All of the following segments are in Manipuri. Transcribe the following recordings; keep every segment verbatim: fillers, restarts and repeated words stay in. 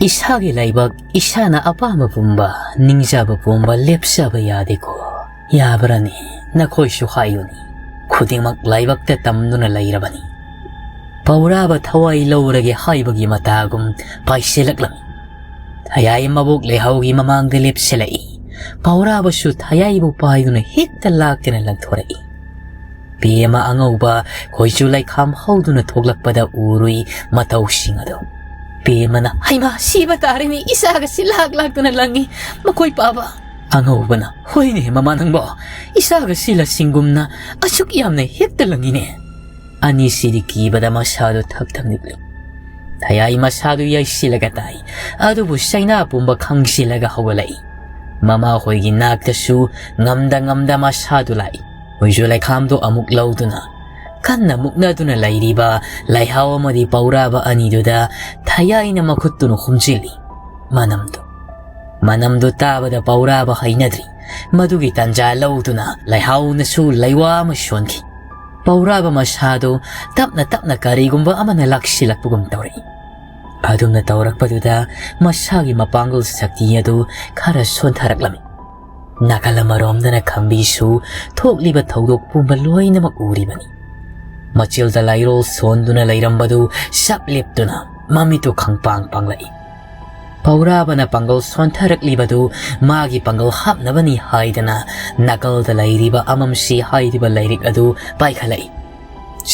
ꯏꯁꯥꯒꯤ ꯂꯥꯏꯕꯛ ꯏꯁꯥꯅ ꯑꯄꯥꯝꯕ ꯄꯨꯝꯕ, ꯅꯤꯡꯖꯕ ꯄꯨꯝꯕ ꯂꯦꯞꯆꯕ ꯌꯥꯗꯦꯀꯣ꯫ ꯌꯥꯕ꯭ꯔꯅꯤ? ꯅꯈꯣꯏꯁꯨ ꯍꯥꯏꯌꯨꯅꯤ꯫ ꯈꯨꯗꯤꯡꯃꯛ ꯂꯥꯏꯕꯛꯇ ꯇꯝꯗꯨꯅ ꯂꯩꯔꯕꯅꯤ꯫ ꯄꯧꯔꯥꯕ ꯊꯋꯥꯏ ꯂꯧꯔꯒꯦ ꯍꯥꯏꯕꯒꯤ ꯃꯇꯥꯒꯨꯝ ꯄꯥꯏꯁꯤꯜꯂꯛꯂꯝꯃꯤ꯫ ꯊꯌꯥꯏ ꯃꯕꯣꯛ ꯂꯩꯍꯥꯎꯒꯤ ꯃꯃꯥꯡꯗ ꯂꯦꯞꯁꯤꯜꯂꯛꯏ꯫ ꯄꯧꯔꯥꯕꯁꯨ ꯊꯌꯥꯏꯕꯨ ꯄꯥꯏꯗꯨꯅ ꯍꯦꯛꯇ ꯂꯥꯛꯇꯅ ꯂꯪꯊꯣꯔꯛꯏ꯫ ꯄꯦꯃ ꯑꯉꯧꯕ ꯈꯣꯏꯆꯨ ꯂꯩꯈꯥꯝ ꯍꯧꯗꯨꯅ ꯊꯣꯛꯂꯛꯄꯗ ꯎꯔꯨꯏ ꯃꯇꯧꯁꯤꯡ ꯑꯗꯨ꯫ ꯄꯦꯃꯅ, "ꯍꯩꯃꯥ, ꯁꯤꯕ ꯇꯥꯔꯦꯅꯦ, ꯏꯆꯥꯒꯁꯤ ꯂꯥꯛ ꯂꯥꯛꯇꯨꯅ ꯂꯪꯉꯤ, ꯃꯈꯣꯏ ꯄꯥꯕ!" ꯑꯉꯧꯕꯅ, "ꯍꯣꯏꯅꯦ ꯃꯃꯥ ꯅꯪꯕꯣ, ꯏꯆꯥꯒ ꯁꯤꯂ ꯁꯤꯡꯒꯨꯝꯅ ꯑꯁꯨꯛ ꯌꯥꯝꯅ ꯍꯦꯛꯇ ꯂꯪꯉꯤꯅꯦ!" ꯑꯅꯤꯁꯤꯗꯤ ꯀꯤꯕꯗ ꯃꯁꯥꯗꯨ ꯊꯛ ꯊꯛ ꯅꯤꯛꯂꯤ꯫ ꯊꯌꯥꯏ ꯃꯁꯥꯗꯨ ꯌꯩꯁꯤꯜꯂꯒ ꯇꯥꯏ, ꯑꯗꯨꯕꯨ ꯆꯩꯅꯥ ꯄꯨꯝꯕ ꯈꯪꯁꯤꯜꯂꯒ ꯍꯧꯒꯠꯂꯛꯏ꯫ ꯃꯃꯥꯈꯣꯏꯒꯤ ꯅꯥꯛꯇꯁꯨ ꯉꯝꯗ ꯉꯝꯗ ꯃꯁꯥꯗꯨ ꯂꯥꯛꯏ꯫ ꯈꯣꯏꯆꯨ ꯂꯩꯈꯥꯝꯗꯨ ꯑꯃꯨꯛ ꯂꯧꯗꯨꯅ ꯀꯟꯅ ꯃꯨꯛꯅꯗꯨꯅ ꯂꯩꯔꯤꯕ ꯂꯩꯍꯥꯎ ꯑꯃꯗꯤ ꯄꯧꯔꯥꯕ ꯑꯅꯤꯗꯨꯗ ꯊꯌꯥꯏꯅ ꯃꯈꯨꯠꯇꯨꯅ ꯍꯨꯝꯖꯤꯜꯂꯤ꯫ ꯃꯅꯝꯗꯨ, ꯃꯅꯝꯗꯨ ꯇꯥꯕꯗ ꯄꯧꯔꯥꯕ ꯍꯩꯅꯗ꯭ꯔꯤ꯫ ꯃꯗꯨꯒꯤ ꯇꯥꯟꯖꯥ ꯂꯧꯗꯨꯅ ꯂꯩꯍꯥꯎꯅꯁꯨ ꯂꯩꯋꯥ ꯑꯃ ꯁꯣꯟꯈꯤ꯫ ꯄꯧꯔꯥꯕ ꯃꯁꯥꯗꯨ ꯇꯞꯅ ꯇꯞꯅ ꯀꯔꯤꯒꯨꯝꯕ ꯑꯃꯅ ꯂꯥꯛꯁꯤꯜꯂꯛꯄꯒꯨꯝ ꯇꯧꯔꯛꯏ꯫ ꯑꯗꯨꯝꯅ ꯇꯧꯔꯛꯄꯗꯨꯗ ꯃꯁꯥꯒꯤ ꯃꯄꯥꯡꯒꯜ ꯁꯛꯇꯤ ꯑꯗꯨ ꯈꯔ ꯁꯣꯟꯊꯔꯛꯂꯝꯃꯤ꯫ ꯅꯥꯀꯜ ꯑꯃꯔꯣꯝꯗꯅ ꯈꯝꯕꯤꯁꯨ ꯊꯣꯛꯂꯤꯕ ꯊꯧꯗꯣꯛ ꯄꯨꯝꯕ ꯂꯣꯏꯅꯃꯛ ꯎꯔꯤꯕꯅꯤ꯫ ꯃꯆꯤꯜꯗ ꯂꯥꯏꯔꯣꯜ ꯁꯣꯟꯗꯨꯅ ꯂꯩꯔꯝꯕꯗꯨ ꯆꯞ ꯂꯦꯞꯇꯨꯅ ꯃꯃꯤꯠꯇꯨ ꯈꯪꯄꯥꯡ ꯄꯥꯡꯂꯛꯏ꯫ ꯄꯧꯔꯥꯕꯅ ꯄꯥꯡꯒꯜ ꯁꯣꯟꯊꯔꯛꯂꯤꯕꯗꯨ ꯃꯥꯒꯤ ꯄꯥꯡꯒꯜ ꯍꯥꯞꯅꯕꯅꯤ ꯍꯥꯏꯗꯅ ꯅꯥꯀꯜꯗ ꯂꯩꯔꯤꯕ ꯑꯃꯝꯁꯤ ꯍꯥꯏꯔꯤꯕ ꯂꯥꯏꯔꯤꯛ ꯑꯗꯨ ꯄꯥꯏꯈꯠꯂꯛꯏ꯫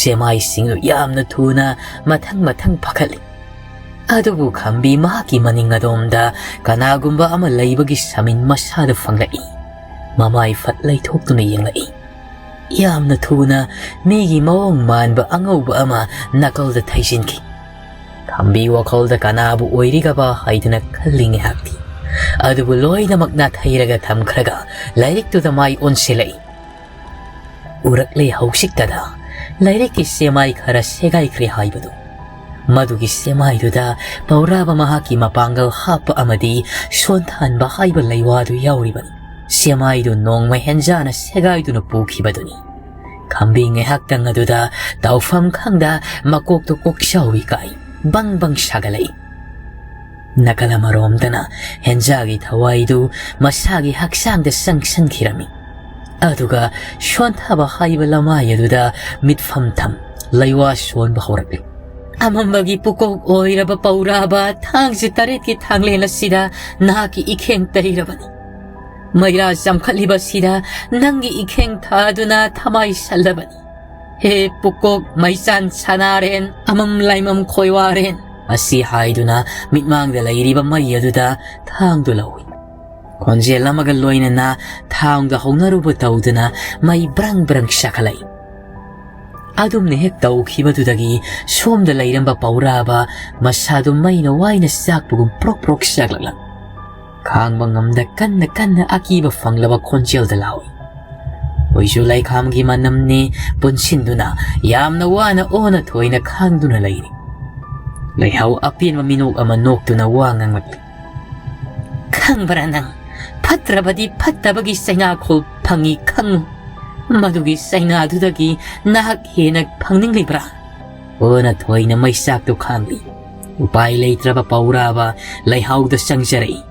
ꯁꯦꯃꯥꯏꯁꯤꯡꯗꯨ ꯌꯥꯝꯅ ꯊꯨꯅ ꯃꯊꯪ ꯃꯊꯪ ꯐꯥꯈꯠꯂꯤ꯫ ꯑꯗꯨꯕꯨ ꯈꯝꯕꯤ ꯃꯍꯥꯛꯀꯤ ꯃꯅꯤꯡ ꯑꯗꯣꯝꯗ ꯀꯅꯥꯒꯨꯝꯕ ꯑꯃ ꯂꯩꯕꯒꯤ ꯁꯃꯤꯟ ꯃꯁꯥꯗ ꯐꯪꯂꯛꯏ꯫ ꯃꯃꯥꯏ ꯐꯠ ꯂꯩꯊꯣꯛꯇꯨꯅ ꯌꯦꯡꯂꯛꯏ꯫ ꯌꯥꯝꯅ ꯊꯨꯅ ꯃꯤꯒꯤ ꯃꯑꯣꯡ ꯃꯥꯟꯕ ꯑꯉꯧꯕ ꯑꯃ ꯅꯥꯀꯜꯗ ꯊꯩꯖꯤꯟꯈꯤ꯫ ꯈꯝꯕꯤ ꯋꯥꯈꯜꯗ ꯀꯅꯥꯕꯨ ꯑꯣꯏꯔꯤꯒꯕ ꯍꯥꯏꯗꯨꯅ ꯈꯜꯂꯤ ꯉꯥꯏꯍꯥꯛꯇꯤ꯫ ꯑꯗꯨꯕꯨ ꯂꯣꯏꯅꯃꯛ ꯅꯥꯊꯩꯔꯒ ꯊꯝꯈ꯭ꯔꯒ ꯂꯥꯏꯔꯤꯛꯇꯨꯗ ꯃꯥꯏ ꯑꯣꯟꯁꯤꯜꯂꯛꯏ꯫ ꯎꯔꯛꯂꯦ ꯍꯧꯖꯤꯛꯇꯗ ꯂꯥꯏꯔꯤꯛꯀꯤ ꯁꯦꯃꯥꯏ ꯈꯔ ꯁꯦꯒꯥꯏꯈ꯭ꯔꯦ ꯍꯥꯏꯕꯗꯨ꯫ ꯃꯗꯨꯒꯤ ꯁꯦꯃꯥꯏꯗꯨꯗ ꯄꯧꯔꯥꯕ ꯃꯍꯥꯛꯀꯤ ꯃꯄꯥꯡꯒꯜ ꯍꯥꯞꯄ ꯑꯃꯗꯤ ꯁꯣꯟꯊꯍꯟꯕ ꯍꯥꯏꯕ ꯂꯩꯋꯥꯗꯨ ꯌꯥꯎꯔꯤꯕꯅꯤ꯫ ꯁꯦꯃꯥꯏꯗꯨ ꯅꯣꯡꯃ ꯍꯦꯟꯖꯥꯅ ꯁꯦꯒꯥꯏꯗꯨꯅ ꯄꯨꯈꯤꯕꯗꯨꯅꯤ꯫ ꯈꯝꯕꯤ ꯉꯥꯏꯍꯥꯛꯇꯪ ꯑꯗꯨꯗ ꯇꯧꯐꯝ ꯈꯪꯗ ꯃꯀꯣꯛꯇꯨ ꯀꯣꯛꯆꯥꯎꯏ ꯀꯥꯏ ꯕꯪ ꯕꯪ ꯁꯥꯒꯠꯂꯛꯏ꯫ ꯅꯥꯀꯜ ꯑꯃꯔꯣꯝꯗꯅ ꯍꯦꯟꯖꯥꯒꯤ ꯊꯋꯥꯏꯗꯨ ꯃꯁꯥꯒꯤ ꯍꯛꯆꯥꯡꯗ ꯆꯪꯁꯤꯟꯈꯤꯔꯝꯃꯤ꯫ ꯑꯗꯨꯒ ꯁꯣꯟꯊꯕ ꯍꯥꯏꯕ ꯂꯃꯥꯏ ꯑꯗꯨꯗ ꯃꯤꯠꯐꯝ ꯊꯝ ꯂꯩꯋꯥ ꯁꯣꯟꯕ ꯍꯧꯔꯛꯂꯤ꯫ ꯑꯃꯝꯕꯒꯤ ꯄꯨꯀꯣꯛ ꯑꯣꯏꯔꯕ ꯄꯧꯔꯥꯕ, ꯊꯥꯡꯖ ꯇꯔꯦꯠꯀꯤ ꯊꯥꯡꯂꯦꯟ ꯑꯁꯤꯗ ꯅꯍꯥꯛꯀꯤ ꯏꯈꯦꯡ ꯇꯩꯔꯕꯅꯤ꯫ ꯃꯩꯔꯥ ꯆꯝꯈꯠꯂꯤꯕꯁꯤꯗ ꯅꯪꯒꯤ ꯏꯈꯦꯡ ꯊꯥꯗꯨꯅ ꯊꯃꯥꯏ ꯁꯜꯂꯕꯅꯤ꯫ ꯍꯦ ꯄꯨꯀꯣꯛ ꯃꯩꯆꯥꯟ ꯁꯅꯥꯔꯦꯟ, ꯑꯃꯝ ꯂꯥꯏꯃꯝ ꯈꯣꯏꯋꯥꯔꯦꯟ, ꯑꯁꯤ ꯍꯥꯏꯗꯨꯅ ꯃꯤꯠꯃꯥꯡꯗ ꯂꯩꯔꯤꯕ ꯃꯩ ꯑꯗꯨꯗ ꯊꯥꯡꯗꯨ ꯂꯧꯏ꯫ ꯈꯣꯟꯖꯦꯜ ꯑꯃꯒ ꯂꯣꯏꯅꯅ ꯊꯥꯡꯗ ꯍꯧꯅꯔꯨꯕ ꯇꯧꯗꯨꯅ ꯃꯩ ꯕ꯭ꯔꯪ ꯕ꯭ꯔꯪ ꯁꯥꯈꯠꯂꯛꯏ꯫ ꯑꯗꯨꯝꯅ ꯍꯦꯛ ꯇꯧꯈꯤꯕꯗꯨꯗꯒꯤ ꯁꯣꯝꯗ ꯂꯩꯔꯝꯕ ꯄꯧꯔꯥꯕ ꯃꯁꯥꯗꯨ ꯃꯩꯅ ꯋꯥꯏꯅ ꯆꯥꯛꯄꯒꯨꯝ ꯄ꯭ꯔꯣꯛ ꯄ꯭ꯔꯣꯛ ꯆꯥꯛꯂꯛꯂꯝꯃꯤ꯫ ꯈꯥꯡꯕ ꯉꯝꯗ ꯀꯟꯅ ꯀꯟꯅ ꯑꯀꯤꯕ ꯐꯪꯂꯕ ꯈꯣꯟꯖꯦꯜꯗ ꯂꯥꯎꯏ꯫ ꯍꯨꯏꯁꯨ ꯂꯩꯈꯥꯝꯒꯤ ꯃꯅꯝꯅꯤ ꯄꯨꯟꯁꯤꯟꯗꯨꯅ ꯌꯥꯝꯅ ꯋꯥꯅ ꯑꯣꯟꯅ ꯊꯣꯏꯅ ꯈꯥꯡꯗꯨꯅ ꯂꯩꯔꯤ꯫ ꯂꯩꯍꯥꯎ ꯑꯄꯦꯟꯕ ꯃꯤꯅꯣꯛ ꯑꯃ ꯅꯣꯛꯇꯨꯅ ꯋꯥ ꯉꯥꯡꯂꯛꯂꯤ꯫ "ꯈꯪꯕ꯭ꯔꯥ ꯅꯪ, ꯐꯠꯇ꯭ꯔꯕꯗꯤ ꯐꯠꯇꯕꯒꯤ ꯆꯩꯅꯥꯈꯣꯜ ꯐꯪꯏ ꯈꯪꯉꯨ꯫ ꯃꯗꯨꯒꯤ ꯆꯩꯅꯥꯗꯨꯗꯒꯤ ꯅꯍꯥꯛ ꯍꯦꯟꯅ ꯐꯪꯅꯤꯡꯂꯤꯕ꯭ꯔꯥ?" ꯑꯣꯟꯅ ꯊꯣꯏꯅ ꯃꯩꯆꯥꯛꯇꯨ ꯈꯥꯡꯂꯤ꯫ ꯎꯄꯥꯏ ꯂꯩꯇ꯭ꯔꯕ ꯄꯧꯔꯥꯕ ꯂꯩꯍꯥꯎꯗ ꯆꯪꯖꯔꯛꯏ꯫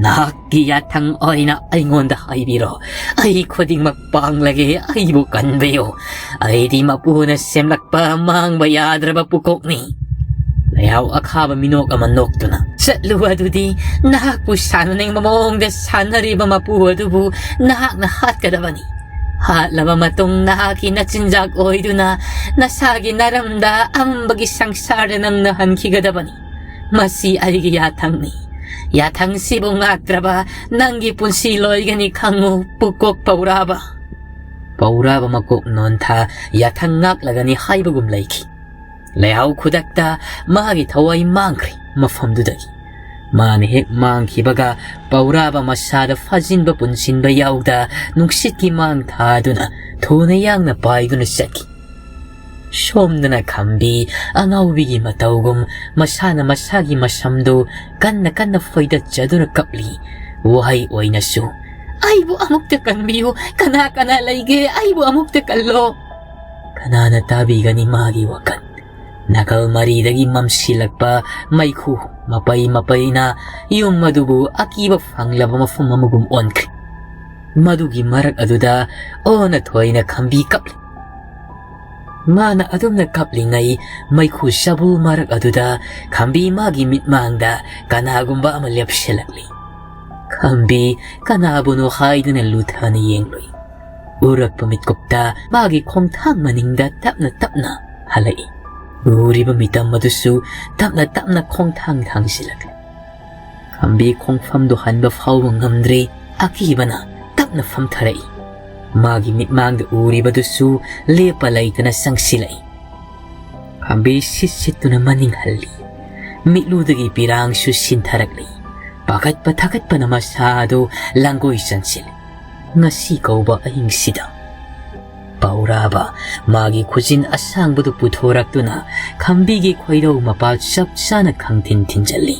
"ꯅꯍꯥꯛꯀꯤ ꯌꯥꯊꯪ ꯑꯣꯏꯅ ꯑꯩꯉꯣꯟꯗ ꯍꯥꯏꯕꯤꯔꯣ꯫ ꯑꯩ ꯈꯨꯗꯤꯡꯃꯛ ꯄꯥꯡꯂꯒꯦ, ꯑꯩꯕꯨ ꯀꯟꯕꯤꯌꯨ꯫ ꯑꯩꯗꯤ ꯃꯄꯨꯅ ꯁꯦꯝꯂꯛꯄ ꯃꯥꯡꯕ ꯌꯥꯗ꯭ꯔꯕ ꯄꯨꯀꯣꯛꯅꯤ꯫" ꯂꯩꯍꯥꯎ ꯑꯈꯥꯕ ꯃꯤꯅꯣꯛ ꯑꯃ ꯅꯣꯛꯇꯨꯅ, "ꯆꯠꯂꯨ ꯑꯗꯨꯗꯤ, ꯅꯍꯥꯛꯄꯨ ꯁꯥꯟꯅꯅꯤꯡꯕ ꯃꯑꯣꯡꯗ ꯁꯥꯟꯅꯔꯤꯕ ꯃꯄꯨ ꯑꯗꯨꯕꯨ ꯅꯍꯥꯛꯅ ꯍꯥꯠꯀꯗꯕꯅꯤ꯫ ꯍꯥꯠꯂꯕ ꯃꯇꯨꯡ ꯅꯍꯥꯛꯀꯤ ꯅꯆꯤꯟꯖꯥꯛ ꯑꯣꯏꯗꯨꯅ ꯅꯁꯥꯒꯤ ꯅꯔꯝꯗ ꯑꯃꯝꯕꯒꯤ ꯁꯪꯁꯥꯔꯗ ꯅꯪꯅ ꯍꯟꯈꯤꯒꯗꯕꯅꯤ꯫ ꯃꯁꯤ ꯑꯩꯒꯤ ꯌꯥꯊꯪꯅꯤ꯫ ꯌꯥꯊꯪꯁꯤꯕꯨ ꯉꯥꯛꯇ꯭ꯔꯕ ꯅꯪꯒꯤ ꯄꯨꯟꯁꯤ ꯂꯣꯏꯒꯅꯤ ꯈꯪꯉꯨ, ꯄꯨꯀꯣꯛ ꯄꯧꯔꯥꯕ꯫" ꯄꯧꯔꯥꯕ ꯃꯀꯣꯛ ꯅꯣꯟꯊꯥ ꯌꯥꯊꯪ ꯉꯥꯛꯂꯒꯅꯤ ꯍꯥꯏꯕꯒꯨꯝ ꯂꯩꯈꯤ꯫ ꯂꯩꯍꯥꯎ ꯈꯨꯗꯛꯇ ꯃꯥꯒꯤ ꯊꯋꯥꯏ ꯃꯥꯡꯈ꯭ꯔꯦ ꯃꯐꯝꯗꯨꯗꯒꯤ꯫ ꯃꯥꯅ ꯍꯦꯛ ꯃꯥꯡꯈꯤꯕꯒ ꯄꯧꯔꯥꯕ ꯃꯁꯥꯗ ꯐꯥꯖꯤꯟꯕ ꯄꯨꯟꯁꯤꯟꯕ ꯌꯥꯎꯗ ꯅꯨꯡꯁꯤꯠꯀꯤ ꯃꯥꯡ ꯊꯥꯗꯨꯅ ꯊꯨꯅ ꯌꯥꯡꯅ ꯄꯥꯏꯗꯨꯅ ꯆꯠꯈꯤ꯫ ꯁꯣꯝꯗꯅ ꯈꯝꯕꯤ ꯑꯉꯥꯎꯕꯤꯒꯤ ꯃꯇꯧꯒꯨꯝ ꯃꯁꯥꯅ ꯃꯁꯥꯒꯤ ꯃꯁꯝꯗꯨ ꯀꯟꯅ ꯀꯟꯅ ꯐꯣꯏꯗꯠꯆꯗꯨꯅ ꯀꯞꯂꯤ꯫ ꯋꯥꯍꯩ ꯑꯣꯏꯅꯁꯨ, "ꯑꯩꯕꯨ ꯑꯃꯨꯛꯇ ꯀꯟꯕꯤꯌꯨ, ꯀꯅꯥ ꯀꯅꯥ ꯂꯩꯒꯦ, ꯑꯩꯕꯨ ꯑꯃꯨꯛꯇ ꯀꯜꯂꯣ꯫" ꯀꯅꯥꯅ ꯇꯥꯕꯤꯒꯅꯤ ꯃꯥꯒꯤ ꯋꯥꯀꯠ? ꯅꯥꯀꯜ ꯃꯔꯤꯗꯒꯤ ꯃꯝꯁꯤꯜꯂꯛꯄ ꯃꯩꯈꯨ ꯃꯄꯩ ꯃꯄꯩꯅ ꯌꯨꯝ ꯑꯗꯨꯕꯨ ꯑꯀꯤꯕ ꯐꯪꯂꯕ ꯃꯐꯝ ꯑꯃꯒꯨꯝ ꯑꯣꯟꯈ꯭ꯔꯦ꯫ ꯃꯗꯨꯒꯤ ꯃꯔꯛ ꯑꯗꯨꯗ ꯑꯣꯟꯅ ꯊꯣꯏꯅ ꯈꯝꯕꯤ ꯀꯞꯂꯤ꯫ ꯃꯥꯅ ꯑꯗꯨꯝꯅ ꯀꯞꯂꯤꯉꯩ ꯃꯩꯈꯨ ꯆꯕꯨꯜ ꯃꯔꯛ ꯑꯗꯨꯗ ꯈꯝꯕꯤ ꯃꯥꯒꯤ ꯃꯤꯠꯃꯥꯡꯗ ꯀꯅꯥꯒꯨꯝꯕ ꯑꯃ ꯂꯦꯞꯁꯤꯜꯂꯛꯂꯤ꯫ ꯈꯝꯕꯤ ꯀꯅꯥꯕꯨꯅꯣ ꯍꯥꯏꯗꯨꯅ ꯂꯨꯊꯅ ꯌꯦꯡꯂꯨꯏ꯫ ꯎꯔꯛꯄ ꯃꯤꯠꯀꯨꯞꯇ ꯃꯥꯒꯤ ꯈꯣꯡꯊꯥꯡ ꯃꯅꯤꯡꯗ ꯇꯞꯅ ꯇꯞꯅ ꯍꯜꯂꯛꯏ꯫ ꯎꯔꯤꯕ ꯃꯤꯇꯝ ꯑꯗꯨꯁꯨ ꯇꯞꯅ ꯇꯞꯅ ꯈꯣꯡꯊꯥꯡ ꯊꯥꯡꯖꯤꯜꯂꯛꯂꯤ꯫ ꯈꯝꯕꯤ ꯈꯣꯡꯐꯝꯗꯨ ꯍꯟꯕ ꯐꯥꯎꯕ ꯉꯝꯗ꯭ꯔꯤ꯫ ꯑꯀꯤꯕꯅ ꯇꯞꯅ ꯐꯝꯊꯔꯛꯏ꯫ ꯃꯥꯒꯤ ꯃꯤꯠꯃꯥꯡꯗ ꯎꯔꯤꯕꯗꯨꯁꯨ ꯂꯦꯞꯄ ꯂꯩꯇꯅ ꯆꯪꯁꯤꯜꯂꯛꯏ꯫ ꯈꯝꯕꯤ ꯁꯤꯠ ꯁꯤꯠꯇꯨꯅ ꯃꯅꯤꯡ ꯍꯜꯂꯤ꯫ ꯃꯤꯠꯂꯨꯗꯒꯤ ꯄꯤꯔꯥꯡꯁꯨ ꯁꯤꯟꯊꯔꯛꯂꯤ꯫ ꯄꯥꯈꯠꯄ ꯊꯥꯒꯠꯄꯅ ꯃꯁꯥ ꯑꯗꯨ ꯂꯥꯡꯒꯣꯏ ꯆꯟꯁꯤꯜꯂꯤ꯫ ꯉꯁꯤ ꯀꯧꯕ ꯑꯍꯤꯡꯁꯤꯗ꯫ ꯄꯥꯎꯔꯥꯕ ꯃꯥꯒꯤ ꯈꯨꯖꯤꯟ ꯑꯁꯥꯡꯕꯗꯨ ꯄꯨꯊꯣꯔꯛꯇꯨꯅ ꯈꯝꯕꯤꯒꯤ ꯈꯣꯏꯔꯧ ꯃꯄꯥ ꯆꯞ ꯆꯥꯅ ꯈꯪꯊꯤꯟ ꯊꯤꯟꯖꯜꯂꯤ꯫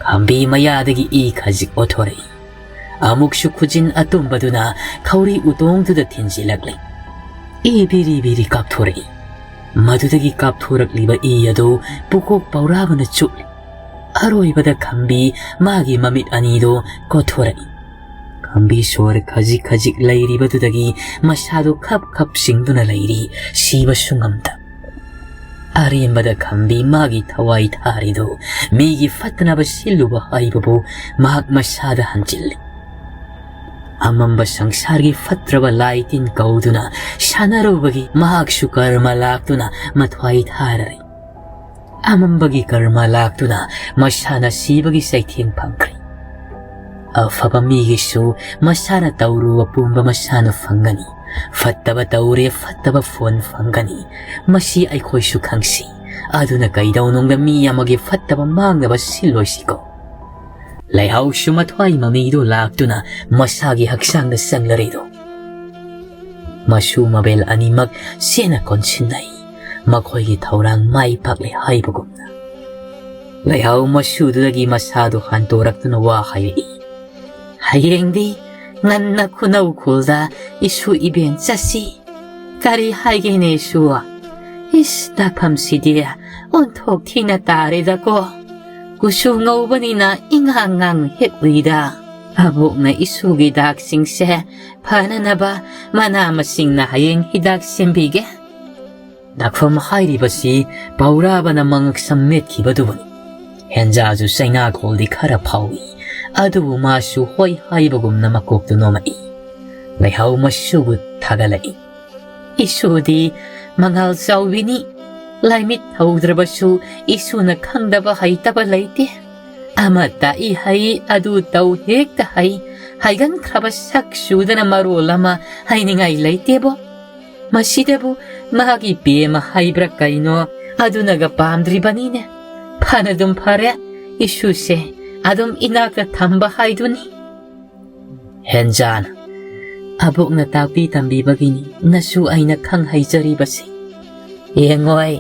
ꯈꯝꯕꯤ ꯃꯌꯥꯗꯒꯤ ꯏ ꯈꯖꯤꯛ ꯑꯣꯊꯣꯔꯛꯏ꯫ ꯑꯃꯨꯛꯁꯨ ꯈꯨꯖꯤꯟ ꯑꯇꯨꯝꯕꯗꯨꯅ ꯈꯧꯔꯤ ꯎꯇꯣꯡꯗꯨꯗ ꯊꯤꯟꯖꯤꯜꯂꯛꯂꯤ꯫ ꯏ ꯕꯤꯔꯤ ꯕꯤꯔꯤ ꯀꯥꯞꯊꯣꯔꯛꯏ꯫ ꯃꯗꯨꯗꯒꯤ ꯀꯥꯞꯊꯣꯔꯛꯂꯤꯕ ꯏ ꯑꯗꯨ ꯄꯨꯀꯣꯛ ꯄꯥꯎꯔꯥꯕꯅ ꯆꯨꯞꯂꯤ꯫ ꯑꯔꯣꯏꯕꯗ ꯈꯝꯕꯤ ꯃꯥꯒꯤ ꯃꯃꯤꯠ ꯑꯅꯤꯗꯨ ꯀꯣꯊꯣꯔꯛꯏ꯫ ꯈꯝꯕꯤ ꯁꯣꯔ ꯈꯖꯤꯛ ꯈꯖꯤꯛ ꯂꯩꯔꯤꯕꯗꯨꯗꯒꯤ ꯃꯁꯥꯗꯨ ꯈꯞ ꯈꯞ ꯆꯤꯡꯗꯨꯅ ꯂꯩꯔꯤ, ꯁꯤꯕꯁꯨ ꯉꯝꯗ꯫ ꯑꯔꯦꯝꯕꯗ ꯈꯝꯕꯤ ꯃꯥꯒꯤ ꯊꯋꯥꯏ ꯊꯥꯔꯤꯗꯨ ꯃꯤꯒꯤ ꯐꯠꯇꯅꯕ ꯁꯤꯜꯂꯨꯕ ꯍꯥꯏꯕꯕꯨ ꯃꯍꯥꯛ ꯃꯁꯥꯗ ꯍꯟꯖꯤꯜꯂꯤ꯫ ꯑꯃꯝꯕ ꯁꯪꯁꯥꯔꯒꯤ ꯐꯠꯇ꯭ꯔꯕ ꯂꯥꯏ ꯇꯤꯟ ꯀꯧꯗꯨꯅ ꯁꯥꯟꯅꯔꯨꯕꯒꯤ ꯃꯍꯥꯛꯁꯨ ꯀꯔꯃ ꯂꯥꯛꯇꯨꯅ ꯃꯊ꯭ꯋꯥꯏ ꯊꯥꯔꯔꯤ꯫ ꯑꯃꯝꯕꯒꯤ ꯀꯔꯃ ꯂꯥꯛꯇꯨꯅ ꯃꯁꯥꯅ ꯁꯤꯕꯒꯤ ꯆꯩꯊꯦꯡ ꯐꯪꯈ꯭ꯔꯦ꯫ ꯑꯐꯕ ꯃꯤꯒꯤꯁꯨ ꯃꯁꯥꯅ ꯇꯧꯔꯨꯕ ꯄꯨꯝꯕ ꯃꯁꯥꯅ ꯐꯪꯒꯅꯤ꯫ ꯐꯠꯇꯕ ꯇꯧꯔꯦ, ꯐꯠꯇꯕ ꯐꯣꯟ ꯐꯪꯒꯅꯤ꯫ ꯃꯁꯤ ꯑꯩꯈꯣꯏꯁꯨ ꯈꯪꯁꯤ꯫ ꯑꯗꯨꯅ ꯀꯩꯗꯧꯅꯨꯡꯗ ꯃꯤ ꯑꯃꯒꯤ ꯐꯠꯇꯕ ꯃꯥꯡꯅꯕ ꯁꯤꯜꯂꯣꯏꯁꯤꯀꯣ꯫ ꯂꯩꯍꯥꯎꯁꯨ ꯃꯊ꯭ꯋꯥꯏ ꯃꯃꯤꯗꯨ ꯂꯥꯛꯇꯨꯅ ꯃꯁꯥꯒꯤ ꯍꯛꯆꯥꯡꯗ ꯆꯪꯂꯔꯤꯗꯣ꯫ ꯃꯁꯨ ꯃꯕꯦꯜ ꯑꯅꯤꯃꯛ ꯆꯦꯠꯅ ꯀꯣꯟꯁꯤꯟꯅꯩ꯫ ꯃꯈꯣꯏꯒꯤ ꯊꯧꯔꯥꯡ ꯃꯥꯏ ꯄꯥꯛꯂꯦ ꯍꯥꯏꯕꯒꯨꯝꯅ꯫ ꯂꯩꯍꯥꯎ ꯃꯁꯨꯗꯨꯗꯒꯤ ꯃꯁꯥꯗꯨ ꯍꯟꯇꯣꯔꯛꯇꯨꯅ ꯋꯥ ꯍꯥꯏꯔꯛꯏ꯫ "ꯍꯌꯦꯡꯗꯤ ꯉꯟꯅ ꯈꯨꯅꯧ ꯈꯨꯜꯗ ꯏꯁꯨ ꯏꯕꯦꯟ ꯆꯠꯁꯤ꯫ ꯀꯔꯤ ꯍꯥꯏꯒꯦꯅꯦ ꯏꯁꯨ? "ꯏꯁ, ꯗꯥꯛꯐꯝꯁꯤꯗꯤ ꯑꯣꯟꯊꯣꯛ ꯊꯤꯅ ꯇꯥꯔꯦꯗꯀꯣ꯫ ꯀꯨꯆꯨ ꯉꯧꯕꯅꯤꯅ ꯏꯉꯥꯡ ꯉꯥꯡ ꯍꯦꯛ ꯎꯏꯗ꯫ ꯑꯕꯣꯛꯅ ꯏꯁꯨꯒꯤ ꯗꯥꯛꯁꯤꯡꯁꯦ ꯐꯅꯅꯕ ꯃꯅꯥ ꯃꯁꯤꯡꯅ ꯍꯌꯦꯡ ꯍꯤꯗꯥꯛ ꯁꯦꯝꯕꯤꯒꯦ"꯫ ꯗꯥꯛꯐꯝ ꯍꯥꯏꯔꯤꯕꯁꯤ ꯄꯥꯎꯔꯥꯕꯅ ꯃꯉꯛꯁꯝ ꯃꯦꯠꯈꯤꯕꯗꯨꯕꯨꯅꯤ꯫ ꯍꯦꯟꯖꯥꯁꯨ ꯆꯩꯅꯥꯈꯣꯜꯗꯤ ꯈꯔ ꯐꯥꯎꯏ, ꯑꯗꯨꯕꯨ ꯃꯥꯁꯨ ꯍꯣꯏ ꯍꯥꯏꯕꯒꯨꯝꯅ ꯃꯀꯣꯛꯇꯨ ꯅꯣꯝꯃꯛꯏ꯫ ꯂꯩꯍꯥꯎ ꯃꯁꯨꯕꯨ ꯊꯥꯒꯠꯂꯛꯏ꯫ "ꯏꯁꯨꯗꯤ ꯃꯉꯥꯜ ꯆꯥꯎꯕꯤꯅꯤ꯫ ꯂꯥꯏꯃꯤꯠ ꯊꯧꯗ꯭ꯔꯕꯁꯨ ꯏꯁꯨꯅ ꯈꯪꯗꯕ ꯍꯩꯇꯕ ꯂꯩꯇꯦ꯫ ꯑꯃ ꯇꯥꯛꯏ ꯍꯩ, ꯑꯗꯨ ꯇꯧ ꯍꯦꯛꯇ ꯍꯩ꯫ ꯍꯩꯒꯟꯈ꯭ꯔꯕ ꯁꯛ ꯆꯨꯗꯅ ꯃꯔꯣꯜ ꯑꯃ ꯍꯩꯅꯤꯡꯉꯥꯏ ꯂꯩꯇꯦꯕꯣ꯫ ꯃꯁꯤꯗꯕꯨ ꯃꯥꯒꯤ ꯄꯦꯃ ꯍꯥꯏꯕ꯭ꯔꯥ ꯀꯩꯅꯣ, ꯑꯗꯨꯅꯒ ꯄꯥꯝꯗ꯭ꯔꯤꯕꯅꯤꯅꯦ꯫ ꯐꯅꯗꯨꯝ ꯐꯔꯦ, ꯏꯁꯨꯁꯦ ꯑꯗꯨꯝ ꯏꯅꯥꯛꯇ ꯊꯝꯕ ꯍꯥꯏꯗꯨꯅꯤ"꯫ ꯍꯦꯟꯖꯥꯅ, "ꯑꯕꯣꯛꯅ ꯇꯥꯛꯄꯤ ꯇꯝꯕꯤꯕꯒꯤꯅꯤ ꯅꯁꯨ ꯑꯩꯅ ꯈꯪ ꯍꯩꯖꯔꯤꯕꯁꯤ꯫ ꯌꯦꯡꯉꯣꯏ,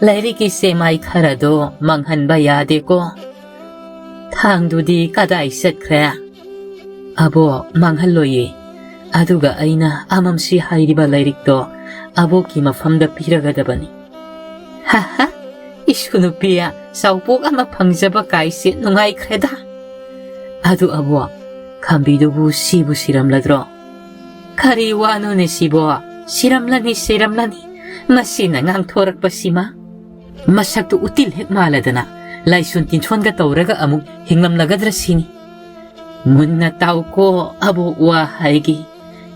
ꯂꯥꯏꯔꯤꯛꯀꯤ ꯆꯦꯃꯥꯏ ꯈꯔꯗꯣ ꯃꯥꯡꯍꯟꯕ ꯌꯥꯗꯦꯀꯣ꯫ ꯊꯥꯡꯗꯨꯗꯤ ꯀꯗꯥꯏ ꯆꯠꯈ꯭ꯔꯦ?" "ꯑꯕꯣꯛ, ꯃꯥꯡꯍꯜꯂꯣꯏꯌꯦ꯫ ꯑꯗꯨꯒ ꯑꯩꯅ ꯑꯃꯝꯁꯤ ꯍꯥꯏꯔꯤꯕ ꯂꯥꯏꯔꯤꯛꯇꯣ ꯑꯕꯣꯛꯀꯤ ꯃꯐꯝꯗ ꯄꯤꯔꯒꯗꯕꯅꯤ"꯫ "ꯍꯥ ꯍꯥ, ꯏꯁꯨ ꯅꯨꯄꯤ ꯆꯥꯎꯄꯣꯛ ꯑꯃ ꯐꯪꯖꯕ ꯀꯥꯏꯁꯦ ꯅꯨꯡꯉꯥꯏꯈ꯭ꯔꯦꯗ꯫ ꯑꯗꯨ ꯑꯕꯣꯛ, ꯈꯝꯕꯤꯗꯨꯕꯨ ꯁꯤꯕꯨ ꯁꯤꯔꯝꯂꯗ꯭ꯔꯣ?" "ꯀꯔꯤ ꯋꯥꯅꯣꯅꯦ ꯁꯤꯕꯣ? ꯁꯤꯔꯝꯂꯅꯤ, ꯁꯤꯔꯝꯂꯅꯤ꯫ ꯃꯁꯤꯅ ꯉꯥꯡꯊꯣꯔꯛꯄꯁꯤꯃ꯫ ꯃꯁꯛꯇꯨ ꯎꯇꯤꯜ ꯍꯦꯛ ꯃꯥꯜꯂꯗꯅ ꯂꯥꯏꯁꯣꯟ ꯇꯤꯟꯁꯣꯟꯒ ꯇꯧꯔꯒ ꯑꯃꯨꯛ ꯍꯤꯡꯂꯝꯂꯒꯗ꯭ꯔꯥ ꯁꯤꯅꯤ꯫ ꯃꯨꯟꯅ ꯇꯥꯎꯀꯣ ꯑꯕꯣꯛ ꯋꯥ ꯍꯥꯏꯒꯦ꯫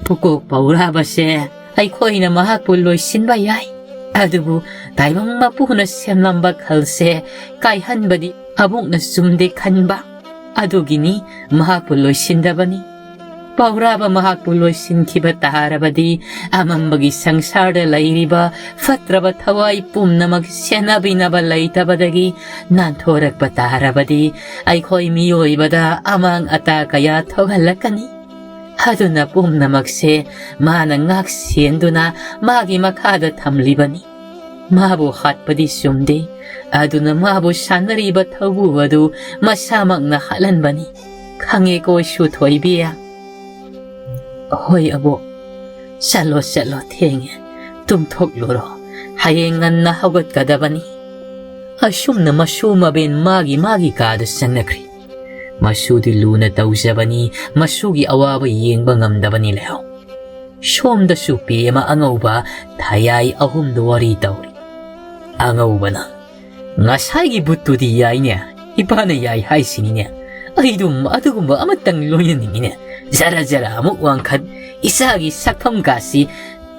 ꯄꯨꯀꯣꯛ ꯄꯧꯔꯥꯕꯁꯦ ꯑꯩꯈꯣꯏꯅ ꯃꯍꯥꯛꯄꯨ ꯂꯣꯏꯁꯤꯟꯕ ꯌꯥꯏ꯫ ꯑꯗꯨꯕꯨ ꯇꯥꯏꯕꯪ ꯃꯄꯨꯅ ꯁꯦꯝꯂꯝꯕ ꯈꯜꯁꯦ ꯀꯥꯏꯍꯟꯕꯗꯤ ꯑꯕꯣꯛꯅ ꯆꯨꯝꯗꯦ ꯈꯟꯕ꯫ ꯑꯗꯨꯒꯤꯅꯤ ꯃꯍꯥꯛꯄꯨ ꯂꯣꯏꯁꯤꯟꯗꯕꯅꯤ꯫ ꯄꯧꯔꯥꯕ ꯃꯍꯥꯛꯄꯨ ꯂꯣꯏꯁꯤꯟꯈꯤꯕ ꯇꯥꯔꯕꯗꯤ ꯑꯃꯝꯕꯒꯤ ꯁꯪꯁꯥꯔꯗ ꯂꯩꯔꯤꯕ ꯐꯠꯇ꯭ꯔꯕ ꯊꯋꯥꯏ ꯄꯨꯝꯅꯃꯛ ꯁꯦꯟꯅꯕꯤꯅꯕ ꯂꯩꯇꯕꯗꯒꯤ ꯅꯥꯟꯊꯣꯔꯛꯄ ꯇꯥꯔꯕꯗꯤ ꯑꯩꯈꯣꯏ ꯃꯤꯑꯣꯏꯕꯗ ꯑꯃꯥꯡ ꯑꯇꯥ ꯀꯌꯥ ꯊꯣꯛꯍꯜꯂꯛꯀꯅꯤ꯫ ꯑꯗꯨꯅ ꯄꯨꯝꯅꯃꯛꯁꯦ ꯃꯥꯅ ꯉꯥꯛ ꯁꯦꯟꯗꯨꯅ ꯃꯥꯒꯤ ꯃꯈꯥꯗ ꯊꯝꯂꯤꯕꯅꯤ꯫ ꯃꯥꯕꯨ ꯍꯥꯠꯄꯗꯤ ꯆꯨꯝꯗꯦ꯫ ꯑꯗꯨꯅ ꯃꯥꯕꯨ ꯁꯥꯟꯅꯔꯤꯕ ꯊꯧꯕꯨ ꯑꯗꯨ ꯃꯁꯥꯃꯛꯅ ꯍꯥꯠꯍꯟꯕꯅꯤ꯫ ꯈꯪꯉꯦꯀꯣ ꯏꯁꯨ ꯊꯣꯏꯕꯤ?" "ꯍꯣꯏ ꯑꯕꯣꯛ꯫ ꯆꯠꯂꯣ, ꯆꯠꯂꯣ, ꯊꯦꯡꯉꯦ꯫ ꯇꯨꯝꯊꯣꯛꯂꯨꯔꯣ꯫ ꯍꯌꯦꯡ ꯉꯟꯅ ꯍꯧꯒꯠꯀꯗꯕꯅꯤ꯫ ꯑꯁꯨꯝꯅ ꯃꯁꯨ ꯃꯕꯦꯟ ꯃꯥꯒꯤ ꯃꯥꯒꯤ ꯀꯥꯗ ꯆꯪꯅꯈ꯭ꯔꯦ꯫ ꯃꯁꯨꯗꯤ ꯂꯨꯅ ꯇꯧꯖꯕꯅꯤ, ꯃꯁꯨꯒꯤ ꯑꯋꯥꯕ ꯌꯦꯡꯕ ꯉꯝꯗꯕꯅꯤ ꯂꯩꯍꯧ꯫ ꯁꯣꯝꯗꯁꯨ ꯄꯦꯃ ꯑꯉꯧꯕ ꯊꯌꯥꯏ ꯑꯍꯨꯝꯗ ꯋꯥꯔꯤ ꯇꯧꯔꯤ꯫ ꯑꯉꯧꯕꯅ, "ꯉꯁꯥꯏꯒꯤ ꯕꯨꯠꯇꯨꯗꯤ ꯌꯥꯏꯅꯦ, ꯏꯄꯥꯅ ꯌꯥꯏ ꯍꯥꯏꯁꯤꯅꯤꯅꯦ꯫ ꯑꯩꯗꯨꯝ ꯑꯗꯨꯒꯨꯝꯕ ꯑꯃꯇꯪ ꯂꯣꯏꯅꯅꯤꯡꯉꯤꯅꯦ꯫ ꯖꯔ ꯖꯔ ꯑꯃꯨꯛ ꯋꯥꯡꯈꯠ, ꯏꯆꯥꯒꯤ ꯁꯛꯐꯝꯒꯥꯁꯤ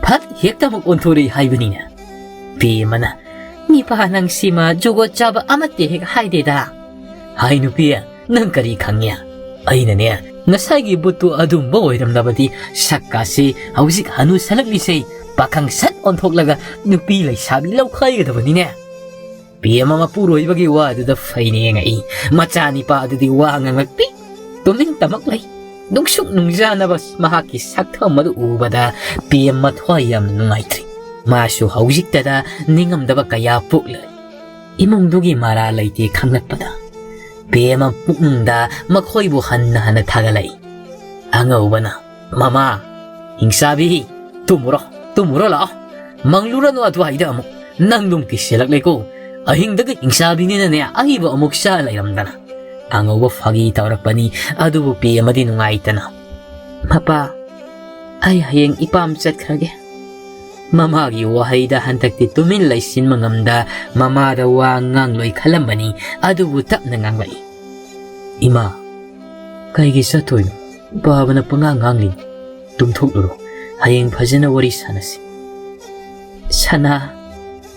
ꯐꯠ ꯍꯦꯛꯇ ꯑꯃꯨꯛ ꯑꯣꯟꯊꯣꯔꯛꯏ ꯍꯥꯏꯕꯅꯤꯅꯦ꯫ ꯄꯦꯃꯅ, ꯅꯤꯄꯥ ꯅꯪꯁꯤꯃ ꯖꯨꯒꯣꯠ ꯆꯥꯕ ꯑꯃꯠꯇ ꯍꯦꯛ ꯍꯥꯏꯗꯦꯗ꯫ ꯍꯥꯏ ꯅꯨꯄꯤ, ꯅꯪ ꯀꯔꯤ ꯈꯪꯉꯦ? ꯑꯩꯅꯅꯦ, ꯉꯁꯥꯏꯒꯤ ꯕꯨꯠꯇꯨ ꯑꯗꯨꯝꯕ ꯑꯣꯏꯔꯝꯂꯕꯗꯤ ꯁꯛꯀꯥꯁꯤ ꯍꯧꯖꯤꯛ ꯍꯅꯨꯁꯜꯂꯛꯂꯤꯁꯦ ꯄꯥꯈꯪ ꯁꯠ ꯑꯣꯟꯊꯣꯛꯂꯒ ꯅꯨꯄꯤ ꯂꯩꯁꯥꯕꯤ ꯂꯧꯈꯥꯏꯒꯗꯕꯅꯤꯅꯦ꯫ ꯄꯦꯃ ꯃꯄꯨꯔꯣꯏꯕꯒꯤ ꯋꯥꯗꯨꯗ ꯐꯩꯅ ꯌꯦꯡꯉꯛꯏ꯫ ꯃꯆꯥꯅꯤꯄꯥꯗꯨꯗꯤ ꯋꯥ ꯉꯥꯡꯂꯛꯇꯦ꯫ ꯇꯨꯃꯤꯟ ꯇꯃꯛ ꯂꯩ꯫ ꯅꯨꯡꯁꯨꯛ ꯅꯨꯡꯖꯥꯅꯕ ꯃꯍꯥꯛꯀꯤ ꯁꯛꯇꯝ ꯑꯗꯨ ꯎꯕꯗ ꯄꯦꯃ ꯊꯋꯥꯏ ꯌꯥꯝꯅ ꯅꯨꯡꯉꯥꯏꯇ꯭ꯔꯤ꯫ ꯃꯥꯁꯨ ꯍꯧꯖꯤꯛꯇꯗ ꯅꯤꯡꯉꯝꯗꯕ ꯀꯌꯥ ꯄꯣꯛꯂꯦ꯫ ꯏꯃꯨꯡꯗꯨꯒꯤ ꯃꯔꯥ ꯂꯩꯇꯦ ꯈꯪꯂꯛꯄꯗ ꯄꯦꯃ ꯄꯨꯛꯅꯤꯡꯗ ꯃꯈꯣꯏꯕꯨ ꯍꯟꯅ ꯍꯟꯅ ꯊꯥꯒꯠꯂꯛꯏ꯫ ꯑꯉꯧꯕꯅ, "ꯃꯃꯥ, ꯍꯤꯡꯆꯥꯕꯤ, ꯇꯨꯝꯃꯨꯔꯣ, ꯇꯨꯝꯃꯨꯔꯣ ꯂꯥꯛꯑꯣ꯫ ꯃꯪꯂꯨꯔꯅꯨ ꯑꯗꯨꯋꯥꯏꯗ ꯑꯃꯨꯛ꯫ ꯅꯪ ꯂꯨꯝ ꯀꯤꯁꯤꯜꯂꯛꯂꯦꯀꯣ꯫ ꯑꯍꯤꯡꯗꯒ ꯍꯤꯡꯆꯥꯕꯤꯅꯤꯅꯅꯦ ꯑꯍꯤꯕ ꯑꯃꯨꯛ ꯆꯥ ꯂꯩꯔꯝꯗꯅ"꯫ ꯑꯉꯧꯕ ꯐꯥꯒꯤ ꯇꯧꯔꯛꯄꯅꯤ, ꯑꯗꯨꯕꯨ ꯄꯦꯃꯗꯤ ꯅꯨꯡꯉꯥꯏꯇꯅ, "ꯃꯄꯥ, ꯑꯩ ꯍꯌꯦꯡ ꯏꯄꯥꯝ ꯆꯠꯈ꯭ꯔꯒꯦ"꯫ ꯃꯃꯥꯒꯤ ꯋꯥꯍꯩꯗ ꯍꯟꯗꯛꯇꯤ ꯇꯨꯃꯤꯟ ꯂꯩꯁꯤꯟꯕ ꯉꯝꯗ ꯃꯃꯥꯗ ꯋꯥ ꯉꯥꯡꯂꯣꯏ ꯈꯜꯂꯝꯕꯅꯤ, ꯑꯗꯨꯕꯨ ꯇꯞꯅ ꯉꯥꯡꯂꯛꯏ꯫ "ꯏꯃꯥ, ꯀꯩꯒꯤ ꯆꯠꯇꯣꯏꯅꯣ? ꯄꯥꯕꯅ ꯄꯉꯥꯡ ꯉꯥꯡꯂꯤ꯫ ꯇꯨꯝꯊꯣꯛꯂꯨꯔꯣ, ꯍꯌꯦꯡ ꯐꯖꯅ ꯋꯥꯔꯤ ꯁꯥꯟꯅꯁꯤ"꯫ "ꯁꯅꯥ,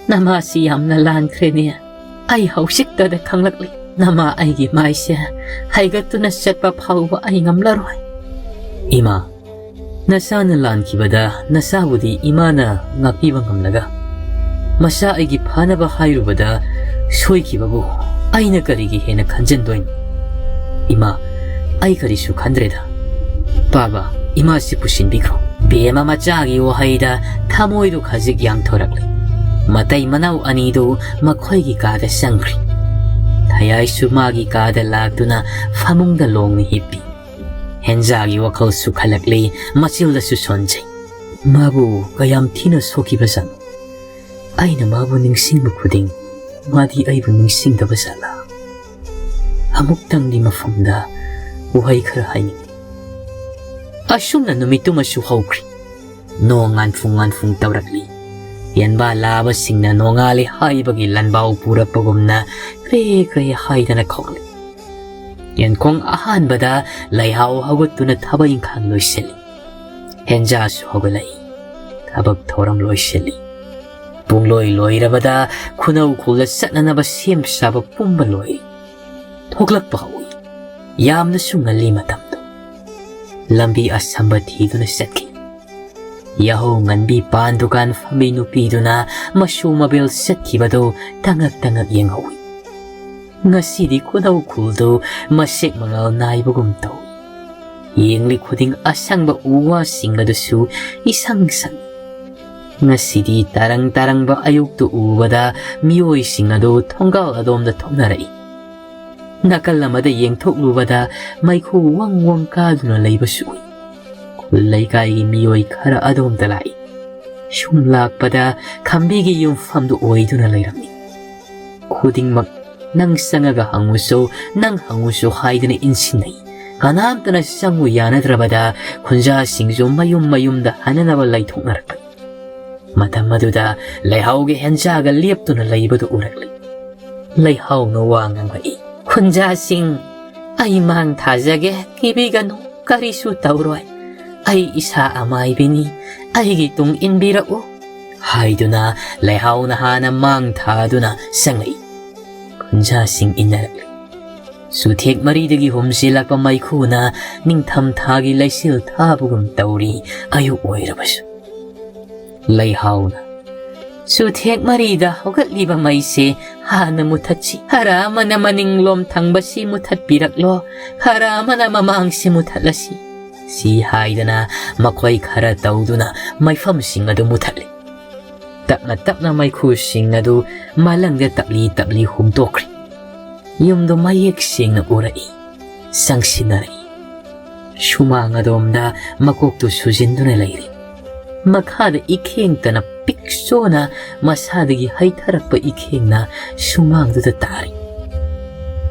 ꯅꯃꯥꯁꯤ ꯌꯥꯝꯅ ꯂꯥꯟꯈ꯭ꯔꯦꯅꯦ꯫ ꯑꯩ ꯍꯧꯖꯤꯛꯇꯗ ꯈꯪꯂꯛꯂꯤ꯫ ꯅꯃꯥ ꯑꯩꯒꯤ ꯃꯥꯏꯁꯦ ꯍꯩꯒꯠꯇꯨꯅ ꯆꯠꯄ ꯐꯥꯎꯕ ꯑꯩ ꯉꯝꯂꯔꯣꯏ"꯫ "ꯏꯃꯥ, ꯅꯆꯥꯅ ꯂꯥꯟꯈꯤꯕꯗ ꯅꯆꯥꯕꯨꯗꯤ ꯏꯃꯥꯅ ꯉꯥꯛꯄꯤꯕ ꯉꯝꯂꯒ ꯃꯆꯥ ꯑꯩꯒꯤ ꯐꯅꯕ ꯍꯥꯏꯔꯨꯕꯗ ꯁꯣꯏꯈꯤꯕꯕꯨ ꯑꯩꯅ ꯀꯔꯤꯒꯤ ꯍꯦꯟꯅ ꯈꯟꯖꯟꯗꯣꯏꯅꯣ? ꯏꯃꯥ, ꯑꯩ ꯀꯔꯤꯁꯨ ꯈꯟꯗ꯭ꯔꯦꯗ꯫ ꯄꯥꯕ, ꯏꯃꯥꯁꯤ ꯄꯨꯁꯤꯟꯕꯤꯈ꯭ꯔꯣ"꯫ ꯕꯦꯝꯃ ꯃꯆꯥꯒꯤ ꯋꯥꯍꯩꯗ ꯊꯃꯣꯏꯗꯨ ꯈꯖꯤꯛ ꯌꯥꯡꯊꯣꯔꯛꯂꯦ꯫ ꯃꯇꯩ ꯃꯅꯥꯎ ꯑꯅꯤꯗꯨ ꯃꯈꯣꯏꯒꯤ ꯀꯥꯗ ꯆꯪꯈ꯭ꯔꯦ꯫ ꯊꯌꯥꯏꯁꯨ ꯃꯥꯒꯤ ꯀꯥꯗ ꯂꯥꯛꯇꯨꯅ ꯐꯃꯨꯡꯗ ꯂꯣꯡꯅ ꯍꯤꯞꯄꯤ꯫ ꯍꯦꯟꯖꯥꯒꯤ ꯋꯥꯈꯜꯁꯨ ꯈꯜꯂꯛꯂꯤ, ꯃꯆꯤꯜꯗꯁꯨ ꯁꯣꯟꯖꯩ꯫ ꯃꯥꯕꯨ ꯀꯌꯥꯝ ꯊꯤꯅ ꯁꯣꯛꯈꯤꯕꯖꯥꯠꯅꯣ? ꯑꯩꯅ ꯃꯥꯕꯨ ꯅꯤꯡꯁꯤꯡꯕ ꯈꯨꯗꯤꯡ ꯃꯥꯗꯤ ꯑꯩꯕꯨ ꯅꯤꯡꯁꯤꯡꯗꯕ ꯖꯥꯠꯂꯥ? ꯑꯃꯨꯛꯇꯪꯗꯤ ꯃꯐꯝꯗ ꯋꯥꯍꯩ ꯈꯔ ꯍꯥꯏꯅꯤꯡꯏ꯫ ꯑꯁꯨꯝꯅ ꯅꯨꯃꯤꯠꯇꯨꯃꯁꯨ ꯍꯧꯈ꯭ꯔꯤ꯫ ꯅꯣꯡ ꯉꯥꯟꯐꯨꯡ ꯉꯥꯟꯐꯨꯡ ꯇꯧꯔꯛꯂꯤ꯫ ꯌꯦꯟꯕꯥ ꯂꯥꯕꯁꯤꯡꯅ ꯅꯣꯡꯉꯥꯜꯂꯦ ꯍꯥꯏꯕꯒꯤ ꯂꯟꯕꯥꯎ ꯄꯨꯔꯛꯄꯒꯨꯝꯅ ꯀ꯭ꯔꯦ ꯀ꯭ꯔꯦ ꯍꯥꯏꯗꯅ ꯈꯣꯡꯂꯤ꯫ ꯌꯦꯟꯈꯣꯡ ꯑꯍꯥꯟꯕꯗ ꯂꯩꯍꯥꯎ ꯍꯧꯒꯠꯇꯨꯅ ꯊꯕꯛ ꯏꯪꯈꯥꯡ ꯂꯣꯏꯁꯤꯜꯂꯤ꯫ ꯍꯦꯟꯖꯥꯁꯨ ꯍꯧꯒꯠꯂꯛꯏ꯫ ꯊꯕꯛ ꯊꯧꯔꯝ ꯂꯣꯏꯁꯤꯜꯂꯤ꯫ ꯄꯨꯡꯂꯣꯏ ꯂꯣꯏꯔꯕꯗ ꯈꯨꯅꯧ ꯈꯨꯜꯗ ꯆꯠꯅꯅꯕ ꯁꯦꯝ ꯁꯥꯕ ꯄꯨꯝꯕ ꯂꯣꯏꯔꯤ꯫ ꯊꯣꯛꯂꯛꯄ ꯍꯧꯏ꯫ ꯌꯥꯝꯅꯁꯨ ꯉꯜꯂꯤ ꯃꯇꯝꯗꯣ꯫ ꯂꯝꯕꯤ ꯑꯁꯝꯕ ꯊꯤꯗꯨꯅ ꯆꯠꯈꯤ꯫ ꯌꯥꯍꯧ ꯉꯟꯕꯤ ꯄꯥꯟ ꯗꯨꯀꯥꯟ ꯐꯝꯕꯤ ꯅꯨꯄꯤꯗꯨꯅ ꯃꯁꯨ ꯃꯕꯦꯜ ꯆꯠꯈꯤꯕꯗꯨ ꯇꯉꯛ ꯇꯉꯛ ꯌꯦꯡꯍꯧꯏ꯫ ꯉꯁꯤꯗꯤ ꯈꯨꯅꯧ ꯈꯨꯜꯗꯨ ꯃꯁꯦꯛ ꯃꯉꯥꯜ ꯅꯥꯏꯕꯒꯨꯝ ꯇꯧꯏ꯫ ꯌꯦꯡꯂꯤ ꯈꯨꯗꯤꯡ ꯑꯁꯪꯕ ꯎ ꯋꯥꯁꯤꯡ ꯑꯗꯨꯁꯨ ꯏꯁꯪ ꯁꯪꯏ꯫ ꯉꯁꯤꯗꯤ ꯇꯔꯪ ꯇꯔꯪꯕ ꯑꯌꯨꯛꯇꯨ ꯎꯕꯗ ꯃꯤꯑꯣꯏꯁꯤꯡ ꯑꯗꯨ ꯊꯣꯡꯒꯥꯜ ꯑꯗꯣꯝꯗ ꯊꯣꯛꯅꯔꯛꯏ꯫ ꯅꯥꯀꯜ ꯑꯃꯗ ꯌꯦꯡꯊꯣꯛꯂꯨꯕꯗ ꯃꯩꯈꯨ ꯋꯪ ꯋꯪ ꯀꯥꯗꯨꯅ ꯂꯩꯕꯁꯨ ꯎꯏ꯫ ꯈꯨꯜ ꯂꯩꯀꯥꯏꯒꯤ ꯃꯤꯑꯣꯏ ꯈꯔ ꯑꯗꯣꯝꯗ ꯂꯥꯛꯏ꯫ ꯁꯨꯝ ꯂꯥꯛꯄꯗ ꯈꯝꯕꯤꯒꯤ ꯌꯨꯝꯐꯝꯗꯨ ꯑꯣꯏꯗꯨꯅ ꯂꯩꯔꯝꯃꯤ꯫ ꯈꯨꯗꯤꯡꯃꯛ "ꯅꯪ ꯆꯪꯉꯒ ꯍꯪꯉꯨꯁꯨ, ꯅꯪ ꯍꯪꯉꯨꯁꯨ" ꯍꯥꯏꯗꯨꯅ ꯏꯟꯁꯤꯟꯅꯩ꯫ ꯀꯅꯥꯝꯇꯅ ꯆꯪꯉꯨ ꯌꯥꯅꯗ꯭ꯔꯕꯗ ꯈꯨꯟꯖꯥꯁꯤꯡꯁꯨ ꯃꯌꯨꯝ ꯃꯌꯨꯝꯗ ꯍꯟꯅꯅꯕ ꯂꯩꯊꯣꯛꯅꯔꯛꯄꯅꯤ꯫ ꯃꯇꯝ ꯑꯗꯨꯗ ꯂꯩꯍꯥꯎꯒꯤ ꯍꯦꯟꯖꯥꯒ ꯂꯦꯞꯇꯨꯅ ꯂꯩꯕꯗꯨ ꯎꯔꯛꯂꯤ꯫ ꯂꯩꯍꯥꯎꯅ ꯋꯥ ꯉꯥꯡꯂꯛꯏ, "ꯈꯨꯟꯖꯥꯁꯤꯡ, ꯑꯩ ꯃꯥꯡ ꯊꯥꯖꯒꯦ, ꯀꯤꯕꯤꯒꯅꯨ, ꯀꯔꯤꯁꯨ ꯇꯧꯔꯣꯏ꯫ ꯑꯩ ꯏꯁꯥ ꯑꯃꯥꯏꯕꯤꯅꯤ, ꯑꯩꯒꯤ ꯇꯨꯡ ꯏꯟꯕꯤꯔꯛꯎ" ꯍꯥꯏꯗꯨꯅ ꯂꯩꯍꯥꯎꯅ ꯍꯥꯟꯅ ꯃꯥꯡ ꯊꯥꯗꯨꯅ ꯆꯪꯂꯛꯏ꯫ ꯈꯨꯟꯖꯥꯁꯤꯡ ꯏꯟꯅꯔꯛꯂꯤ꯫ ꯆꯨꯊꯦꯛ ꯃꯔꯤꯗꯒꯤ ꯍꯨꯝꯖꯤꯜꯂꯛꯄ ꯃꯩꯈꯨꯅ ꯅꯤꯡꯊꯝ ꯊꯥꯒꯤ ꯂꯩꯆꯤꯜ ꯊꯥꯕꯒꯨꯝ ꯇꯧꯔꯤ꯫ ꯑꯌꯨꯛ ꯑꯣꯏꯔꯕꯁꯨ ꯂꯩꯍꯥꯎꯅ, "ꯆꯨꯊꯦꯛ ꯃꯔꯤꯗ ꯍꯧꯒꯠꯂꯤꯕ ꯃꯩꯁꯦ ꯍꯥꯟꯅ ꯃꯨꯊꯠꯁꯤ꯫ ꯈꯔ ꯑꯃꯅ ꯃꯅꯤꯡꯂꯣꯝ ꯊꯪꯕꯁꯤ ꯃꯨꯊꯠꯄꯤꯔꯛꯂꯣ, ꯈꯔ ꯑꯃꯅ ꯃꯃꯥꯡꯁꯤ ꯃꯨꯊꯠꯂꯁꯤ" ꯁꯤ ꯍꯥꯏꯗꯅ ꯃꯈꯣꯏ ꯈꯔ ꯇꯧꯗꯨꯅ ꯃꯩꯐꯝꯁꯤꯡ ꯑꯗꯨ ꯃꯨꯊꯠꯂꯤ꯫ ꯇꯞꯅ ꯇꯞꯅ ꯃꯩꯈꯨꯁꯤꯡ ꯑꯗꯨ ꯃꯂꯪꯗ ꯇꯞꯂꯤ ꯇꯞꯂꯤ ꯍꯨꯝꯇꯣꯛꯈ꯭ꯔꯤ꯫ ꯌꯨꯝꯗꯨ ꯃꯌꯦꯛ ꯁꯦꯡꯅ ꯎꯔꯛꯏ, ꯆꯪꯁꯤꯟꯅꯔꯛꯏ꯫ ꯁꯨꯃꯥꯡ ꯑꯗꯣꯝꯗ ꯃꯀꯣꯛꯇꯨ ꯁꯨꯖꯤꯟꯗꯨꯅ ꯂꯩꯔꯤ꯫ ꯃꯈꯥꯗ ꯏꯈꯦꯡꯇꯅ ꯄꯤꯛꯁꯣꯅ ꯃꯁꯥꯗꯒꯤ ꯍꯩꯊꯔꯛꯄ ꯏꯈꯦꯡꯅ ꯁꯨꯃꯥꯡꯗꯨꯗ ꯇꯥꯔꯤ꯫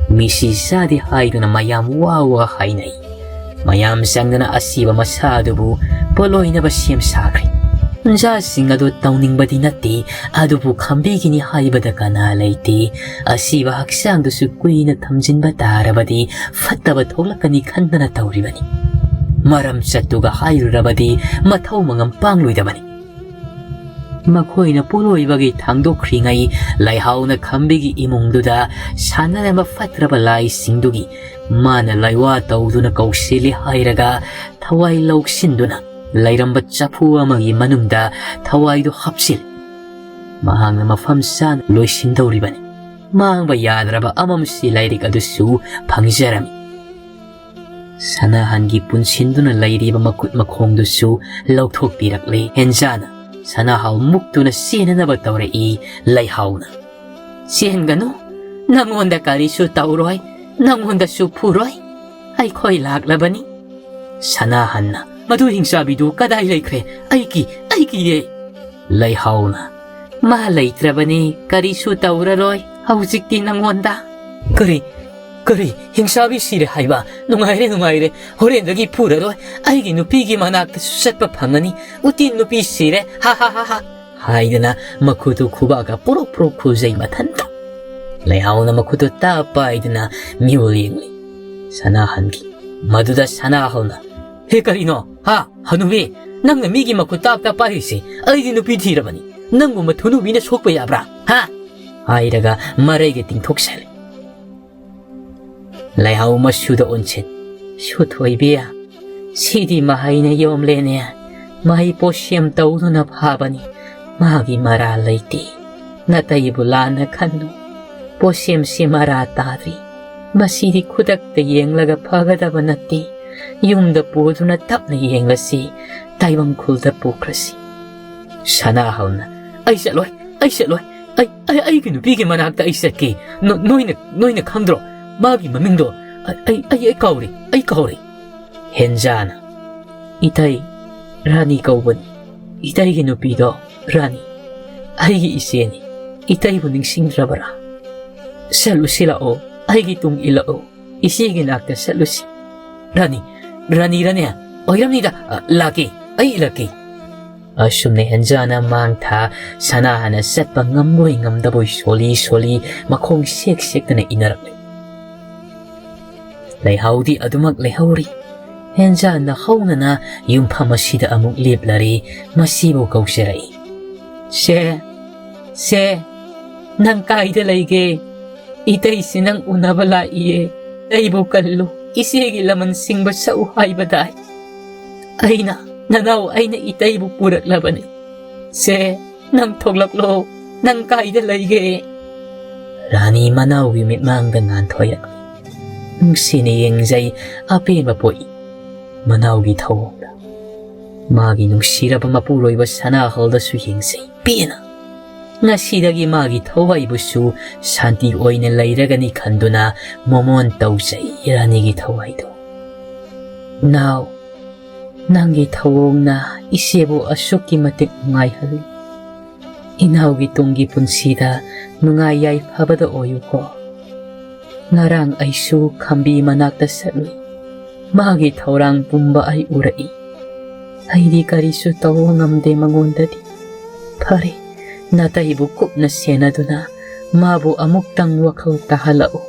ꯃꯤꯁꯤ ꯆꯥꯗꯦ ꯍꯥꯏꯗꯨꯅ ꯃꯌꯥꯝ ꯋꯥ ꯋꯥ ꯍꯥꯏꯅꯩ꯫ ꯃꯌꯥꯝ ꯆꯪꯗꯨꯅ ꯑꯁꯤꯕ ꯃꯁꯥ ꯑꯗꯨꯕꯨ ꯄꯣꯠꯂꯣꯏꯅꯕ ꯁꯦꯝ ꯁꯥꯈ꯭ꯔꯦ꯫ ꯄꯨꯟꯖꯥꯁꯤꯡ ꯑꯗꯨ ꯇꯧꯅꯤꯡꯕꯗꯤ ꯅꯠꯇꯦ, ꯑꯗꯨꯕꯨ ꯈꯝꯕꯤꯒꯤꯅꯤ ꯍꯥꯏꯕꯗ ꯀꯅꯥ ꯂꯩꯇꯦ꯫ ꯑꯁꯤꯕ ꯍꯛꯆꯥꯡꯗꯨꯁꯨ ꯀꯨꯏꯅ ꯊꯝꯖꯤꯟꯕ ꯇꯥꯔꯕꯗꯤ ꯐꯠꯇꯕ ꯊꯣꯛꯂꯛꯀꯅꯤ ꯈꯟꯗꯅ ꯇꯧꯔꯤꯕꯅꯤ꯫ ꯃꯔꯝ ꯆꯠꯇꯨꯒ ꯍꯥꯏꯔꯨꯔꯕꯗꯤ ꯃꯊꯧ ꯃꯉꯝ ꯄꯥꯡꯂꯣꯏꯗꯕꯅꯤ꯫ ꯃꯈꯣꯏꯅ ꯄꯣꯠꯂꯣꯏꯕꯒꯤ ꯊꯥꯡꯗꯣꯛꯈ꯭ꯔꯤꯉꯩ ꯂꯩꯍꯥꯎꯅ ꯈꯝꯕꯤꯒꯤ ꯏꯃꯨꯡꯗꯨꯗ ꯁꯥꯟꯅꯔꯝꯕ ꯐꯠꯇ꯭ꯔꯕ ꯂꯥꯏꯁꯤꯡꯗꯨꯒꯤ ꯃꯥꯅ ꯂꯥꯏꯋꯥ ꯇꯧꯗꯨꯅ ꯀꯧꯁꯤꯜꯂꯤ ꯍꯥꯏꯔꯒ ꯊꯋꯥꯏ ꯂꯧꯁꯤꯟꯗꯨꯅ ꯂꯩꯔꯝꯕ ꯆꯐꯨ ꯑꯃꯒꯤ ꯃꯅꯨꯡꯗ ꯊꯋꯥꯏꯗꯨ ꯍꯥꯞꯆꯤꯜꯂꯤ꯫ ꯃꯍꯥꯛꯅ ꯃꯐꯝ ꯆꯥꯅ ꯂꯣꯏꯁꯤꯟꯗꯧꯔꯤꯕꯅꯤ꯫ ꯃꯥꯡꯕ ꯌꯥꯗ꯭ꯔꯕ ꯑꯃꯝꯁꯤ ꯂꯥꯏꯔꯤꯛ ꯑꯗꯨꯁꯨ ꯐꯪꯖꯔꯝꯃꯤ꯫ ꯁꯅꯥꯍꯟꯒꯤ ꯄꯨꯟꯁꯤꯟꯗꯨꯅ ꯂꯩꯔꯤꯕ ꯃꯈꯨꯠ ꯃꯈꯣꯡꯗꯨꯁꯨ ꯂꯧꯊꯣꯛꯄꯤꯔꯛꯂꯦ꯫ ꯍꯦꯟꯖꯥꯅ ꯁꯅꯥꯍꯥꯎ ꯃꯨꯛꯇꯨꯅ ꯆꯦꯟꯅꯅꯕ ꯇꯧꯔꯛꯏ꯫ ꯂꯩꯍꯥꯎꯅ, "ꯆꯦꯟꯒꯅꯨ, ꯅꯪꯉꯣꯟꯗ ꯀꯔꯤꯁꯨ ꯇꯧꯔꯣꯏ, ꯅꯪꯉꯣꯟꯗꯁꯨ ꯐꯨꯔꯣꯏ, ꯑꯩꯈꯣꯏ ꯂꯥꯛꯂꯕꯅꯤ꯫" ꯁꯅꯥꯍꯟꯅ, "ꯃꯗꯨ ꯍꯤꯡꯆꯥꯕꯤꯗꯨ ꯀꯗꯥꯏ ꯂꯩꯈ꯭ꯔꯦ? ꯑꯩꯒꯤ, ꯑꯩꯒꯤꯌꯦ!" ꯂꯩꯍꯥꯎꯅ, "ꯃꯥ ꯂꯩꯇ꯭ꯔꯕꯅꯤ, ꯀꯔꯤꯁꯨ ꯇꯧꯔꯔꯣꯏ ꯍꯧꯖꯤꯛꯇꯤ ꯅꯪꯉꯣꯟꯗ꯫" "ꯀꯔꯤ, ꯀꯔꯤ? ꯍꯤꯡꯆꯥꯕꯤ ꯁꯤꯔꯦ ꯍꯥꯏꯕ? ꯅꯨꯡꯉꯥꯏꯔꯦ, ꯅꯨꯡꯉꯥꯏꯔꯦ꯫ ꯍꯣꯔꯦꯟꯗꯒꯤ ꯐꯨꯔꯔꯣꯏ꯫ ꯑꯩꯒꯤ ꯅꯨꯄꯤꯒꯤ ꯃꯅꯥꯛꯇꯁꯨ ꯆꯠꯄ ꯐꯪꯉꯅꯤ꯫ ꯎꯇꯤ ꯅꯨꯄꯤ ꯁꯤꯔꯦ꯫ ꯍꯥ, ꯍꯥ, ꯍꯥ, ꯍꯥ!" ꯍꯥꯏꯗꯨꯅ ꯃꯈꯨꯠꯇꯨ ꯈꯨꯕꯥꯛꯀ ꯄꯨꯔꯨꯞ ꯄꯨꯔꯨꯞ ꯈꯨꯖꯩ ꯃꯊꯟꯇ꯫ ꯂꯩꯍꯥꯎꯅ ꯃꯈꯨꯠꯇꯨ ꯇꯞ ꯄꯥꯏꯗꯨꯅ ꯃꯤꯍꯨꯜ ꯌꯦꯡꯂꯤ꯫ ꯁꯅꯥꯍꯟꯒꯤ꯫ ꯃꯗꯨꯗ ꯁꯅꯥꯍꯧꯅ, "ꯍꯦ, ꯀꯔꯤꯅꯣ? ꯍꯥ? ꯍꯅꯨꯕꯤ, ꯅꯪꯅ ꯃꯤꯒꯤ ꯃꯈꯨꯠ ꯇꯥꯞ ꯇꯥꯞ ꯄꯥꯏꯔꯤꯁꯦ? ꯑꯩꯗꯤ ꯅꯨꯄꯤ ꯊꯤꯔꯕꯅꯤ꯫ ꯅꯪꯒꯨꯝꯕ ꯊꯨꯅꯨꯕꯤꯅ ꯁꯣꯛꯄ ꯌꯥꯕ꯭ꯔꯥ? ꯍꯥ?" ꯍꯥꯏꯔꯒ ꯃꯔꯩꯒ ꯇꯤꯡꯊꯣꯛꯆꯜꯂꯤ꯫ ꯂꯩꯍꯥꯎ ꯃꯁꯨꯗ ꯑꯣꯟꯁꯤꯟ, "ꯁꯨꯊꯣꯏꯕꯤ, ꯁꯤꯗꯤ ꯃꯍꯩꯅ ꯌꯣꯝꯂꯦꯅꯦ꯫ ꯃꯍꯩ ꯄꯣꯠꯁꯦꯝ ꯇꯧꯗꯨꯅ ꯐꯥꯕꯅꯤ꯫ ꯃꯥꯒꯤ ꯃꯔꯥꯜ ꯂꯩꯇꯦ꯫ ꯅꯇꯩꯕꯨ ꯂꯥꯟꯅ ꯈꯟꯅꯨ꯫ ꯄꯣꯠꯁꯦꯝꯁꯤ ꯃꯔꯥ ꯇꯥꯗ꯭ꯔꯤ꯫ ꯃꯁꯤꯗꯤ ꯈꯨꯗꯛꯇ ꯌꯦꯡꯂꯒ ꯐꯒꯗꯕ ꯅꯠꯇꯦ꯫ ꯌꯨꯝꯗ ꯄꯨꯗꯨꯅ ꯇꯞꯅ ꯌꯦꯡꯂꯁꯤ꯫ ꯇꯥꯏꯕꯪ ꯈꯨꯜꯗ ꯄꯨꯈ꯭ꯔꯁꯤ꯫" ꯁꯅꯥꯍꯧꯅ, "ꯑꯩ ꯆꯠꯂꯣꯏ, ꯑꯩ ꯆꯠꯂꯣꯏ꯫ ꯑꯩ, ꯑꯩ, ꯑꯩꯒꯤ ꯅꯨꯄꯤꯒꯤ ꯃꯅꯥꯛꯇ ꯑꯩ ꯆꯠꯀꯦ꯫ ꯅꯣ-, ꯅꯣꯏꯅ, ꯅꯣꯏꯅ ꯈꯪꯗ꯭ꯔꯣ? ꯃꯥꯒꯤ ꯃꯃꯤꯡꯗꯣ ꯑ-, ꯑꯩ, ꯑꯩ, ꯑꯩ ꯀꯥꯎꯔꯦ, ꯑꯩ ꯀꯥꯎꯔꯦ꯫" ꯍꯦꯟꯖꯥꯅ, "ꯏꯇꯩ, ꯔꯥꯅꯤ ꯀꯧꯕꯅꯤ꯫ "ꯏꯇꯩꯒꯤ ꯅꯨꯄꯤꯗꯣ, ꯔꯥꯅꯤ, ꯑꯩꯒꯤ ꯏꯆꯦꯅꯤ꯫ ꯏꯇꯩꯕꯨ ꯅꯤꯡꯁꯤꯡꯗ꯭ꯔꯕꯔꯥ? ꯆꯠꯂꯨꯁꯤ ꯂꯥꯛꯑꯣ, ꯑꯩꯒꯤ ꯇꯨꯡ ꯏꯜꯂꯛꯑꯣ, ꯏꯆꯦꯒꯤ ꯅꯥꯛꯇ ꯆꯠꯂꯨꯁꯤ꯫" "ꯔꯥꯅꯤ, ꯔꯥꯅꯤ, ꯔꯥꯅꯤ, ꯑꯣꯏꯔꯝꯅꯤꯗ, ꯑ, ꯂꯥꯛꯀꯦ, ꯑꯩ ꯏꯜꯂꯛꯀꯦ꯫" ꯑꯁꯨꯝꯅ ꯍꯦꯟꯖꯥꯅ ꯃꯥꯡ ꯊꯥ ꯁꯅꯥꯍꯅ ꯆꯠꯄ ꯉꯝꯕꯣꯏ ꯉꯝꯗꯕꯣꯏ ꯁꯣꯜꯂꯤ ꯁꯣꯜꯂꯤ ꯃꯈꯣꯡ ꯁꯦꯛ ꯁꯦꯛꯇꯅ ꯏꯟꯅꯔꯛꯂꯤ꯫ ꯂꯩꯍꯥꯎꯗꯤ ꯑꯗꯨꯃꯛ ꯂꯩꯍꯧꯔꯤ꯫ ꯍꯦꯟꯖꯥꯅ ꯍꯧꯅꯅ ꯌꯨꯝꯐꯝ ꯑꯁꯤꯗ ꯑꯃꯨꯛ ꯂꯦꯞꯂꯔꯦ꯫ ꯃꯁꯤꯕꯨ ꯀꯧꯖꯔꯛꯏ꯫ "ꯁꯦ, ꯁꯦ, ꯅꯪ ꯀꯥꯏꯗ ꯂꯩꯒꯦ? ꯏꯇꯩꯁꯤ ꯅꯪ ꯎꯅꯕ ꯂꯥꯛꯏꯌꯦ꯫ ꯑꯩꯕꯨ ꯀꯜꯂꯨ, ꯏꯆꯦꯒꯤ ꯂꯃꯟ ꯁꯤꯡꯕ ꯁꯛꯎ ꯍꯥꯏꯕ ꯇꯥꯏ꯫ ꯑꯩꯅ, ꯅꯅꯥꯎ ꯑꯩꯅ ꯏꯇꯩꯕꯨ ꯄꯨꯔꯛꯂꯕꯅꯤ꯫ ꯁꯦ, ꯅꯪ ꯊꯣꯛꯂꯛꯂꯣ, ꯅꯪ ꯀꯥꯏꯗ ꯂꯩꯒꯦ?" ꯔꯥꯅꯤ ꯃꯅꯥꯎꯒꯤ ꯃꯤꯠꯃꯥꯡꯗ ꯉꯥꯟꯊꯣꯏꯔꯛꯂꯤ꯫ ꯅꯨꯡꯁꯤꯅ ꯌꯦꯡꯖꯩ, ꯑꯄꯦꯟꯕ ꯄꯣꯛꯏ ꯃꯅꯥꯎꯒꯤ ꯊꯧꯑꯣꯡꯗ꯫ ꯃꯥꯒꯤ ꯅꯨꯡꯁꯤꯔꯕ ꯃꯄꯨꯔꯣꯏꯕ ꯁꯅꯥꯍꯜꯗꯁꯨ ꯌꯦꯡꯖꯩ, ꯄꯦꯟꯅ꯫ ꯉꯁꯤꯗꯒꯤ ꯃꯥꯒꯤ ꯊꯋꯥꯏꯕꯨꯁꯨ ꯁꯥꯟꯇꯤ ꯑꯣꯏꯅ ꯂꯩꯔꯒꯅꯤ ꯈꯟꯗꯨꯅ ꯃꯣꯃꯣꯟ ꯇꯧꯖꯩ ꯔꯥꯅꯤꯒꯤ ꯊꯋꯥꯏꯗꯨ꯫ "ꯅꯥꯎ, ꯅꯪꯒꯤ ꯊꯧꯑꯣꯡꯅ ꯏꯆꯦꯕꯨ ꯑꯁꯨꯛꯀꯤ ꯃꯇꯤꯛ ꯅꯨꯡꯉꯥꯏꯍꯜꯂꯤ꯫ ꯏꯅꯥꯎꯒꯤ ꯇꯨꯡꯒꯤ ꯄꯨꯟꯁꯤꯗ ꯅꯨꯡꯉꯥꯏ ꯌꯥꯏꯐꯕꯗ ꯑꯣꯏꯌꯨꯀꯣ꯫ ꯉꯔꯥꯡ ꯑꯩꯁꯨ ꯈꯝꯕꯤ ꯃꯅꯥꯛꯇ ꯆꯠꯂꯨꯏ꯫ ꯃꯥꯒꯤ ꯊꯧꯔꯥꯡ ꯄꯨꯝꯕ ꯑꯩ ꯎꯔꯛꯏ꯫ ꯑꯩꯗꯤ ꯀꯔꯤꯁꯨ ꯇꯧꯕ ꯉꯝꯗꯦ ꯃꯉꯣꯟꯗꯗꯤ꯫ ꯐꯔꯦ, ꯅꯥꯇꯩꯕꯨ ꯀꯨꯞꯅ ꯁꯦꯟꯅꯗꯨꯅ ꯃꯥꯕꯨ ꯑꯃꯨꯛꯇꯪ ꯋꯥꯈꯜ ꯇꯥꯍꯜꯂꯛꯎ꯫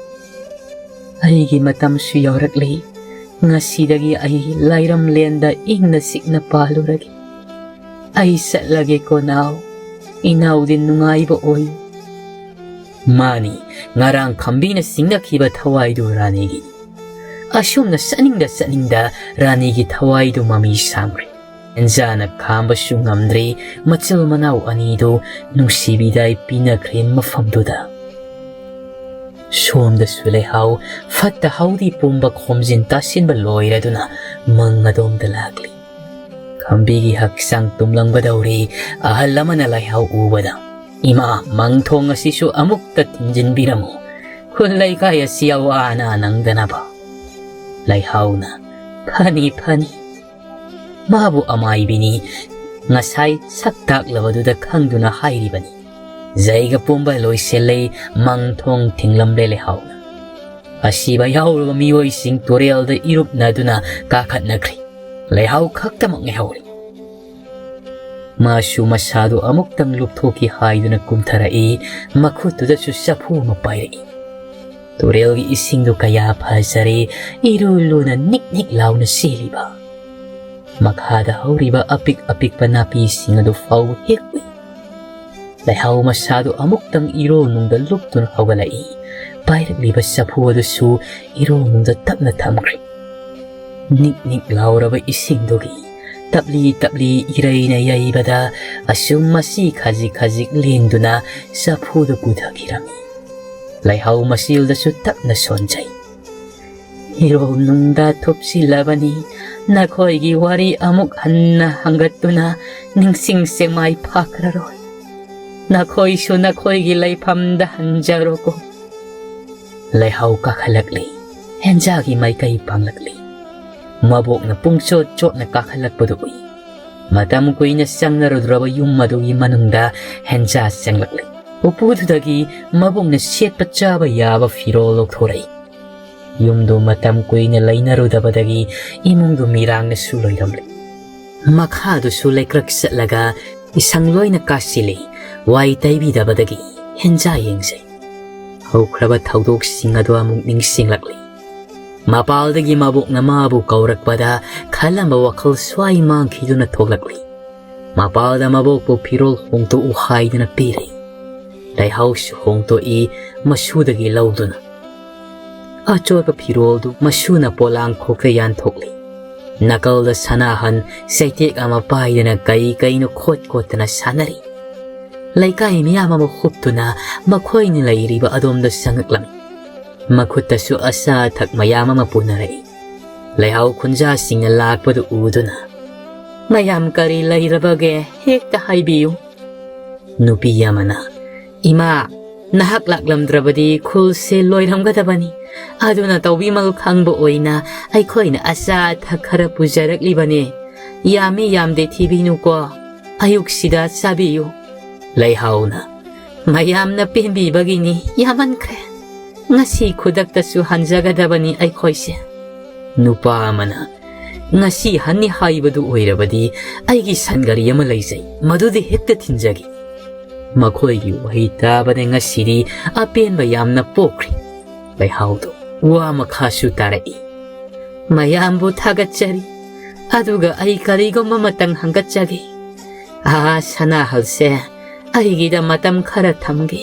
ꯑꯩꯒꯤ ꯃꯇꯝꯁꯨ ꯌꯧꯔꯛꯂꯤ꯫ ꯉꯁꯤꯗꯒꯤ ꯑꯩ ꯂꯥꯏꯔꯝꯂꯦꯟꯗ ꯏꯪꯅ ꯆꯤꯛꯅ ꯄꯥꯜꯂꯨꯔꯒꯦ꯫ ꯑꯩ ꯆꯠꯂꯒꯦꯀꯣ ꯅꯥꯎ꯫ ꯏꯅꯥꯎꯗꯤ ꯅꯨꯡꯉꯥꯏꯕ ꯑꯣꯏꯌꯨ꯫" ꯃꯥꯅꯤ, ꯉꯔꯥꯡ ꯈꯝꯕꯤꯅ ꯆꯤꯡꯅꯈꯤꯕ ꯊꯋꯥꯏꯗꯨ ꯔꯥꯅꯤꯒꯤ꯫ ꯑꯁꯨꯝꯅ ꯆꯠꯅꯤꯡꯗ ꯆꯠꯅꯤꯡꯗ ꯔꯥꯅꯤꯒꯤ ꯊꯋꯥꯏꯗꯨ ꯃꯃꯤ ꯁꯥꯝꯈ꯭ꯔꯦ꯫ ꯍꯦꯟꯖꯥꯅ ꯈꯥꯝꯕꯁꯨ ꯉꯝꯗ꯭ꯔꯦ, ꯃꯆꯤꯜ ꯃꯅꯥꯎ ꯑꯅꯤꯗꯨ ꯅꯨꯡꯁꯤꯕꯤꯗꯥꯏ ꯄꯤꯅꯈ꯭ꯔꯦ ꯃꯐꯝꯗꯨꯗ꯫ ꯁꯣꯝꯗꯁꯨ ꯂꯩꯍꯥꯎ ꯐꯠꯇ ꯍꯥꯎꯗꯤ ꯄꯨꯝꯕ ꯈꯣꯝꯖꯤꯟ ꯇꯥꯁꯤꯟꯕ ꯂꯣꯏꯔꯗꯨꯅ ꯃꯪ ꯑꯗꯣꯝꯗ ꯂꯥꯛꯂꯤ꯫ ꯈꯝꯕꯤꯒꯤ ꯍꯛꯆꯥꯡ ꯇꯨꯝꯂꯝꯒꯗꯧꯔꯦ꯫ ꯑꯍꯜ ꯑꯃꯅ ꯂꯩꯍꯥꯎ ꯎꯕꯗ, "ꯏꯃꯥ, ꯃꯪ ꯊꯣꯡ ꯑꯁꯤꯁꯨ ꯑꯃꯨꯛꯇ ꯊꯤꯟꯖꯤꯟꯕꯤꯔꯝꯃꯨ꯫ ꯈꯨꯜ ꯂꯩꯀꯥꯏ ꯑꯁꯤ ꯑꯋꯥ ꯑꯅꯥ ꯅꯪꯗꯅꯕ꯫" ꯂꯩꯍꯥꯎꯅ, "ꯐꯅꯤ, ꯐꯅꯤ꯫ ꯃꯥꯕꯨ ꯑꯃꯥꯏꯕꯤꯅꯤ, ꯉꯁꯥꯏ ꯁꯛ ꯇꯥꯛꯂꯕꯗꯨꯗ ꯈꯪꯗꯨꯅ ꯍꯥꯏꯔꯤꯕꯅꯤ꯫ ꯖꯩꯒ ꯄꯣꯝꯕ ꯂꯣꯏꯁꯤꯜꯂꯦ, ꯃꯪ ꯊꯣꯡ ꯊꯤꯡꯂꯝꯂꯦ ꯂꯩꯍꯥꯎꯅ꯫ ꯑꯁꯤꯕ ꯌꯥꯎꯔꯕ ꯃꯤꯑꯣꯏꯁꯤꯡ ꯇꯨꯔꯦꯜꯗ ꯏꯔꯨꯞꯅꯗꯨꯅ ꯀꯥꯈꯠꯅꯈ꯭ꯔꯦ꯫ ꯂꯩꯍꯥꯎ ꯈꯛꯇꯃꯛ ꯉꯥꯏꯍꯧꯔꯦ꯫ ꯃꯥꯁꯨ ꯃꯁꯥꯗꯨ ꯑꯃꯨꯛꯇꯪ ꯂꯨꯞꯊꯣꯛꯈꯤ ꯍꯥꯏꯗꯨꯅ ꯀꯨꯝꯊꯔꯛꯏ, ꯃꯈꯨꯠꯇꯨꯗꯁꯨ ꯆꯐꯨ ꯑꯃ ꯄꯥꯏꯔꯛꯏ꯫ ꯇꯨꯔꯦꯜꯒꯤ ꯏꯁꯤꯡꯗꯨ ꯀꯌꯥ ꯐꯖꯔꯦ, ꯏꯔꯨ ꯂꯨꯅ ꯅꯤꯛ ꯅꯤꯛ ꯂꯥꯎꯅ ꯆꯦꯜꯂꯤꯕ꯫ ꯃꯈꯥꯗ ꯍꯧꯔꯤꯕ ꯑꯄꯤꯛ ꯑꯄꯤꯛꯄ ꯅꯥꯄꯤꯁꯤꯡ ꯑꯗꯨ ꯐꯥꯎꯕ ꯍꯦꯛ ꯎꯏ꯫ ꯂꯩꯍꯥꯎ ꯃꯁꯥꯗꯨ ꯑꯃꯨꯛꯇꯪ ꯏꯔꯣꯜꯅꯨꯡꯗ ꯂꯨꯞꯇꯨꯅ ꯍꯧꯒꯠꯂꯛꯏ꯫ ꯄꯥꯏꯔꯛꯂꯤꯕ ꯆꯐꯨ ꯑꯗꯨꯁꯨ ꯏꯔꯣꯜꯅꯨꯡꯗ ꯇꯞꯅ ꯊꯝꯈ꯭ꯔꯦ꯫ ꯅꯤꯛ ꯅꯤꯛ ꯂꯥꯎꯔꯕ ꯏꯁꯤꯡꯗꯨꯒꯤ ꯇꯞꯂꯤ ꯇꯞꯂꯤ ꯏꯔꯩꯅ ꯌꯩꯕꯗ ꯑꯁꯨꯝ ꯃꯁꯤ ꯈꯖꯤꯛ ꯈꯖꯤꯛ ꯂꯦꯡꯗꯨꯅ ꯆꯐꯨꯗꯨ ꯄꯨꯊꯈꯤꯔꯝꯃꯤ꯫ ꯂꯩꯍꯥꯎ ꯃꯆꯤꯜꯗꯁꯨ ꯇꯞꯅ ꯁꯣꯟꯖꯩ꯫ ꯏꯔꯣꯜꯅꯨꯡꯗ ꯊꯨꯞꯁꯤꯜꯂꯕꯅꯤ꯫ ꯅꯈꯣꯏꯒꯤ ꯋꯥꯔꯤ ꯑꯃꯨꯛ ꯍꯟꯅ ꯍꯪꯒꯠꯇꯨꯅ ꯅꯤꯡꯁꯤꯡ ꯁꯦꯡꯃꯥꯏ ꯐꯥꯈ꯭ꯔꯔꯣꯏ꯫ ꯅꯈꯣꯏꯁꯨ ꯅꯈꯣꯏꯒꯤ ꯂꯩꯐꯝꯗ ꯍꯟꯖꯔꯣꯀꯣ꯫ ꯂꯩꯍꯥꯎ ꯀꯥꯈꯠꯂꯛꯂꯤ꯫ ꯍꯦꯟꯖꯥꯒꯤ ꯃꯥꯏꯀꯩ ꯄꯥꯡꯂꯛꯂꯤ꯫ ꯃꯕꯣꯛꯅ ꯄꯨꯡꯆꯣꯠ ꯆꯣꯠꯅ ꯀꯥꯈꯠꯂꯛꯄꯗꯨ ꯎꯏ꯫ ꯃꯇꯝ ꯀꯨꯏꯅ ꯆꯪꯅꯔꯨꯗ꯭ꯔꯕ ꯌꯨꯝ ꯑꯗꯨꯒꯤ ꯃꯅꯨꯡꯗ ꯍꯦꯟꯖꯥ ꯆꯪꯂꯛꯂꯤ꯫ ꯎꯄꯨꯗꯨꯗꯒꯤ ꯃꯕꯣꯛꯅ ꯁꯦꯠꯄ ꯆꯥꯕ ꯌꯥꯕ ꯐꯤꯔꯣꯜ ꯂꯧꯊꯣꯔꯛꯏ꯫ ꯌꯨꯝꯗꯨ ꯃꯇꯝ ꯀꯨꯏꯅ ꯂꯩꯅꯔꯨꯗꯕꯗꯒꯤ ꯏꯃꯨꯡꯗꯨ ꯃꯤꯔꯥꯡꯅꯁꯨ ꯂꯣꯏꯔꯝꯂꯦ꯫ ꯃꯈꯥꯗꯨꯁꯨ ꯂꯩꯀ꯭ꯔꯛ ꯆꯠꯂꯒ ꯏꯁꯪ ꯂꯣꯏꯅ ꯀꯥꯁꯤꯜꯂꯤ꯫ ꯋꯥꯏ ꯇꯩꯕꯤꯗꯕꯗꯒꯤ ꯍꯦꯟꯖꯥ ꯌꯦꯡꯖꯩ꯫ ꯍꯧꯈ꯭ꯔꯕ ꯊꯧꯗꯣꯛꯁꯤꯡ ꯑꯗꯨ ꯑꯃꯨꯛ ꯅꯤꯡꯁꯤꯡꯂꯛꯂꯤ꯫ ꯃꯄꯥꯜꯗꯒꯤ ꯃꯕꯣꯛꯅ ꯃꯥꯕꯨ ꯀꯧꯔꯛꯄꯗ ꯈꯜꯂꯝꯕ ꯋꯥꯈꯜ ꯁ꯭ꯋꯥꯏ ꯃꯥꯡꯈꯤꯗꯨꯅ ꯊꯣꯛꯂꯛꯂꯤ꯫ ꯃꯄꯥꯜꯗ ꯃꯕꯣꯛꯄꯨ ꯐꯤꯔꯣꯜ ꯍꯣꯡꯗꯣꯛꯎ ꯍꯥꯏꯗꯨꯅ ꯄꯤꯔꯤ꯫ ꯂꯩꯍꯥꯎꯁꯨ ꯍꯣꯡꯗꯣꯛꯏ ꯃꯁꯨꯗꯒꯤ ꯂꯧꯗꯨꯅ꯫ ꯑꯆꯣꯠꯄ ꯐꯤꯔꯣꯜꯗꯨ ꯃꯁꯨꯅ ꯄꯣꯂꯥꯡꯈꯣꯛꯇ ꯌꯥꯟꯊꯣꯛꯂꯤ꯫ ꯅꯥꯀꯜꯗ ꯁꯅꯥꯍꯟ ꯆꯩꯇꯦꯛ ꯑꯃ ꯄꯥꯏꯗꯨꯅ ꯀꯩ ꯀꯩꯅꯣ ꯈꯣꯠ ꯈꯣꯠꯇꯅ ꯁꯥꯟꯅꯔꯤ꯫ ꯂꯩꯀꯥꯏ ꯃꯤꯌꯥꯝ ꯑꯃ ꯍꯨꯞꯇꯨꯅ ꯃꯈꯣꯏꯅ ꯂꯩꯔꯤꯕ ꯑꯗꯣꯝꯗ ꯆꯪꯉꯛꯂꯝꯃꯤ꯫ ꯃꯈꯨꯠꯇꯁꯨ ꯑꯆꯥ ꯑꯊꯛ ꯃꯌꯥꯝ ꯑꯃ ꯄꯨꯅꯔꯛꯏ꯫ ꯂꯩꯍꯥꯎ ꯈꯨꯟꯖꯥꯁꯤꯡꯅ ꯂꯥꯛꯄꯗꯨ ꯎꯗꯨꯅ, "ꯃꯌꯥꯝ ꯀꯔꯤ ꯂꯩꯔꯕꯒꯦ? ꯍꯦꯛꯇ ꯍꯥꯏꯕꯤꯌꯨ꯫" ꯅꯨꯄꯤ ꯑꯃꯅ, "ꯏꯃꯥ, ꯅꯍꯥꯛ ꯂꯥꯛꯂꯝꯗ꯭ꯔꯕꯗꯤ ꯈꯨꯜꯁꯦ ꯂꯣꯏꯔꯝꯒꯗꯕꯅꯤ꯫ ꯑꯗꯨꯅ ꯇꯧꯕꯤꯃꯜ ꯈꯪꯕ ꯑꯣꯏꯅ ꯑꯩꯈꯣꯏꯅ ꯑꯆꯥ ꯑꯊꯛ ꯈꯔ ꯄꯨꯖꯔꯛꯂꯤꯕꯅꯦ꯫ ꯌꯥꯝꯃꯤ ꯌꯥꯝꯗꯦ ꯊꯤꯕꯤꯅꯨꯀꯣ, ꯑꯌꯨꯛꯁꯤꯗ ꯆꯥꯕꯤꯌꯨ꯫ ꯂꯩꯍꯥꯎꯅ, "ꯃꯌꯥꯝꯅ ꯄꯦꯟꯕꯤꯕꯒꯤꯅꯤ, ꯌꯥꯝꯃꯟꯈ꯭ꯔꯦ꯫ ꯉꯁꯤ ꯈꯨꯗꯛꯇꯁꯨ ꯍꯟꯖꯒꯗꯕꯅꯤ ꯑꯩꯈꯣꯏꯁꯦ꯫" ꯅꯨꯄꯥ ꯑꯃꯅ, "ꯉꯁꯤ ꯍꯟꯅꯤ ꯍꯥꯏꯕꯗꯨ ꯑꯣꯏꯔꯕꯗꯤ ꯑꯩꯒꯤ ꯁꯟꯒꯥꯔꯤ ꯑꯃ ꯂꯩꯖꯩ, ꯃꯗꯨꯗꯤ ꯍꯦꯛꯇ ꯊꯤꯟꯖꯒꯦ꯫" ꯃꯈꯣꯏꯒꯤ ꯋꯥꯍꯩ ꯇꯥꯕꯗ ꯉꯁꯤꯗꯤ ꯑꯄꯦꯟꯕ ꯌꯥꯝꯅ ꯄꯣꯛꯈ꯭ꯔꯦ꯫ ꯂꯩꯍꯥꯎꯗꯣ ꯋꯥ ꯃꯈꯥꯁꯨ ꯇꯥꯔꯛꯏ꯫ "ꯃꯌꯥꯝꯕꯨ ꯊꯥꯒꯠꯆꯔꯤ꯫ ꯑꯗꯨꯒ ꯑꯩ ꯀꯔꯤꯒꯨꯝꯕ ꯑꯃꯇꯪ ꯍꯪꯒꯠꯆꯒꯦ꯫ ꯑꯥ, ꯁꯅꯥꯍꯜꯁꯦ ꯑꯩꯒꯤꯗ ꯃꯇꯝ ꯈꯔ ꯊꯝꯒꯦ꯫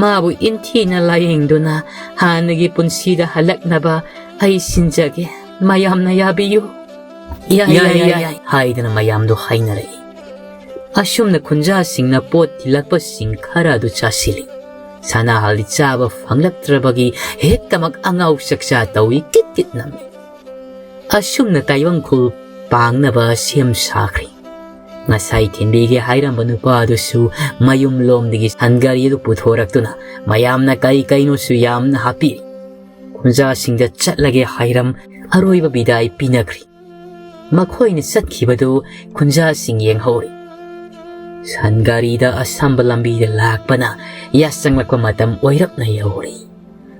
ꯃꯥꯕꯨ ꯏꯟꯊꯤꯅ ꯂꯥꯌꯦꯡꯗꯨꯅ ꯍꯥꯟꯅꯒꯤ ꯄꯨꯟꯁꯤꯗ ꯍꯜꯂꯛꯅꯕ ꯑꯩ ꯁꯤꯟꯖꯒꯦ꯫ ꯃꯌꯥꯝꯅ ꯌꯥꯕꯤꯌꯨ꯫" "ꯌꯥꯏ, ꯌꯥꯏ, ꯌꯥꯏ, ꯌꯥꯏ," ꯍꯥꯏꯗꯨꯅ ꯃꯌꯥꯝꯗꯣ ꯍꯥꯏꯅꯔꯛꯏ꯫ ꯑꯁꯨꯝꯅ ꯈꯨꯟꯖꯥꯁꯤꯡꯅ ꯄꯣꯠ ꯊꯤꯜꯂꯛꯄꯁꯤꯡ ꯈꯔ ꯑꯗꯨ ꯆꯥꯁꯤꯜꯂꯤ꯫ ꯁꯅꯥꯍꯜꯗꯤ ꯆꯥꯕ ꯐꯪꯂꯛꯇ꯭ꯔꯕꯒꯤ ꯍꯦꯛꯇꯃꯛ ꯑꯉꯥꯎ ꯆꯛꯆꯥ ꯇꯧꯏ, ꯀꯤꯠ ꯀꯤꯠ ꯅꯝꯃꯤ꯫ ꯑꯁꯨꯝꯅ ꯇꯥꯏꯕꯪ ꯈꯨꯜ ꯄꯥꯡꯅꯕ ꯁꯦꯝ ꯁꯥꯈ꯭ꯔꯦ꯫ ꯉꯁꯥꯏ ꯊꯤꯟꯕꯤꯒꯦ ꯍꯥꯏꯔꯝꯕ ꯅꯨꯄꯥ ꯑꯗꯨꯁꯨ ꯃꯌꯨꯝ ꯂꯣꯝꯗꯒꯤ ꯁꯟꯒꯥꯔꯤ ꯑꯗꯨ ꯄꯨꯊꯣꯔꯛꯇꯨꯅ ꯃꯌꯥꯝꯅ ꯀꯩ ꯀꯩꯅꯣꯁꯨ ꯌꯥꯝꯅ ꯍꯥꯞꯄꯤꯔꯤ꯫ ꯈꯨꯟꯖꯥꯁꯤꯡꯗ ꯆꯠꯂꯒꯦ ꯍꯥꯏꯔꯝ ꯑꯔꯣꯏꯕ ꯕꯤꯗꯥꯏ ꯄꯤꯅꯈ꯭ꯔꯤ꯫ ꯃꯈꯣꯏꯅ ꯆꯠꯈꯤꯕꯗꯨ ꯈꯨꯟꯖꯥꯁꯤꯡ ꯌꯦꯡꯍꯧꯔꯤ꯫ ꯁꯟꯒꯥꯔꯤꯗ ꯑꯁꯝꯕ ꯂꯝꯕꯤꯗ ꯂꯥꯛꯄꯅ ꯌꯥꯆꯪꯂꯛꯄ ꯃꯇꯝ ꯑꯣꯏꯔꯞꯅ ꯌꯧꯔꯤ꯫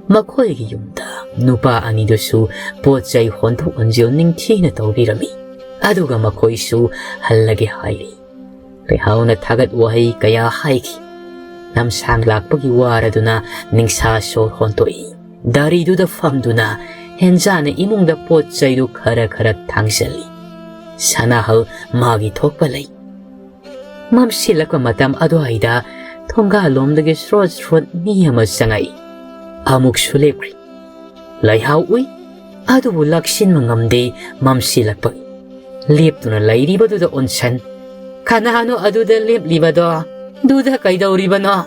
ꯃꯈꯣꯏꯒꯤ ꯌꯨꯝꯗ ꯅꯨꯄꯥ ꯑꯅꯤꯗꯨꯁꯨ ꯄꯣꯠ ꯆꯩ ꯍꯣꯟꯗꯣꯛ ꯍꯣꯟꯖꯤꯟ ꯅꯤꯡꯊꯤꯅ ꯇꯧꯕꯤꯔꯝꯃꯤ꯫ ꯑꯗꯨꯒ ꯃꯈꯣꯏꯁꯨ ꯍꯜꯂꯒꯦ ꯍꯥꯏꯔꯤ꯫ ꯂꯩꯍꯥꯎꯅ ꯊꯥꯒꯠ ꯋꯥꯍꯩ ꯀꯌꯥ ꯍꯥꯏꯈꯤ꯫ ꯂꯝꯁꯥꯡ ꯂꯥꯛꯄꯒꯤ ꯋꯥꯔꯗꯨꯅ ꯅꯤꯡꯁꯥ ꯁꯣꯔ ꯍꯣꯟꯗꯣꯛꯏ꯫ ꯗꯥꯔꯤꯗꯨꯗ ꯐꯝꯗꯨꯅ ꯍꯦꯟꯖꯥꯅ ꯏꯃꯨꯡꯗ ꯄꯣꯠ ꯆꯩꯗꯨ ꯈꯔ ꯈꯔ ꯊꯥꯡꯖꯜꯂꯤ꯫ ꯁꯅꯥꯍꯜ ꯃꯥꯒꯤ ꯊꯣꯛꯄ ꯂꯩ꯫ ꯃꯝꯁꯤꯜꯂꯛꯄ ꯃꯇꯝ ꯑꯗꯨꯋꯥꯏꯗ ꯊꯣꯡꯒꯥꯜꯂꯣꯝꯗꯒꯤ ꯁ꯭ꯔꯣꯠ ꯁ꯭ꯔꯣꯠ ꯃꯤ ꯑꯃ ꯆꯪꯉꯛꯏ꯫ ꯑꯃꯨꯛꯁꯨ ꯂꯦꯞꯈ꯭ꯔꯤ꯫ ꯂꯩꯍꯥꯎ ꯎꯏ, ꯑꯗꯨꯕꯨ ꯂꯥꯛꯁꯤꯟꯕ ꯉꯝꯗꯦ꯫ ꯃꯝꯁꯤꯜꯂꯛꯄꯒꯤ ꯂꯦꯞꯇꯨꯅ ꯂꯩꯔꯤꯕꯗꯨꯗ ꯑꯣꯟꯁꯟ, "ꯀꯅꯥꯅꯣ ꯑꯗꯨꯗ ꯂꯦꯞꯂꯤꯕꯗꯣ? ꯑꯗꯨꯗ ꯀꯩꯗꯧꯔꯤꯕꯅꯣ?"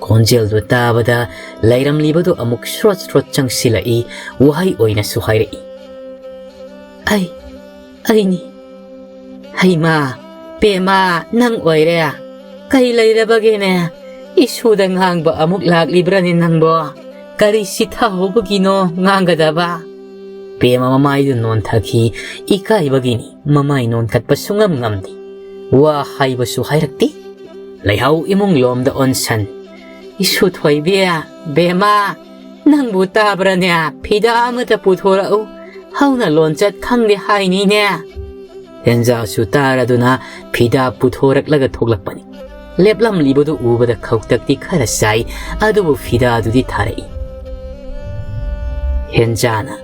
ꯈꯣꯟꯖꯦꯜꯗꯨ ꯇꯥꯕꯗ ꯂꯩꯔꯝꯂꯤꯕꯗꯨ ꯑꯃꯨꯛ ꯁ꯭ꯔꯣꯠ ꯁ꯭ꯔꯣꯠ ꯆꯪꯁꯤꯜꯂꯛꯏ, ꯋꯥꯍꯩ ꯑꯣꯏꯅꯁꯨ ꯍꯥꯏꯔꯛꯏ꯫ "ꯑꯩ, ꯑꯩꯅꯤ꯫ ꯍꯩꯃꯥ, ꯄꯦꯃꯥ, ꯅꯪ ꯑꯣꯏꯔꯦ꯫ ꯀꯩ ꯂꯩꯔꯕꯒꯦꯅꯦ? ꯏꯁꯨꯗ ꯉꯥꯡꯕ ꯑꯃꯨꯛ ꯂꯥꯛꯂꯤꯕ꯭ꯔꯅꯦ ꯅꯪꯕꯣ? ꯀꯔꯤ ꯆꯤꯊꯍꯧꯕꯒꯤꯅꯣ ꯉꯥꯡꯒꯗꯕ?" ꯄꯦꯃ ꯃꯃꯥꯏꯗꯨ ꯅꯣꯟꯊꯈꯤ꯫ ꯏꯀꯥꯏꯕꯒꯤꯅꯤ ꯃꯃꯥꯏ ꯅꯣꯟꯈꯠꯄ ꯁꯨꯡꯉꯝ ꯉꯝꯗꯦ꯫ ꯋꯥ ꯍꯥꯏꯕꯁꯨ ꯍꯥꯏꯔꯛꯇꯦ꯫ ꯂꯩꯍꯥꯎ ꯏꯃꯨꯡ ꯂꯣꯝꯗ ꯑꯣꯟꯁꯟ, "ꯏꯁꯨ ꯊꯣꯏꯕꯤ, ꯕꯦꯃꯥ, ꯅꯪꯕꯨ ꯇꯥꯕ꯭ꯔꯅꯦ? ꯐꯤꯗꯥ ꯑꯃꯇ ꯄꯨꯊꯣꯔꯛꯎ꯫ ꯍꯧꯅ ꯂꯣꯟꯆꯠ ꯈꯪꯗꯦ ꯍꯥꯏꯅꯤꯅꯦ꯫" ꯍꯦꯟꯖꯥꯁꯨ ꯇꯥꯔꯗꯨꯅ ꯐꯤꯗꯥ ꯄꯨꯊꯣꯔꯛꯂꯒ ꯊꯣꯛꯂꯛꯄꯅꯤ꯫ ꯂꯦꯞꯂꯝꯂꯤꯕꯗꯨ ꯎꯕꯗ ꯈꯧꯇꯛꯇꯤ ꯈꯔ ꯆꯥꯏ, ꯑꯗꯨꯕꯨ ꯐꯤꯗꯥꯗꯨꯗꯤ ꯊꯥꯔꯛꯏ꯫ ꯍꯦꯟꯖꯥꯅ,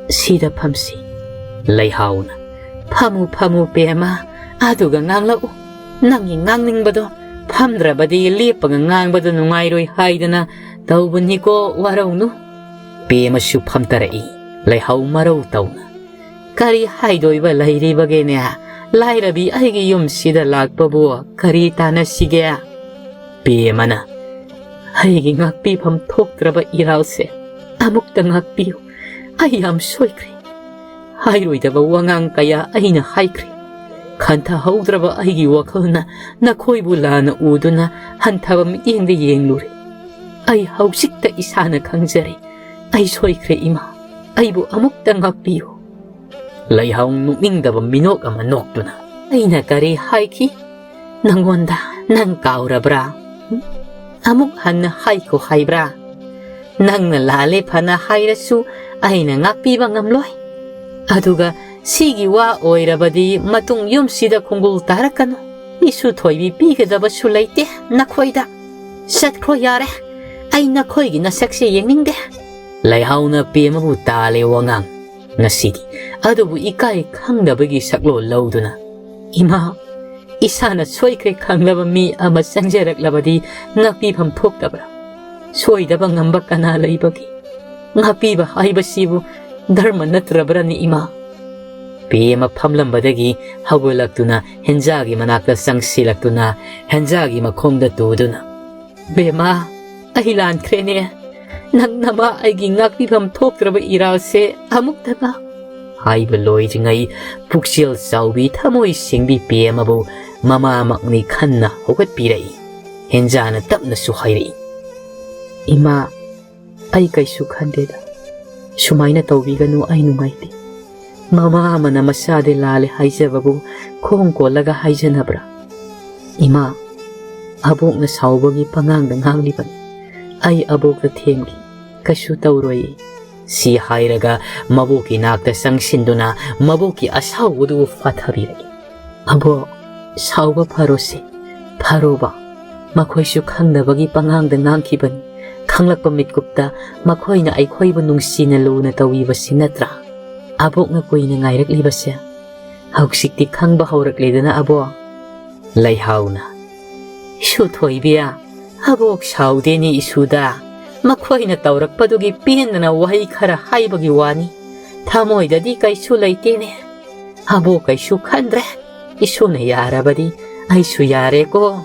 "ꯁꯤꯗ ꯐꯝꯁꯤ꯫" ꯂꯩꯍꯥꯎꯅ, "ꯐꯝꯃꯨ, ꯐꯝꯃꯨ, ꯄꯦꯃ, ꯑꯗꯨꯒ ꯉꯥꯡꯂꯛꯎ꯫ ꯅꯪꯒꯤ ꯉꯥꯡꯅꯤꯡꯕꯗꯣ, ꯐꯝꯗ꯭ꯔꯕꯗꯤ ꯂꯦꯞꯄꯒ ꯉꯥꯡꯕꯗ ꯅꯨꯡꯉꯥꯏꯔꯣꯏ ꯍꯥꯏꯗꯅ ꯇꯧꯕꯅꯤꯀꯣ, ꯋꯥꯔꯧꯅꯨ꯫" ꯄꯦꯃꯁꯨ ꯐꯝꯇꯔꯛꯏ, ꯂꯩꯍꯥꯎ ꯃꯔꯧ ꯇꯧꯅ꯫ "ꯀꯔꯤ ꯍꯥꯏꯗꯣꯏꯕ ꯂꯩꯔꯤꯕꯒꯦꯅꯦ? ꯂꯥꯏꯔꯕꯤ ꯑꯩꯒꯤ ꯌꯨꯝꯁꯤꯗ ꯂꯥꯛꯄꯕꯨ ꯀꯔꯤ ꯇꯥꯟꯅꯁꯤꯒꯦ?" ꯄꯦꯃꯅ, "ꯑꯩꯒꯤ ꯉꯥꯛꯄꯤꯐꯝ ꯊꯣꯛꯇ꯭ꯔꯕ ꯏꯔꯥꯜꯁꯦ, ꯑꯃꯨꯛꯇ ꯉꯥꯛꯄꯤꯌꯨ꯫ ꯑꯩ ꯌꯥꯝ ꯁꯣꯏꯈ꯭ꯔꯦ꯫ ꯍꯥꯏꯔꯣꯏꯗꯕ ꯋꯥꯉꯥꯡ ꯀꯌꯥ ꯑꯩꯅ ꯍꯥꯏꯈ꯭ꯔꯦ꯫ ꯈꯟꯊꯍꯧꯗ꯭ꯔꯕ ꯑꯩꯒꯤ ꯋꯥꯈꯜꯅ ꯅꯈꯣꯏꯕꯨ ꯂꯥꯟꯅ ꯎꯗꯨꯅ ꯍꯟꯊꯕ ꯃꯤꯠꯌꯦꯡꯗ ꯌꯦꯡꯂꯨꯔꯦ꯫ ꯑꯩ ꯍꯧꯖꯤꯛꯇ ꯏꯁꯥꯅ ꯈꯪꯖꯔꯦ꯫ ꯑꯩ ꯁꯣꯏꯈ꯭ꯔꯦ ꯏꯃꯥ꯫ ꯑꯩꯕꯨ ꯑꯃꯨꯛꯇ ꯉꯥꯛꯄꯤꯌꯨ꯫" ꯂꯩꯍꯥꯎ ꯅꯣꯛꯅꯤꯡꯗꯕ ꯃꯤꯅꯣꯛ ꯑꯃ ꯅꯣꯛꯇꯨꯅ, "ꯑꯩꯅ ꯀꯔꯤ ꯍꯥꯏꯈꯤ ꯅꯪꯉꯣꯟꯗ? ꯅꯪ ꯀꯥꯎꯔꯕ꯭ꯔꯥ? ꯑꯃꯨꯛ ꯍꯟꯅ ꯍꯥꯏꯈꯣ ꯍꯥꯏꯕ꯭ꯔꯥ? ꯅꯪꯅ ꯂꯥꯜꯂꯦ ꯐꯅ ꯍꯥꯏꯔꯁꯨ ꯑꯩꯅ ꯉꯥꯛꯄꯤꯕ ꯉꯝꯂꯣꯏ꯫ ꯑꯗꯨꯒ ꯁꯤꯒꯤ ꯋꯥ ꯑꯣꯏꯔꯕꯗꯤ ꯃꯇꯨꯡ ꯌꯨꯝꯁꯤꯗ ꯈꯣꯡꯒꯨꯜ ꯇꯥꯔꯛꯀꯅꯨ꯫ ꯏꯁꯨ ꯊꯣꯏꯕꯤ ꯄꯤꯒꯗꯕꯁꯨ ꯂꯩꯇꯦ ꯅꯈꯣꯏꯗ꯫ ꯆꯠꯈ꯭ꯔꯣ ꯌꯥꯔꯦ꯫ ꯑꯩ ꯅꯈꯣꯏꯒꯤ ꯅꯁꯛꯁꯦ ꯌꯦꯡꯅꯤꯡꯗꯦ꯫" ꯂꯩꯍꯥꯎꯅ ꯄꯦꯃꯕꯨ ꯇꯥꯜꯂꯦ ꯋꯥꯉꯥꯡ ꯉꯁꯤꯗꯤ꯫ ꯑꯗꯨꯕꯨ ꯏꯀꯥꯏ ꯈꯪꯗꯕꯒꯤ ꯁꯛꯂꯣꯟ ꯂꯧꯗꯨꯅ, "ꯏꯃꯥ, ꯏꯁꯥꯅ ꯁꯣꯏꯈ꯭ꯔꯦ ꯈꯪꯂꯕ ꯃꯤ ꯑꯃ ꯆꯪꯖꯔꯛꯂꯕꯗꯤ ꯉꯥꯛꯄꯤꯐꯝ ꯊꯣꯛꯇꯕ꯭ꯔꯥ? ꯁꯣꯏꯗꯕ ꯉꯝꯕ ꯀꯅꯥ ꯂꯩꯕꯒꯦ? ꯉꯥꯛꯄꯤꯕ ꯍꯥꯏꯕꯁꯤꯕꯨ ꯙꯔꯃ ꯅꯠꯇ꯭ꯔꯕ꯭ꯔꯅꯤ ꯏꯃꯥ?" ꯄꯦꯃ ꯐꯝꯂꯝꯕꯗꯒꯤ ꯍꯧꯒꯠꯂꯛꯇꯨꯅ ꯍꯦꯟꯖꯥꯒꯤ ꯃꯅꯥꯛꯇ ꯆꯪꯁꯤꯜꯂꯛꯇꯨꯅ ꯍꯦꯟꯖꯥꯒꯤ ꯃꯈꯣꯡꯗ ꯇꯨꯗꯨꯅ, "ꯕꯦꯃꯥ, ꯑꯩ ꯂꯥꯟꯈ꯭ꯔꯦꯅꯦ꯫ ꯅꯪ ꯅꯃꯥ ꯑꯩꯒꯤ ꯉꯥꯛꯄꯤꯐꯝ ꯊꯣꯛꯇ꯭ꯔꯕ ꯏꯔꯥꯜꯁꯦ ꯑꯃꯨꯛꯇ ꯉꯥꯛ꯫" ꯍꯥꯏꯕ ꯂꯣꯏꯗ꯭ꯔꯤꯉꯩ ꯄꯨꯛꯆꯦꯜ ꯆꯥꯎꯕꯤ ꯊꯃꯣꯏ ꯁꯦꯡꯕꯤ ꯄꯦꯃꯕꯨ ꯃꯃꯥꯃꯛꯅꯤ ꯈꯟꯅ ꯍꯧꯒꯠꯄꯤꯔꯛꯏ꯫ ꯍꯦꯟꯖꯥꯅ ꯇꯞꯅꯁꯨ ꯍꯥꯏꯔꯛꯏ, "ꯏꯃꯥ, ꯑꯩ ꯀꯩꯁꯨ ꯈꯟꯗꯦꯗ꯫ ꯁꯨꯃꯥꯏꯅ ꯇꯧꯕꯤꯒꯅꯨ, ꯑꯩ ꯅꯨꯡꯉꯥꯏꯇꯦ꯫ ꯃꯃꯥ ꯑꯃꯅ ꯃꯆꯥꯗꯤ ꯂꯥꯜꯂꯦ ꯍꯥꯏꯖꯕꯕꯨ ꯈꯣꯡ ꯀꯣꯜꯂꯒ ꯍꯥꯏꯖꯅꯕ꯭ꯔꯥ? ꯏꯃꯥ, ꯑꯕꯣꯛꯅ ꯁꯥꯎꯕꯒꯤ ꯄꯉꯥꯡꯗ ꯉꯥꯡꯂꯤꯕꯅꯤ꯫ ꯑꯩ ꯑꯕꯣꯛꯇ ꯊꯦꯝꯒꯦ, ꯀꯩꯁꯨ ꯇꯧꯔꯣꯏꯌꯦ꯫ ꯁꯤ ꯍꯥꯏꯔꯒ ꯃꯕꯣꯛꯀꯤ ꯅꯥꯛꯇ ꯆꯪꯁꯤꯟꯗꯨꯅ ꯃꯕꯣꯛꯀꯤ ꯑꯁꯥꯎꯕꯗꯨ ꯐꯥꯊꯕꯤꯔꯛꯏ꯫ "ꯑꯕꯣꯛ, ꯁꯥꯎꯕ ꯐꯔꯣꯁꯦ, ꯐꯔꯣꯕ꯫ ꯃꯈꯣꯏꯁꯨ ꯈꯪꯗꯕꯒꯤ ꯄꯉꯥꯡꯗ ꯉꯥꯡꯈꯤꯕꯅꯤ꯫ ꯈꯪꯂꯛꯄ ꯃꯤꯠꯀꯨꯞꯇ ꯃꯈꯣꯏꯅ ꯑꯩꯈꯣꯏꯕꯨ ꯅꯨꯡꯁꯤꯅ ꯂꯨꯅ ꯇꯧꯕꯤꯕꯁꯤ ꯅꯠꯇ꯭ꯔꯥ ꯑꯕꯣꯛꯅ ꯀꯨꯏꯅ ꯉꯥꯏꯔꯛꯂꯤꯕꯁꯦ? ꯍꯧꯖꯤꯛꯇꯤ ꯈꯪꯕ ꯍꯧꯔꯛꯂꯦꯗꯅ ꯑꯕꯣꯛ?" ꯂꯩꯍꯥꯎꯅ, "ꯏꯁꯨ ꯊꯣꯏꯕꯤ, ꯑꯕꯣꯛ ꯁꯥꯎꯗꯦꯅꯦ ꯏꯁꯨꯗ꯫ ꯃꯈꯣꯏꯅ ꯇꯧꯔꯛꯄꯗꯨꯒꯤ ꯄꯦꯟꯗꯅ ꯋꯥꯍꯩ ꯈꯔ ꯍꯥꯏꯕꯒꯤ ꯋꯥꯅꯤ꯫ ꯊꯃꯣꯏꯗꯗꯤ ꯀꯩꯁꯨ ꯂꯩꯇꯦꯅꯦ꯫ ꯑꯕꯣꯛ ꯀꯩꯁꯨ ꯈꯟꯗ꯭ꯔꯦ꯫ ꯏꯁꯨꯅ ꯌꯥꯔꯕꯗꯤ ꯑꯩꯁꯨ ꯌꯥꯔꯦꯀꯣ꯫"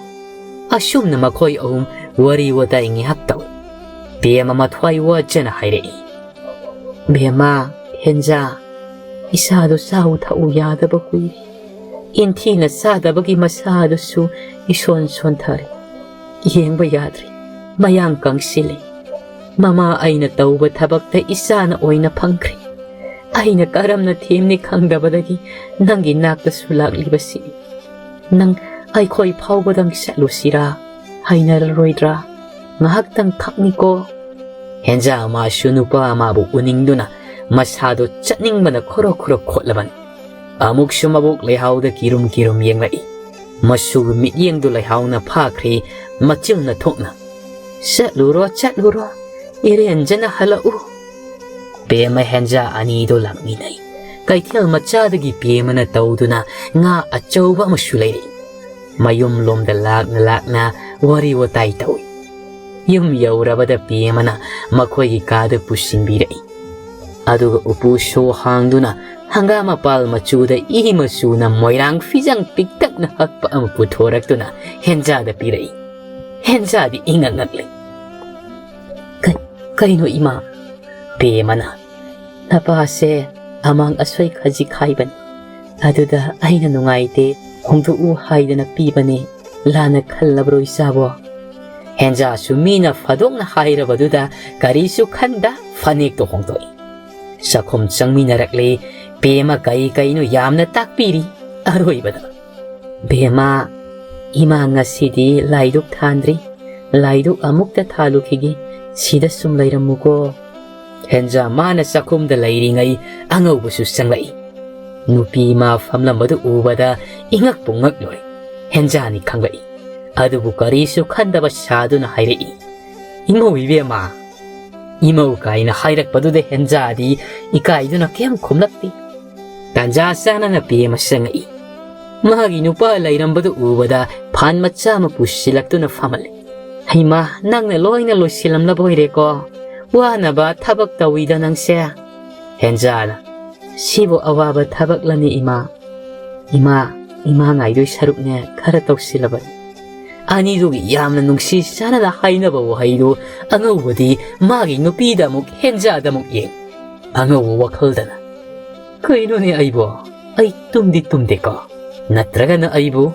ꯑꯁꯨꯝꯅ ꯃꯈꯣꯏ ꯑꯍꯨꯝ ꯋꯥꯔꯤ ꯋꯥꯇꯥꯏ ꯉꯥꯏꯍꯥꯛ ꯇꯧꯏ꯫ ꯄꯦꯝꯃ ꯃꯊ꯭ꯋꯥꯏ ꯋꯥꯖꯅ ꯍꯥꯏꯔꯛꯏ꯫ "ꯕꯦꯝꯃ, ꯍꯦꯟꯖꯥ, ꯏꯁꯥꯗꯣ ꯆꯥꯎ ꯊꯛꯎ ꯌꯥꯗꯕ ꯀꯨꯏꯔꯦ꯫ ꯏꯟꯊꯤꯅ ꯆꯥꯗꯕꯒꯤ ꯃꯁꯥꯗꯨꯁꯨ ꯏꯁꯣꯟ ꯁꯣꯟꯊꯔꯦ꯫ ꯌꯦꯡꯕ ꯌꯥꯗ꯭ꯔꯦ, ꯃꯌꯥꯡ ꯀꯪꯁꯤꯜꯂꯦ꯫ ꯃꯃꯥ ꯑꯩꯅ ꯇꯧꯕ ꯊꯕꯛꯇ ꯏꯆꯥꯅ ꯑꯣꯏꯅ ꯐꯪꯈ꯭ꯔꯦ꯫ ꯑꯩꯅ ꯀꯔꯝꯅ ꯊꯦꯝꯅꯤ ꯈꯪꯗꯕꯗꯒꯤ ꯅꯪꯒꯤ ꯅꯥꯛꯇꯁꯨ ꯂꯥꯛꯂꯤꯕꯁꯤꯅꯤ꯫ ꯅꯪ ꯑꯩꯈꯣꯏ ꯐꯥꯎꯕꯗꯪ ꯆꯠꯂꯨꯁꯤꯔꯥ? ꯍꯩꯅꯔꯔꯣꯏꯗ꯭ꯔꯥ? ꯉꯥꯏꯍꯥꯛꯇꯪ ꯈꯛꯅꯤꯀꯣ꯫" ꯍꯦꯟꯖꯥ ꯃꯥꯁꯨ ꯅꯨꯄꯥ ꯑꯃꯕꯨ ꯎꯅꯤꯡꯗꯨꯅ ꯃꯁꯥꯗꯣ ꯆꯠꯅꯤꯡꯕꯅ ꯈꯣꯔꯣ ꯈꯣꯔꯣ ꯈꯣꯠꯂꯕꯅꯤ꯫ ꯑꯃꯨꯛꯁꯨ ꯃꯕꯣꯛ ꯂꯩꯍꯥꯎꯗ ꯀꯤꯔꯨꯝ ꯀꯤꯔꯨꯝ ꯌꯦꯡꯂꯛꯏ꯫ ꯃꯁꯨꯒꯤ ꯃꯤꯠꯌꯦꯡꯗꯨ ꯂꯩꯍꯥꯎꯅ ꯐꯥꯈ꯭ꯔꯦ꯫ ꯃꯆꯤꯟꯅ ꯊꯣꯛꯅ, "ꯆꯠꯂꯨꯔꯣ, ꯆꯠꯂꯨꯔꯣ, ꯏꯔꯦꯟꯖꯅ ꯍꯜꯂꯛꯎ꯫" ꯄꯦꯝꯃ ꯍꯦꯟꯖꯥ ꯑꯅꯤꯗꯣ ꯂꯥꯛꯃꯤꯟꯅꯩ꯫ ꯀꯩꯊꯦꯜ ꯃꯆꯥꯗꯒꯤ ꯄꯦꯝꯃꯅ ꯇꯧꯗꯨꯅ ꯉꯥ ꯑꯆꯧꯕ ꯑꯃꯁꯨ ꯂꯩꯔꯛꯏ꯫ ꯃꯌꯨꯝ ꯂꯣꯝꯗ ꯂꯥꯛꯅ ꯂꯥꯛꯅ ꯋꯥꯔꯤ ꯋꯥꯇꯥꯏ ꯇꯧꯏ꯫ ꯌꯨꯝ ꯌꯧꯔꯕꯗ ꯄꯦꯝꯃꯅ ꯃꯈꯣꯏꯒꯤ ꯀꯥꯗ ꯄꯨꯁꯤꯟꯕꯤꯔꯛꯏ꯫ ꯑꯗꯨꯒ ꯎꯄꯨ ꯁꯣ ꯍꯥꯡꯗꯨꯅ ꯍꯪꯒꯥꯝ ꯃꯄꯥꯜ ꯃꯆꯨꯗ ꯏ ꯃꯆꯨꯅ ꯃꯣꯏꯔꯥꯡ ꯐꯤꯖꯪ ꯄꯤꯛꯇꯛꯅ ꯍꯛꯄ ꯑꯃ ꯄꯨꯊꯣꯔꯛꯇꯨꯅ ꯍꯦꯟꯖꯥꯗ ꯄꯤꯔꯛꯏ꯫ ꯍꯦꯟꯖꯥꯗꯤ ꯏꯉꯛ ꯉꯛꯂꯤ꯫ "ꯀ-, ꯀꯩꯅꯣ ꯏꯃꯥ?" ꯄꯦꯝꯃꯅ, "ꯅꯄꯥꯁꯦ ꯑꯃꯥꯡ ꯑꯁꯣꯏ ꯈꯖꯤꯛ ꯍꯥꯏꯕꯅꯤ꯫ ꯑꯗꯨꯗ ꯑꯩꯅ ꯅꯨꯡꯉꯥꯏꯇꯦ, ꯍꯣꯡꯗꯣꯛꯎ ꯍꯥꯏꯗꯅ ꯄꯤꯕꯅꯦ꯫ ꯂꯥꯟꯅ ꯈꯜꯂꯕ꯭ꯔꯣ ꯏꯆꯥꯕꯣ?" ꯍꯦꯟꯖꯥꯁꯨ ꯃꯤꯅ ꯐꯥꯗꯣꯛꯅ ꯍꯥꯏꯔꯕꯗꯨꯗ ꯀꯔꯤꯁꯨ ꯈꯟꯗ ꯐꯅꯦꯛꯇꯣ ꯍꯣꯡꯗꯣꯛꯏ꯫ ꯆꯥꯛꯈꯨꯝ ꯆꯪꯃꯤꯟꯅꯔꯛꯂꯦ꯫ ꯕꯦꯝꯃ ꯀꯩ ꯀꯩꯅꯣ ꯌꯥꯝꯅ ꯇꯥꯛꯄꯤꯔꯤ꯫ ꯑꯔꯣꯏꯕꯗ, "ꯕꯦꯝꯃ, ꯏꯃꯥ ꯉꯁꯤꯗꯤ ꯂꯥꯏꯗꯨꯛ ꯊꯥꯟꯗ꯭ꯔꯤ꯫ ꯂꯥꯏꯗꯨꯛ ꯑꯃꯨꯛꯇ ꯊꯥꯜꯂꯨꯈꯤꯒꯦ꯫ ꯁꯤꯗ ꯁꯨꯝ ꯂꯩꯔꯝꯃꯨꯀꯣ꯫" ꯍꯦꯟꯖꯥ ꯃꯥꯅ ꯆꯥꯛꯈꯨꯝꯗ ꯂꯩꯔꯤꯉꯩ ꯑꯉꯧꯕꯁꯨ ꯆꯪꯂꯛꯏ꯫ ꯅꯨꯄꯤ ꯃꯥ ꯐꯝꯂꯝꯕꯗꯨ ꯎꯕꯗ ꯏꯉꯛꯄꯨ ꯉꯛꯂꯨꯔꯦ꯫ ꯍꯦꯟꯖꯥꯅꯤ ꯈꯪꯂꯛꯏ꯫ ꯑꯗꯨꯕꯨ ꯀꯔꯤꯁꯨ ꯈꯟꯗꯕ ꯁꯥꯗꯨꯅ ꯍꯥꯏꯔꯛꯏ, "ꯏꯃꯧ ꯏꯕꯦꯝꯃ!" ꯏꯃꯧ ꯀꯥꯏꯅ ꯍꯥꯏꯔꯛꯄꯗꯨꯗ ꯍꯦꯟꯖꯥꯗꯤ ꯏꯀꯥꯏꯗꯨꯅ ꯀꯩꯝ ꯈꯨꯝꯂꯛꯇꯦ꯫ ꯇꯥꯟꯖꯥ ꯆꯥꯅꯅ ꯕꯦꯝꯃ ꯆꯪꯉꯛꯏ꯫ ꯃꯥꯒꯤ ꯅꯨꯄꯥ ꯂꯩꯔꯝꯕꯗꯨ ꯎꯕꯗ ꯐꯥꯟ ꯃꯆꯥ ꯑꯃ ꯄꯨꯁꯤꯜꯂꯛꯇꯨꯅ ꯐꯝꯍꯜꯂꯦ꯫ "ꯍꯩꯃꯥ, ꯅꯪꯅ ꯂꯣꯏꯅ ꯂꯣꯏꯁꯤꯜꯂꯝꯂꯕ ꯑꯣꯏꯔꯦꯀꯣ? ꯋꯥꯅꯕ ꯊꯕꯛ ꯇꯧꯏꯗ ꯅꯪꯁꯦ?" ꯍꯦꯟꯖꯥꯅ, "ꯁꯤꯕꯨ ꯑꯋꯥꯕ ꯊꯕꯛꯂꯅꯦ ꯏꯃꯥ? ꯏꯃꯥ, ꯏꯃꯥ ꯉꯥꯏꯗꯣꯏ ꯁꯔꯨꯛꯅꯦ ꯈꯔ ꯇꯧꯁꯤꯜꯂꯕꯅꯤ꯫" ꯑꯅꯤꯗꯨꯒꯤ ꯌꯥꯝꯅ ꯅꯨꯡꯁꯤ ꯆꯥꯟꯅꯅ ꯍꯥꯏꯅꯕ ꯋꯥꯍꯩꯗꯨ ꯑꯉꯧꯕꯗꯤ ꯃꯥꯒꯤ ꯅꯨꯄꯤꯗ ꯑꯃꯨꯛ ꯍꯦꯟꯖꯥꯗ ꯑꯃꯨꯛ ꯌꯦꯡ꯫ ꯑꯉꯧꯕ ꯋꯥꯈꯜꯗꯅ, "ꯀꯩꯅꯣꯅꯦ ꯑꯩꯕꯣ? ꯑꯩ ꯇꯨꯝꯗꯤ ꯇꯨꯝꯗꯦꯀꯣ? ꯅꯠꯇ꯭ꯔꯒꯅ ꯑꯩꯕꯨ?"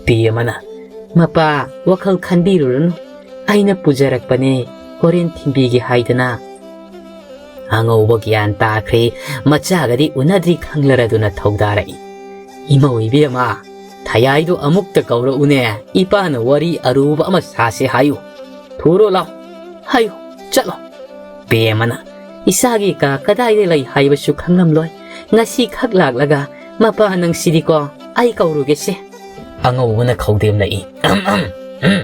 ꯕꯦꯝꯃꯅ, "ꯃꯄꯥ, ꯋꯥꯈꯜ ꯈꯟꯕꯤꯔꯨꯔꯅꯨ꯫ ꯑꯩꯅ ꯄꯨꯖꯔꯛꯄꯅꯦ, ꯍꯣꯔꯦꯟ ꯊꯤꯟꯕꯤꯒꯦ ꯍꯥꯏꯗꯅ꯫" ꯑꯉꯧꯕ ꯒ꯭ꯌꯥꯟ ꯇꯥꯈ꯭ꯔꯦ꯫ ꯃꯆꯥꯒꯗꯤ ꯎꯅꯗ꯭ꯔꯤ ꯈꯪꯂꯔꯗꯨꯅ ꯊꯧꯗꯥꯔꯛꯏ꯫ "ꯏꯃꯧ ꯏꯕꯦꯝꯃ, ꯊꯌꯥꯏꯗꯣ ꯑꯃꯨꯛꯇ ꯀꯧꯔꯛꯎꯅꯦ꯫ ꯏꯄꯥꯅ ꯋꯥꯔꯤ ꯑꯔꯨꯕ ꯑꯃ ꯁꯥꯁꯦ ꯍꯥꯏꯌꯨ꯫ ꯊꯨꯔꯣ ꯂꯥꯎ꯫ ꯍꯥꯏꯌꯨ, ꯆꯠꯂꯣ꯫" ꯕꯦꯝꯃꯅ, "ꯏꯆꯥꯒꯤ ꯀꯥ ꯀꯗꯥꯏꯗ ꯂꯩ ꯍꯥꯏꯕꯁꯨ ꯈꯪꯂꯝꯂꯣꯏ꯫ ꯉꯁꯤ ꯈꯛ ꯂꯥꯛꯂꯒ ꯃꯄꯥ ꯅꯪꯁꯤꯗꯤꯀꯣ, ꯑꯩ ꯀꯧꯔꯨꯒꯦꯁꯦ꯫" ꯑꯉꯧꯕꯅ ꯈꯧꯗꯦꯝꯂꯛꯏ꯫ "ꯑꯍꯝ, ꯑꯍꯝ, ꯎꯝ꯫"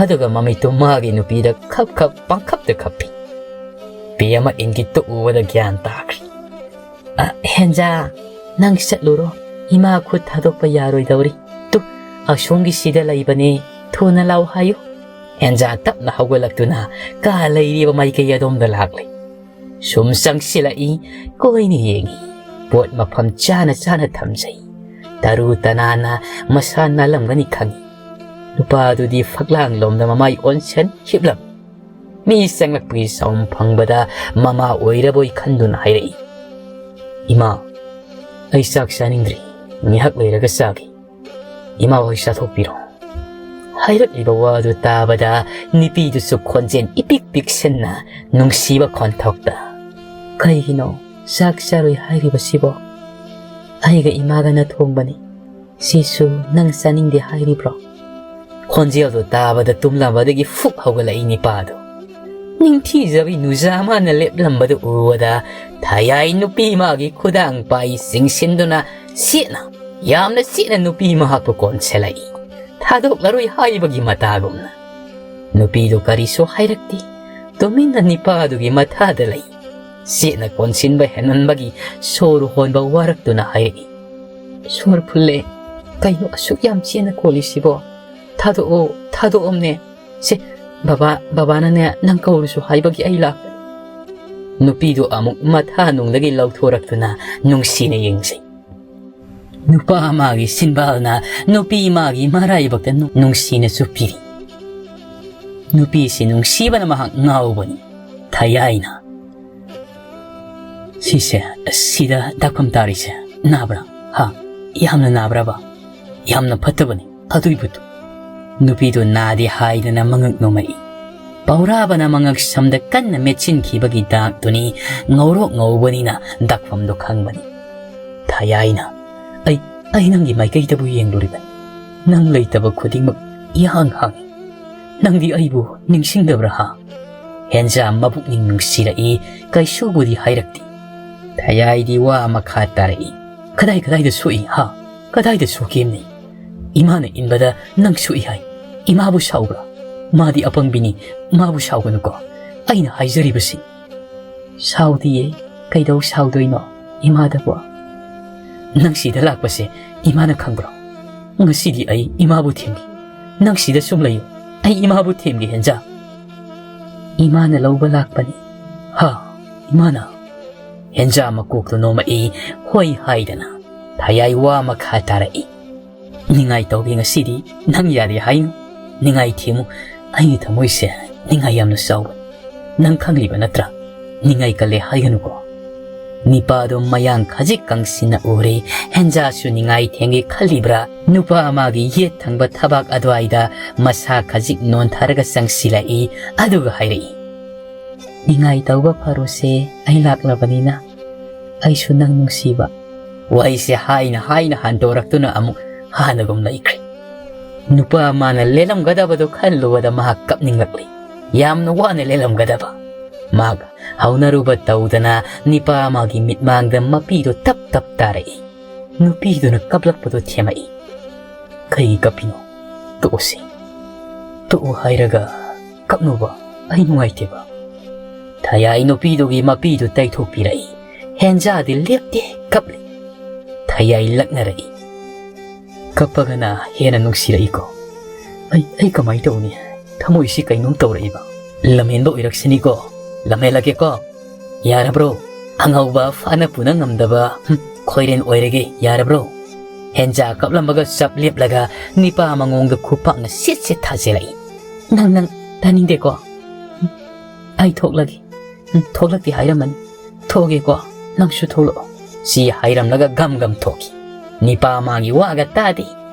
ꯑꯗꯨꯒ ꯃꯃꯤꯠꯇꯨ ꯃꯥꯒꯤ ꯅꯨꯄꯤꯗ ꯈꯞ ꯈꯞ ꯄꯪꯈꯞꯇ ꯈꯞꯄꯤ꯫ ꯕꯦꯝꯃ ꯏꯪꯒꯤꯠꯇꯨ ꯎꯕꯗ ꯒ꯭ꯌꯥꯟ ꯇꯥꯈ꯭ꯔꯦ꯫ "ꯑ, ꯍꯦꯟꯖꯥ, ꯅꯪ ꯆꯠꯂꯨꯔꯣ꯫ ꯏꯃꯥ ꯈꯨꯠ ꯊꯥꯗꯣꯛꯄ ꯌꯥꯔꯣꯏꯗꯧꯔꯤ꯫ ꯇꯨ, ꯑꯁꯣꯝꯒꯤꯁꯤꯗ ꯂꯩꯕꯅꯦ꯫ ꯊꯨꯅ ꯂꯥꯎ ꯍꯥꯏꯌꯨ꯫" ꯍꯦꯟꯖꯥ ꯇꯞꯅ ꯍꯧꯒꯠꯂꯛꯇꯨꯅ ꯀꯥ ꯂꯩꯔꯤꯕ ꯃꯥꯏꯀꯩ ꯑꯗꯣꯝꯗ ꯂꯥꯛꯂꯦ꯫ ꯁꯨꯝ ꯆꯪꯁꯤꯜꯂꯛꯏ, ꯀꯣꯏꯅ ꯌꯦꯡꯏ꯫ ꯄꯣꯠ ꯃꯐꯝ ꯆꯥꯅ ꯆꯥꯅ ꯊꯝꯖꯩ꯫ ꯇꯔꯨ ꯇꯅꯥꯟꯅ ꯃꯁꯥ ꯅꯥꯜꯂꯝꯒꯅꯤ ꯈꯪꯏ꯫ ꯅꯨꯄꯥꯗꯨꯗꯤ ꯐꯛꯂꯥꯡꯂꯣꯝꯗ ꯃꯃꯥꯏ ꯑꯣꯟꯁꯟ ꯍꯤꯞꯂꯝꯃꯤ꯫ ꯃꯤ ꯆꯪꯂꯛꯄꯒꯤ ꯁꯥꯎꯝ ꯐꯪꯕꯗ ꯃꯃꯥ ꯑꯣꯏꯔꯕꯣꯏ ꯈꯟꯗꯨꯅ ꯍꯥꯏꯔꯛꯏ, "ꯏꯃꯥ, ꯑꯩ ꯆꯥꯛ ꯆꯥꯅꯤꯡꯗ꯭ꯔꯤ, ꯉꯥꯏꯍꯥꯛ ꯂꯩꯔꯒ ꯆꯥꯒꯦ꯫ ꯏꯃꯥ ꯍꯣꯏ ꯆꯥꯊꯣꯛꯄꯤꯔꯣ꯫" ꯍꯥꯏꯔꯛꯂꯤꯕ ꯋꯥꯗꯨ ꯇꯥꯕꯗ ꯅꯨꯄꯤꯗꯨꯁꯨ ꯈꯣꯟꯖꯦꯜ ꯏꯄꯤꯛ ꯄꯤꯛꯁꯟꯅ ꯅꯨꯡꯁꯤꯕ ꯈꯣꯟꯊꯣꯛꯇ, "ꯀꯩꯒꯤꯅꯣ ꯆꯥꯛ ꯆꯥꯔꯣꯏ ꯍꯥꯏꯔꯤꯕꯁꯤꯕꯣ? ꯑꯩꯒ ꯏꯃꯥꯒꯅ ꯊꯣꯡꯕꯅꯤ꯫ ꯁꯤꯁꯨ ꯅꯪ ꯆꯥꯅꯤꯡꯗꯦ ꯍꯥꯏꯔꯤꯕ꯭ꯔꯣ?" ꯈꯣꯟꯖꯦꯜꯗꯨ ꯇꯥꯕꯗ ꯇꯨꯝꯂꯝꯕꯗꯒꯤ ꯐꯨꯛ ꯍꯧꯒꯠꯂꯛꯏ ꯅꯤꯄꯥꯗꯨ꯫ ꯅꯤꯡꯊꯤꯖꯕꯤ ꯅꯨꯖꯥ ꯃꯥꯅ ꯂꯦꯞꯂꯝꯕꯗꯨ ꯎꯕꯗ ꯊꯌꯥꯏ ꯅꯨꯄꯤ ꯃꯥꯒꯤ ꯈꯨꯗꯥꯡ ꯄꯥꯏ ꯆꯤꯡꯁꯤꯟꯗꯨꯅ ꯁꯦꯠꯅ, ꯌꯥꯝꯅ ꯁꯦꯠꯅ ꯅꯨꯄꯤ ꯃꯍꯥꯛꯄꯨ ꯀꯣꯟꯁꯤꯜꯂꯛꯏ꯫ ꯊꯥꯗꯣꯛꯂꯔꯣꯏ ꯍꯥꯏꯕꯒꯤ ꯃꯇꯥꯒꯨꯝꯅ꯫ ꯅꯨꯄꯤꯗꯨ ꯀꯔꯤꯁꯨ ꯍꯥꯏꯔꯛꯇꯦ꯫ ꯇꯨꯃꯤꯟꯅ ꯅꯤꯄꯥꯗꯨꯒꯤ ꯃꯊꯥꯗ ꯂꯩ꯫ ꯁꯦꯠꯅ ꯀꯣꯟꯁꯤꯟꯕ ꯍꯦꯟꯃꯟꯕꯒꯤ ꯁꯣꯔ ꯍꯣꯟꯕ ꯋꯥꯔꯛꯇꯨꯅ ꯍꯥꯏꯔꯛꯏ, "ꯁꯣꯔ ꯐꯨꯜꯂꯦ꯫ ꯀꯩꯅꯣ ꯑꯁꯨꯛ ꯌꯥꯝ ꯆꯦꯠꯅ ꯀꯣꯜꯂꯤꯁꯤꯕꯣ? ꯊꯥꯗꯣꯛꯑꯣ, ꯊꯥꯗꯣꯛꯑꯝꯅꯦ꯫ ꯁꯦ, ꯕꯕꯥ, ꯕꯕꯥꯅꯅꯦ ꯅꯪ ꯀꯧꯔꯨꯁꯨ ꯍꯥꯏꯕꯒꯤ ꯑꯩ ꯂꯥꯛꯄꯅꯤ꯫" ꯅꯨꯄꯤꯗꯨ ꯑꯃꯨꯛ ꯃꯊꯥ ꯅꯨꯡꯗꯒꯤ ꯂꯧꯊꯣꯔꯛꯇꯨꯅ ꯅꯨꯡꯁꯤꯅ ꯌꯦꯡꯖꯩ꯫ ꯅꯨꯄꯥ ꯑꯃꯒꯤ ꯁꯤꯟꯕꯥꯜꯅ ꯅꯨꯄꯤ ꯑꯃꯒꯤ ꯃꯔꯥꯏꯕꯛꯇ ꯅꯨ-, ꯅꯨꯡꯁꯤꯅ ꯆꯨꯞꯄꯤꯔꯤ꯫ ꯅꯨꯄꯤꯁꯤ ꯅꯨꯡꯁꯤꯕꯅ ꯃꯍꯥꯛ ꯉꯥꯎꯕꯅꯤ꯫ ꯊꯌꯥꯏꯅ, "ꯁꯤꯁꯦ, ꯁꯤꯗ ꯗꯥꯛꯐꯝ ꯇꯥꯔꯤꯁꯦ ꯅꯥꯕ꯭ꯔꯥ? ꯍꯥ? ꯌꯥꯝꯅ ꯅꯥꯕ꯭ꯔꯕ? ꯌꯥꯝꯅ ꯐꯠꯇꯕꯅꯤ ꯑꯗꯨꯏꯕꯨꯗꯨ꯫" ꯅꯨꯄꯤꯗꯨ ꯅꯥꯗꯦ ꯍꯥꯏꯗꯅ ꯃꯉꯛ ꯅꯣꯝꯃꯛꯏ꯫ ꯄꯧꯔꯥꯕꯅ ꯃꯉꯛ ꯁꯝꯗ ꯀꯟꯅ ꯃꯦꯠꯁꯤꯟꯈꯤꯕꯒꯤ ꯗꯥꯛꯇꯨꯅꯤ꯫ ꯉꯧꯔꯣꯛ ꯉꯧꯕꯅꯤꯅ ꯗꯥꯛꯐꯝꯗꯣ ꯈꯪꯕꯅꯤ꯫ ꯊꯌꯥꯏꯅ, "ꯑꯩ, ꯑꯩ ꯅꯪꯒꯤ ꯃꯥꯏꯀꯩꯗꯕꯨ ꯌꯦꯡꯂꯨꯔꯤꯕꯅꯤ꯫ ꯅꯪ ꯂꯩꯇꯕ ꯈꯨꯗꯤꯡꯃꯛ ꯏꯍꯥꯡ ꯍꯥꯡꯏ꯫ ꯅꯪꯗꯤ ꯑꯩꯕꯨ ꯅꯤꯡꯁꯤꯡꯗꯕ꯭ꯔꯥ ꯍꯥ?" ꯍꯦꯟꯖꯥ ꯃꯕꯨꯛꯅꯤꯡ ꯅꯨꯡꯁꯤꯔꯛꯏ꯫ ꯀꯩꯁꯨꯕꯨꯗꯤ ꯍꯥꯏꯔꯛꯇꯦ꯫ ꯊꯌꯥꯏꯗꯤ ꯋꯥ ꯃꯈꯥ ꯇꯥꯔꯛꯏ꯫ "ꯀꯗꯥꯏ ꯀꯗꯥꯏꯗ ꯁꯣꯛꯏ ꯍꯥ? ꯀꯗꯥꯏꯗ ꯁꯣꯛꯀꯦꯝꯅꯤ? ꯏꯃꯥꯅ ꯏꯟꯕꯗ ꯅꯪ ꯁꯣꯛꯏ ꯍꯥꯏ꯫ ꯏꯃꯥꯕꯨ ꯁꯥꯎꯕ꯭ꯔꯥ? ꯃꯥꯗꯤ ꯑꯄꯪꯕꯤꯅꯤ, ꯃꯥꯕꯨ ꯁꯥꯎꯒꯅꯨꯀꯣ꯫ ꯑꯩꯅ ꯍꯥꯏꯖꯔꯤꯕꯁꯤ꯫" "ꯁꯥꯎꯗꯤꯌꯦ, ꯀꯩꯗꯧ ꯁꯥꯎꯗꯣꯏꯅꯣ ꯏꯃꯥꯗꯕꯣ?" "ꯅꯪ ꯁꯤꯗ ꯂꯥꯛꯄꯁꯦ ꯏꯃꯥꯅ ꯈꯪꯕ꯭ꯔꯣ? ꯉꯁꯤꯗꯤ ꯑꯩ ꯏꯃꯥꯕꯨ ꯊꯦꯝꯒꯦ꯫ ꯅꯪ ꯁꯤꯗ ꯁꯨꯝ ꯂꯩꯌꯨ, ꯑꯩ ꯏꯃꯥꯕꯨ ꯊꯦꯝꯒꯦ ꯍꯦꯟꯖꯥ꯫" "ꯏꯃꯥꯅ ꯂꯧꯕ ꯂꯥꯛꯄꯅꯤ꯫" "ꯍꯥ? ꯏꯃꯥꯅ?" ꯍꯦꯟꯖꯥ ꯃꯀꯣꯛꯇꯨ ꯅꯣꯝꯃꯛꯏ꯫ ꯍꯣꯏ ꯍꯥꯏꯗꯅ ꯊꯌꯥꯏ ꯋꯥ ꯃꯈꯥ ꯇꯥꯔꯛꯏ꯫ "ꯅꯤꯡꯉꯥꯏ ꯇꯧꯒꯦ ꯉꯁꯤꯗꯤ, ꯅꯪ ꯌꯥꯗꯦ ꯍꯥꯏꯅꯨ꯫ ꯅꯤꯡꯉꯥꯏ ꯊꯦꯝꯃꯨ, ꯑꯩꯒꯤ ꯊꯃꯣꯏꯁꯦ ꯅꯤꯡꯉꯥꯏ ꯌꯥꯝꯅ ꯆꯥꯎꯕꯅꯤ꯫ ꯅꯪ ꯈꯪꯂꯤꯕ ꯅꯠꯇ꯭ꯔꯥ? ꯅꯤꯡꯉꯥꯏ ꯀꯜꯂꯦ ꯍꯥꯏꯒꯅꯨꯀꯣ꯫" ꯅꯤꯄꯥꯗꯣ ꯃꯌꯥꯡ ꯈꯖꯤꯛ ꯀꯪꯁꯤꯟꯅ ꯎꯔꯦ꯫ ꯍꯦꯟꯖꯥꯁꯨ ꯅꯤꯡꯉꯥꯏ ꯊꯦꯝꯒꯦ ꯈꯜꯂꯤꯕ꯭ꯔꯥ? ꯅꯨꯄꯥ ꯑꯃꯒꯤ ꯌꯦꯠ ꯊꯪꯕ ꯊꯕꯥꯛ ꯑꯗꯨꯋꯥꯏꯗ ꯃꯁꯥ ꯈꯖꯤꯛ ꯅꯣꯟꯊꯔꯒ ꯆꯪꯁꯤꯜꯂꯛꯏ꯫ ꯑꯗꯨꯒ ꯍꯥꯏꯔꯛꯏ, ꯅꯤꯡꯉꯥꯏ ꯇꯧꯕ ꯐꯔꯣꯁꯦ, ꯑꯩ ꯂꯥꯛꯂꯕꯅꯤꯅ꯫ ꯑꯩꯁꯨ ꯅꯪ ꯅꯨꯡꯁꯤꯕ꯫ ꯋꯥꯍꯩꯁꯦ ꯍꯥꯏꯅ ꯍꯥꯏꯅ ꯍꯟꯗꯣꯔꯛꯇꯨꯅ ꯑꯃꯨꯛ ꯍꯥꯟꯅꯒꯨꯝ ꯂꯩꯈ꯭ꯔꯦ꯫ ꯅꯨꯄꯥ ꯑꯃꯅ ꯂꯦꯜꯂꯝꯒꯗꯕꯗꯣ ꯈꯜꯂꯨꯕꯗ ꯃꯍꯥꯛ ꯀꯞꯅꯤꯡꯂꯛꯂꯤ꯫ ꯌꯥꯝꯅ ꯋꯥꯅ ꯂꯦꯜꯂꯝꯒꯗꯕ꯫ ꯃꯍꯥꯛ ꯍꯧꯅꯔꯨꯕ ꯇꯧꯗꯅ ꯅꯤꯄꯥ ꯑꯃꯒꯤ ꯃꯤꯠꯃꯥꯡꯗ ꯃꯄꯤꯗꯨ ꯇꯞ ꯇꯞ ꯇꯥꯔꯛꯏ꯫ ꯅꯨꯄꯤꯗꯨꯅ ꯀꯞꯂꯛꯄꯗꯨ ꯊꯦꯝꯃꯛꯏ꯫ "ꯀꯩꯒꯤ ꯀꯞꯄꯤꯅꯣ? ꯇꯣꯛꯑꯣꯁꯤ꯫ ꯇꯣꯛꯑꯣ ꯍꯥꯏꯔꯒ ꯀꯞꯅꯨꯕ꯫ ꯑꯩ ꯅꯨꯡꯉꯥꯏꯇꯦꯕ꯫" ꯊꯌꯥꯏ ꯅꯨꯄꯤꯗꯨꯒꯤ ꯃꯄꯤꯗꯨ ꯇꯩꯊꯣꯛꯄꯤꯔꯛꯏ꯫ ꯍꯦꯟꯖꯥꯗꯤ ꯂꯦꯞꯇꯦ, ꯀꯞꯂꯤ꯫ ꯊꯌꯥꯏ ꯂꯛꯅꯔꯛꯏ꯫ "ꯀꯞꯄꯒꯅ ꯍꯦꯟꯅ ꯅꯨꯡꯁꯤꯔꯛꯏꯀꯣ꯫ ꯑꯩ, ꯑꯩ ꯀꯃꯥꯏꯅ ꯇꯧꯅꯤ? ꯊꯃꯣꯏꯁꯤ ꯀꯩꯅꯣꯝ ꯇꯧꯔꯛꯏꯕ꯫ ꯂꯝꯍꯦꯟꯕ ꯑꯣꯏꯔꯛꯁꯤꯅꯤꯀꯣ꯫ ꯂꯝꯍꯦꯜꯂꯒꯦꯀꯣ꯫ ꯌꯥꯔꯕ꯭ꯔꯣ? ꯑꯉꯧꯕ ꯐꯥꯅ ꯄꯨꯅ ꯉꯝꯗꯕ, ꯍꯨꯝ, ꯈꯣꯏꯔꯦꯟ ꯑꯣꯏꯔꯒꯦ꯫ ꯌꯥꯔꯕ꯭ꯔꯣ?" ꯍꯦꯟꯖꯥ ꯀꯞꯂꯝꯕꯒ ꯆꯞ ꯂꯦꯞꯂꯒ ꯅꯤꯄꯥ ꯃꯉꯣꯡꯗ ꯈꯨꯄꯥꯛꯅ ꯁꯤꯠ ꯁꯤꯠ ꯊꯥꯖꯤꯜꯂꯛꯏ꯫ "ꯅꯪ, ꯅꯪ, ꯇꯥꯅꯤꯡꯗꯦꯀꯣ꯫ ꯍꯨꯝ, ꯑꯩ ꯊꯣꯛꯂꯒꯦ꯫ ꯎꯝ, ꯊꯣꯛꯂꯛꯇꯦ ꯍꯥꯏꯔꯝꯃꯅꯤ꯫ ꯊꯣꯛꯑꯒꯦꯀꯣ, ꯅꯪꯁꯨ ꯊꯣꯛꯂꯛꯑꯣ꯫" ꯁꯤ ꯍꯥꯏꯔꯝꯂꯒ ꯒꯝ ꯒꯝ ꯊꯣꯛꯈꯤ꯫ ꯅꯤꯄꯥ ꯃꯥꯒꯤ ꯋꯥꯒ ꯇꯥꯗꯦ꯫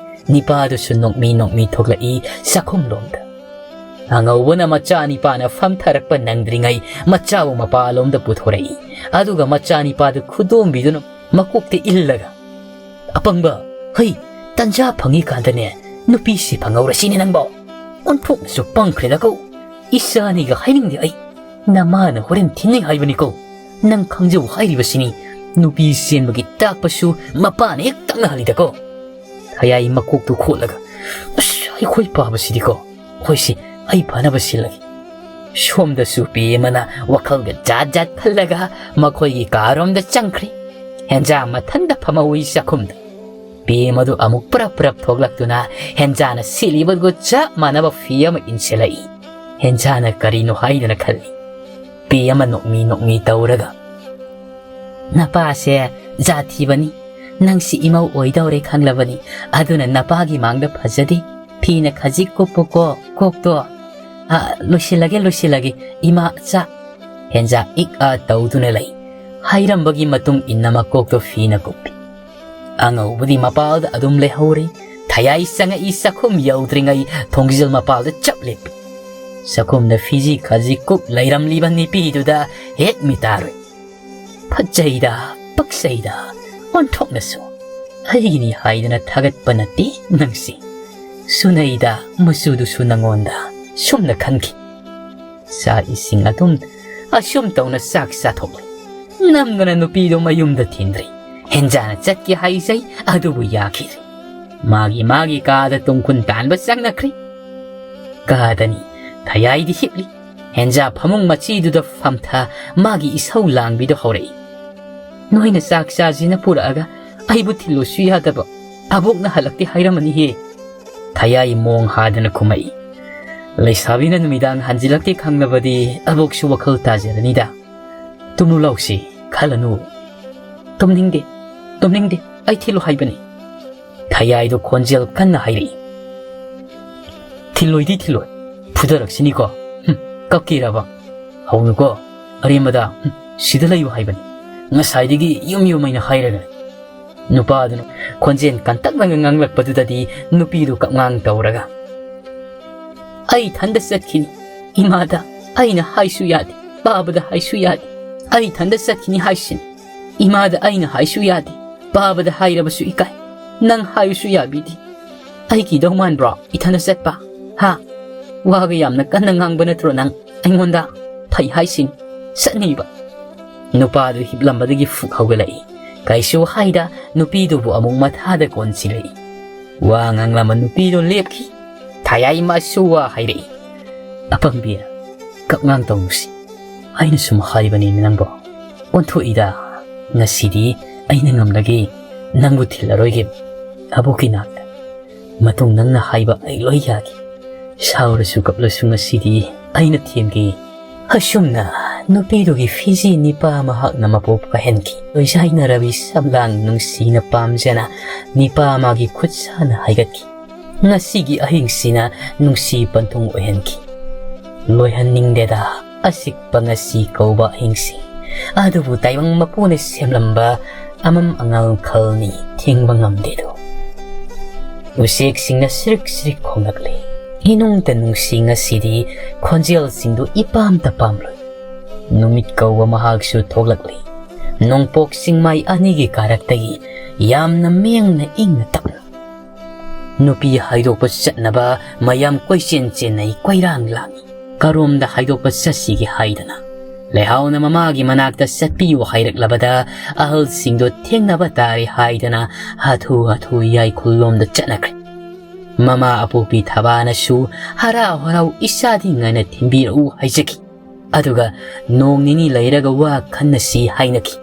ꯅꯤꯄꯥꯗꯨꯁꯨ ꯅꯣꯛꯃꯤ ꯅꯣꯛꯃꯤ ꯊꯣꯛꯂꯛꯏ ꯆꯥꯛꯈꯨꯝꯂꯣꯝꯗ꯫ ꯑꯉꯧꯕꯅ ꯃꯆꯥꯅꯤꯄꯥꯅ ꯐꯝꯊꯔꯛꯄ ꯅꯪꯗ꯭ꯔꯤꯉꯩ ꯃꯆꯥꯕꯨ ꯃꯄꯥꯂꯣꯝꯗ ꯄꯨꯊꯣꯔꯛꯏ꯫ ꯑꯗꯨꯒ ꯃꯆꯥꯅꯤꯄꯥꯗꯨ ꯈꯨꯗꯣꯝꯕꯤꯗꯨꯅ ꯃꯀꯣꯛꯇ ꯏꯜꯂꯒ, "ꯑꯄꯪꯕ, ꯍꯩ, ꯇꯟꯖꯥ ꯐꯪꯉꯤꯀꯥꯟꯗꯅꯦ ꯅꯨꯄꯤꯁꯤ ꯐꯪꯍꯧꯔꯁꯤꯅꯦ ꯅꯪꯕꯣ꯫ ꯑꯣꯟꯊꯣꯛꯅꯁꯨ ꯄꯪꯈ꯭ꯔꯦꯗꯀꯣ꯫ ꯏꯆꯥꯅꯤꯒ ꯍꯥꯏꯅꯤꯡꯗꯦ ꯑꯩ꯫ ꯅꯃꯥꯅ ꯍꯣꯔꯦꯟ ꯊꯤꯟꯅꯤ ꯍꯥꯏꯕꯅꯤꯀꯣ꯫ ꯅꯪ ꯈꯪꯖꯧ ꯍꯥꯏꯔꯤꯕꯁꯤꯅꯤ꯫ ꯅꯨꯄꯤ ꯆꯦꯟꯕꯒꯤ ꯇꯥꯛꯄꯁꯨ ꯃꯄꯥꯅ ꯍꯦꯛ ꯇꯥꯛꯅꯍꯜꯂꯤꯗꯀꯣ꯫" ꯊꯌꯥꯏ ꯃꯀꯣꯛꯇꯨ ꯈꯣꯠꯂꯒ, "ꯑꯁ, ꯑꯩꯈꯣꯏ ꯄꯥꯕꯁꯤꯗꯤꯀꯣ꯫ ꯍꯣꯏꯁꯤ, ꯑꯩ ꯐꯅꯕ ꯁꯤꯜꯂꯒꯦ꯫" ꯁꯣꯝꯗꯁꯨ ꯄꯦꯃꯅ ꯋꯥꯈꯜꯒ ꯖꯥꯠ ꯖꯥꯠ ꯈꯜꯂꯒ ꯃꯈꯣꯏꯒꯤ ꯀꯥꯔꯣꯝꯗ ꯆꯪꯈ꯭ꯔꯦ꯫ ꯍꯦꯟꯖꯥ ꯃꯊꯟꯗ ꯐꯝꯍꯧꯏ ꯆꯥꯛꯈꯨꯝꯗ꯫ ꯄꯦꯃꯗꯨ ꯑꯃꯨꯛ ꯄ꯭ꯔꯞ ꯄ꯭ꯔꯞ ꯊꯣꯛꯂꯛꯇꯨꯅ ꯍꯦꯟꯖꯥꯅ ꯁꯦꯠꯂꯤꯕꯗꯨꯒ ꯆꯞ ꯃꯥꯟꯅꯕ ꯐꯤ ꯑꯃ ꯏꯟꯁꯤꯜꯂꯛꯏ꯫ ꯍꯦꯟꯖꯥꯅ ꯀꯔꯤꯅꯣ ꯍꯥꯏꯗꯅ ꯈꯜꯂꯤ꯫ ꯄꯦꯃ ꯅꯣꯛꯃꯤ ꯅꯣꯛꯃꯤ ꯇꯧꯔꯒ, "ꯅꯄꯥꯁꯦ ꯖꯥꯠ ꯊꯤꯕꯅꯤ꯫ ꯅꯪꯁꯤ ꯏꯃꯧ ꯑꯣꯏꯗꯧꯔꯦ ꯈꯪꯂꯕꯅꯤ꯫ ꯑꯗꯨꯅ ꯅꯄꯥꯒꯤ ꯃꯥꯡꯗ ꯐꯖꯗꯦ꯫ ꯐꯤꯅ ꯈꯖꯤꯛ ꯀꯨꯞꯄꯨꯀꯣ, ꯀꯣꯛꯇꯣ꯫ ꯑ, ꯂꯣꯏꯁꯤꯜꯂꯒꯦ, ꯂꯣꯏꯁꯤꯜꯂꯒꯦ, ꯏꯃꯥ ꯆꯥ꯫" ꯍꯦꯟꯖꯥ ꯏꯛ ꯑ ꯇꯧꯗꯨꯅ ꯂꯩ꯫ ꯍꯥꯏꯔꯝꯕꯒꯤ ꯃꯇꯨꯡ ꯏꯟꯅ ꯃꯀꯣꯛꯇꯣ ꯐꯤꯅ ꯀꯨꯞꯄꯤ꯫ ꯑꯉꯧꯕꯗꯤ ꯃꯄꯥꯜꯗ ꯑꯗꯨꯝ ꯂꯩꯍꯧꯔꯤ꯫ ꯊꯌꯥꯏ ꯆꯪꯉꯛꯏ ꯆꯥꯛꯈꯨꯝ ꯌꯧꯗ꯭ꯔꯤꯉꯩ ꯊꯣꯡꯖꯤꯜ ꯃꯄꯥꯜꯗ ꯆꯞ ꯂꯦꯞꯄꯤ꯫ ꯆꯥꯛꯈꯨꯝꯗ ꯐꯤꯖꯤ ꯈꯥꯖꯤ ꯀꯨꯞ ꯂꯩꯔꯝꯂꯤꯕ ꯅꯨꯄꯤꯗꯨꯗ ꯍꯦꯛ ꯃꯤꯇꯥꯔꯨꯏ꯫ ꯐꯖꯩꯗ, ꯄꯛꯆꯩꯗ, ꯑꯣꯟꯊꯣꯛꯅꯁꯨ꯫ ꯑꯩꯒꯤꯅꯤ ꯍꯥꯏꯗꯅ ꯊꯥꯒꯠꯄ ꯅꯠꯇꯦ ꯅꯪꯁꯤ꯫ ꯁꯨꯅꯩꯗ, ꯃꯆꯨꯗꯨꯁꯨ ꯅꯪꯉꯣꯟꯗ ꯁꯨꯝꯅ ꯈꯟꯈꯤ꯫ ꯆꯥꯛ ꯏꯁꯤꯡ ꯑꯗꯨꯝ ꯑꯁꯨꯝ ꯇꯧꯅ ꯆꯥꯛ ꯆꯥꯊꯣꯛꯂꯤ꯫ ꯅꯝꯗꯅ ꯅꯨꯄꯤꯗꯨ ꯃꯌꯨꯝꯗ ꯊꯤꯟꯗ꯭ꯔꯤ꯫ ꯍꯦꯟꯖꯥꯅ ꯆꯠꯀꯦ ꯍꯥꯏꯖꯩ, ꯑꯗꯨꯕꯨ ꯌꯥꯈꯤꯗ꯭ꯔꯦ꯫ ꯃꯥꯒꯤ ꯃꯥꯒꯤ ꯀꯥꯗ ꯇꯨꯡꯈꯨꯟ ꯇꯥꯟꯕ ꯆꯪꯅꯈ꯭ꯔꯦ꯫ ꯀꯥꯗꯅꯤ ꯊꯌꯥꯏꯗꯤ ꯍꯤꯞꯂꯤ꯫ ꯍꯦꯟꯖꯥ ꯐꯃꯨꯡ ꯃꯆꯤꯗꯨꯗ ꯐꯝꯊ ꯃꯥꯒꯤ ꯏꯁꯧ ꯂꯥꯡꯕꯤꯗꯨ ꯍꯧꯔꯛꯏ꯫ "ꯅꯣꯏꯅ ꯆꯥꯛ ꯆꯥꯁꯤꯅ ꯄꯨꯔꯛꯑꯒ ꯑꯩꯕꯨ ꯊꯤꯜꯂꯨꯁꯨ ꯌꯥꯗꯕ, ꯑꯕꯣꯛꯅ ꯍꯜꯂꯛꯇꯦ ꯍꯥꯏꯔꯝꯃꯅꯤꯍꯦ"꯫ ꯊꯌꯥꯏ ꯃꯣꯡ ꯍꯥꯗꯅ ꯈꯨꯝꯃꯛꯏ꯫ "ꯂꯩꯁꯥꯕꯤꯅ ꯅꯨꯃꯤꯗꯥꯡ ꯍꯟꯖꯤꯜꯂꯛꯇꯦ ꯈꯪꯂꯕꯗꯤ ꯑꯕꯣꯛꯁꯨ ꯋꯥꯈꯜ ꯇꯥꯖꯔꯅꯤꯗ꯫ ꯇꯨꯝꯂꯨ ꯂꯥꯎꯁꯤ, ꯈꯜꯂꯅꯨ"꯫ "ꯇꯨꯝꯅꯤꯡꯗꯦ, ꯇꯨꯝꯅꯤꯡꯗꯦ, ꯑꯩ ꯊꯤꯜꯂꯨ ꯍꯥꯏꯕꯅꯤ"꯫ ꯊꯌꯥꯏꯗꯣ ꯈꯣꯟꯖꯦꯜ ꯀꯟꯅ ꯍꯥꯏꯔꯛꯏ꯫ "ꯊꯤꯜꯂꯣꯏꯗꯤ ꯊꯤꯜꯂꯣꯏ, ꯐꯨꯗꯔꯛꯁꯤꯅꯤꯀꯣ꯫ ꯍꯨꯝ, ꯀꯞꯀꯤꯔꯕ? ꯍꯧꯅꯨꯀꯣ, ꯑꯔꯦꯝꯕꯗ, ꯍꯨꯝ, ꯁꯤꯗ ꯂꯩꯌꯨ ꯍꯥꯏꯕꯅꯤ꯫ ꯉꯁꯥꯏꯗꯒꯤ ꯌꯨꯝ ꯌꯨꯝ ꯑꯩꯅ ꯍꯥꯏꯔꯒ"꯫ ꯅꯨꯄꯥꯗꯨꯅ ꯈꯣꯟꯖꯦꯜ ꯀꯟꯇꯛꯅꯒ ꯉꯥꯡꯂꯛꯄꯗꯨꯗꯗꯤ ꯅꯨꯄꯤꯗꯨ ꯀꯞꯉꯥꯡ ꯇꯧꯔꯒ, "ꯑꯩ ꯏꯊꯟꯗ ꯆꯠꯈꯤꯅꯤ꯫ ꯏꯃꯥꯗ ꯑꯩꯅ ꯍꯥꯏꯁꯨ ꯌꯥꯗꯦ, ꯄꯥꯕꯗ ꯍꯥꯏꯁꯨ ꯌꯥꯗꯦ꯫ ꯑꯩ ꯏꯊꯟꯗ ꯆꯠꯈꯤꯅꯤ ꯍꯥꯏꯁꯤꯅꯤ꯫ ꯏꯃꯥꯗ ꯑꯩꯅ ꯍꯥꯏꯁꯨ ꯌꯥꯗꯦ, ꯄꯥꯕꯗ ꯍꯥꯏꯔꯕꯁꯨ ꯏꯀꯥꯏ꯫ ꯅꯪ ꯍꯥꯏꯌꯨꯁꯨ ꯌꯥꯕꯤꯗꯦ꯫ ꯑꯩ ꯀꯤꯗꯧ ꯃꯥꯟꯕ꯭ꯔꯣ ꯏꯊꯟꯗ ꯆꯠꯄ? ꯍꯥ? ꯋꯥꯒ ꯌꯥꯝꯅ ꯀꯟꯅ ꯉꯥꯡꯕ ꯅꯠꯇ꯭ꯔꯣ ꯅꯪ ꯑꯩꯉꯣꯟꯗ? ꯐꯩ ꯍꯥꯏꯁꯤꯅꯤ, ꯆꯠꯅꯤꯕ"꯫ ꯅꯨꯄꯥꯗꯨ ꯍꯤꯞꯂꯝꯕꯗꯒꯤ ꯐꯨꯛ ꯍꯧꯒꯠꯂꯛꯏ꯫ ꯀꯩꯁꯨ ꯍꯥꯏꯗ ꯅꯨꯄꯤꯗꯨꯕꯨ ꯑꯃꯨꯛ ꯃꯊꯥꯗ ꯀꯣꯟꯁꯤꯜꯂꯛꯏ꯫ ꯋꯥ ꯉꯥꯡꯂꯝꯕ ꯅꯨꯄꯤꯗꯨ ꯂꯦꯞꯈꯤ꯫ ꯊꯌꯥꯏ ꯃꯁꯨ ꯋꯥ ꯍꯥꯏꯔꯛꯏ꯫ "ꯑꯄꯪꯕꯤ, ꯀꯞꯉꯥꯡ ꯇꯧꯅꯨꯁꯤ꯫ ꯑꯩꯅ ꯁꯨꯝ ꯍꯥꯏꯕꯅꯤ ꯅꯪꯕꯣ꯫ ꯑꯣꯟꯊꯣꯛꯏꯗ, ꯉꯁꯤꯗꯤ ꯑꯩꯅ ꯉꯝꯂꯒꯦ, ꯅꯪꯕꯨ ꯊꯤꯜꯂꯔꯣꯏꯒꯦ ꯑꯕꯣꯛꯀꯤ ꯅꯥꯛꯇ꯫ ꯃꯇꯨꯡ ꯅꯪꯅ ꯍꯥꯏꯕ ꯑꯩ ꯂꯣꯏ ꯌꯥꯒꯦ꯫ ꯁꯥꯎꯔꯁꯨ ꯀꯞꯂꯁꯨ ꯉꯁꯤꯗꯤ ꯑꯩꯅ ꯊꯦꯝꯒꯦ"꯫ ꯑꯁꯨꯝꯅ ꯅꯨꯄꯤꯗꯨꯒꯤ ꯐꯤꯖꯤ ꯅꯤꯄꯥ ꯃꯍꯥꯛꯅ ꯃꯄꯣꯛ ꯀꯥꯏꯍꯟꯈꯤ꯫ ꯂꯣꯏꯖꯥꯏꯅꯔꯕꯤ ꯁꯝꯂꯥꯡ ꯅꯨꯡꯁꯤꯅ ꯄꯥꯝꯖꯅ ꯅꯤꯄꯥ ꯃꯥꯒꯤ ꯈꯨꯠ ꯁꯥꯅ ꯍꯥꯏꯒꯠꯈꯤ꯫ ꯉꯁꯤꯒꯤ ꯑꯍꯤꯡꯁꯤꯅ ꯅꯨꯡꯁꯤ ꯄꯟꯊꯨꯡ ꯑꯣꯏꯍꯟꯈꯤ꯫ ꯂꯣꯏꯍꯟꯅꯤꯡꯗꯦꯗ ꯑꯆꯤꯛꯄ ꯉꯁꯤ ꯀꯧꯕ ꯑꯍꯤꯡꯁꯤ꯫ ꯑꯗꯨꯕꯨ ꯇꯥꯏꯕꯪ ꯃꯄꯨꯅ ꯁꯦꯝꯂꯝꯕ ꯑꯃꯝ ꯑꯉꯥꯜ ꯈꯜꯅꯤ, ꯊꯤꯡꯕ ꯉꯝꯗꯦꯗꯣ꯫ ꯎꯆꯦꯛꯁꯤꯡꯅ ꯁꯤꯔꯤꯛ ꯁꯤꯔꯤꯛ ꯈꯣꯡꯂꯛꯂꯤ꯫ ꯏꯅꯨꯡꯇ ꯅꯨꯡꯁꯤ ꯉꯁꯤꯗꯤ ꯈꯣꯟꯖꯦꯜꯁꯤꯡꯗꯨ ꯏꯄꯥꯝꯇ ꯄꯥꯝꯂꯣꯏ꯫ ꯅꯨꯃꯤꯠ ꯀꯧꯕ ꯃꯍꯥꯛꯁꯨ ꯊꯣꯛꯂꯛꯂꯤ꯫ ꯅꯣꯡꯄꯣꯛ ꯆꯤꯡꯃꯥꯏ ꯑꯅꯤꯒꯤ ꯀꯥꯔꯛꯇꯒꯤ ꯌꯥꯝꯅ ꯃꯦꯡꯅ ꯏꯪꯅ ꯇꯞꯅ꯫ ꯅꯨꯄꯤ ꯍꯥꯏꯗꯣꯛꯄ ꯆꯠꯅꯕ ꯃꯌꯥꯝ ꯀꯣꯏꯆꯦꯟ ꯆꯦꯟꯅꯩ, ꯀꯣꯏꯔꯥꯡ ꯂꯥꯡꯏ꯫ ꯀꯔꯣꯝꯗ ꯍꯥꯏꯗꯣꯛꯄ ꯆꯠꯁꯤꯒꯦ ꯍꯥꯏꯗꯅ ꯂꯩꯍꯥꯎꯅ ꯃꯃꯥꯒꯤ ꯃꯅꯥꯛꯇ ꯆꯠꯄꯤꯌꯨ ꯍꯥꯏꯔꯛꯂꯕꯗ ꯑꯍꯜꯁꯤꯡꯗꯣ ꯊꯦꯡꯅꯕ ꯇꯥꯔꯦ ꯍꯥꯏꯗꯅ ꯍꯥꯊꯨ ꯍꯥꯊꯨ ꯌꯥꯏꯈꯨꯜꯂꯣꯝꯗ ꯆꯠꯅꯈ꯭ꯔꯦ꯫ ꯃꯃꯥ ꯑꯄꯣꯛꯄꯤ ꯊꯕꯥꯅꯁꯨ ꯍꯔꯥꯎ ꯍꯔꯥꯎ ꯏꯆꯥꯗꯤ ꯉꯟꯅ ꯊꯤꯟꯕꯤꯔꯛꯎ ꯍꯥꯏꯖꯈꯤ꯫ ꯑꯗꯨꯒ ꯅꯣꯡ ꯅꯤꯅꯤ ꯂꯩꯔꯒ ꯋꯥ ꯈꯟꯅꯁꯤ ꯍꯥꯏꯅꯈꯤ꯫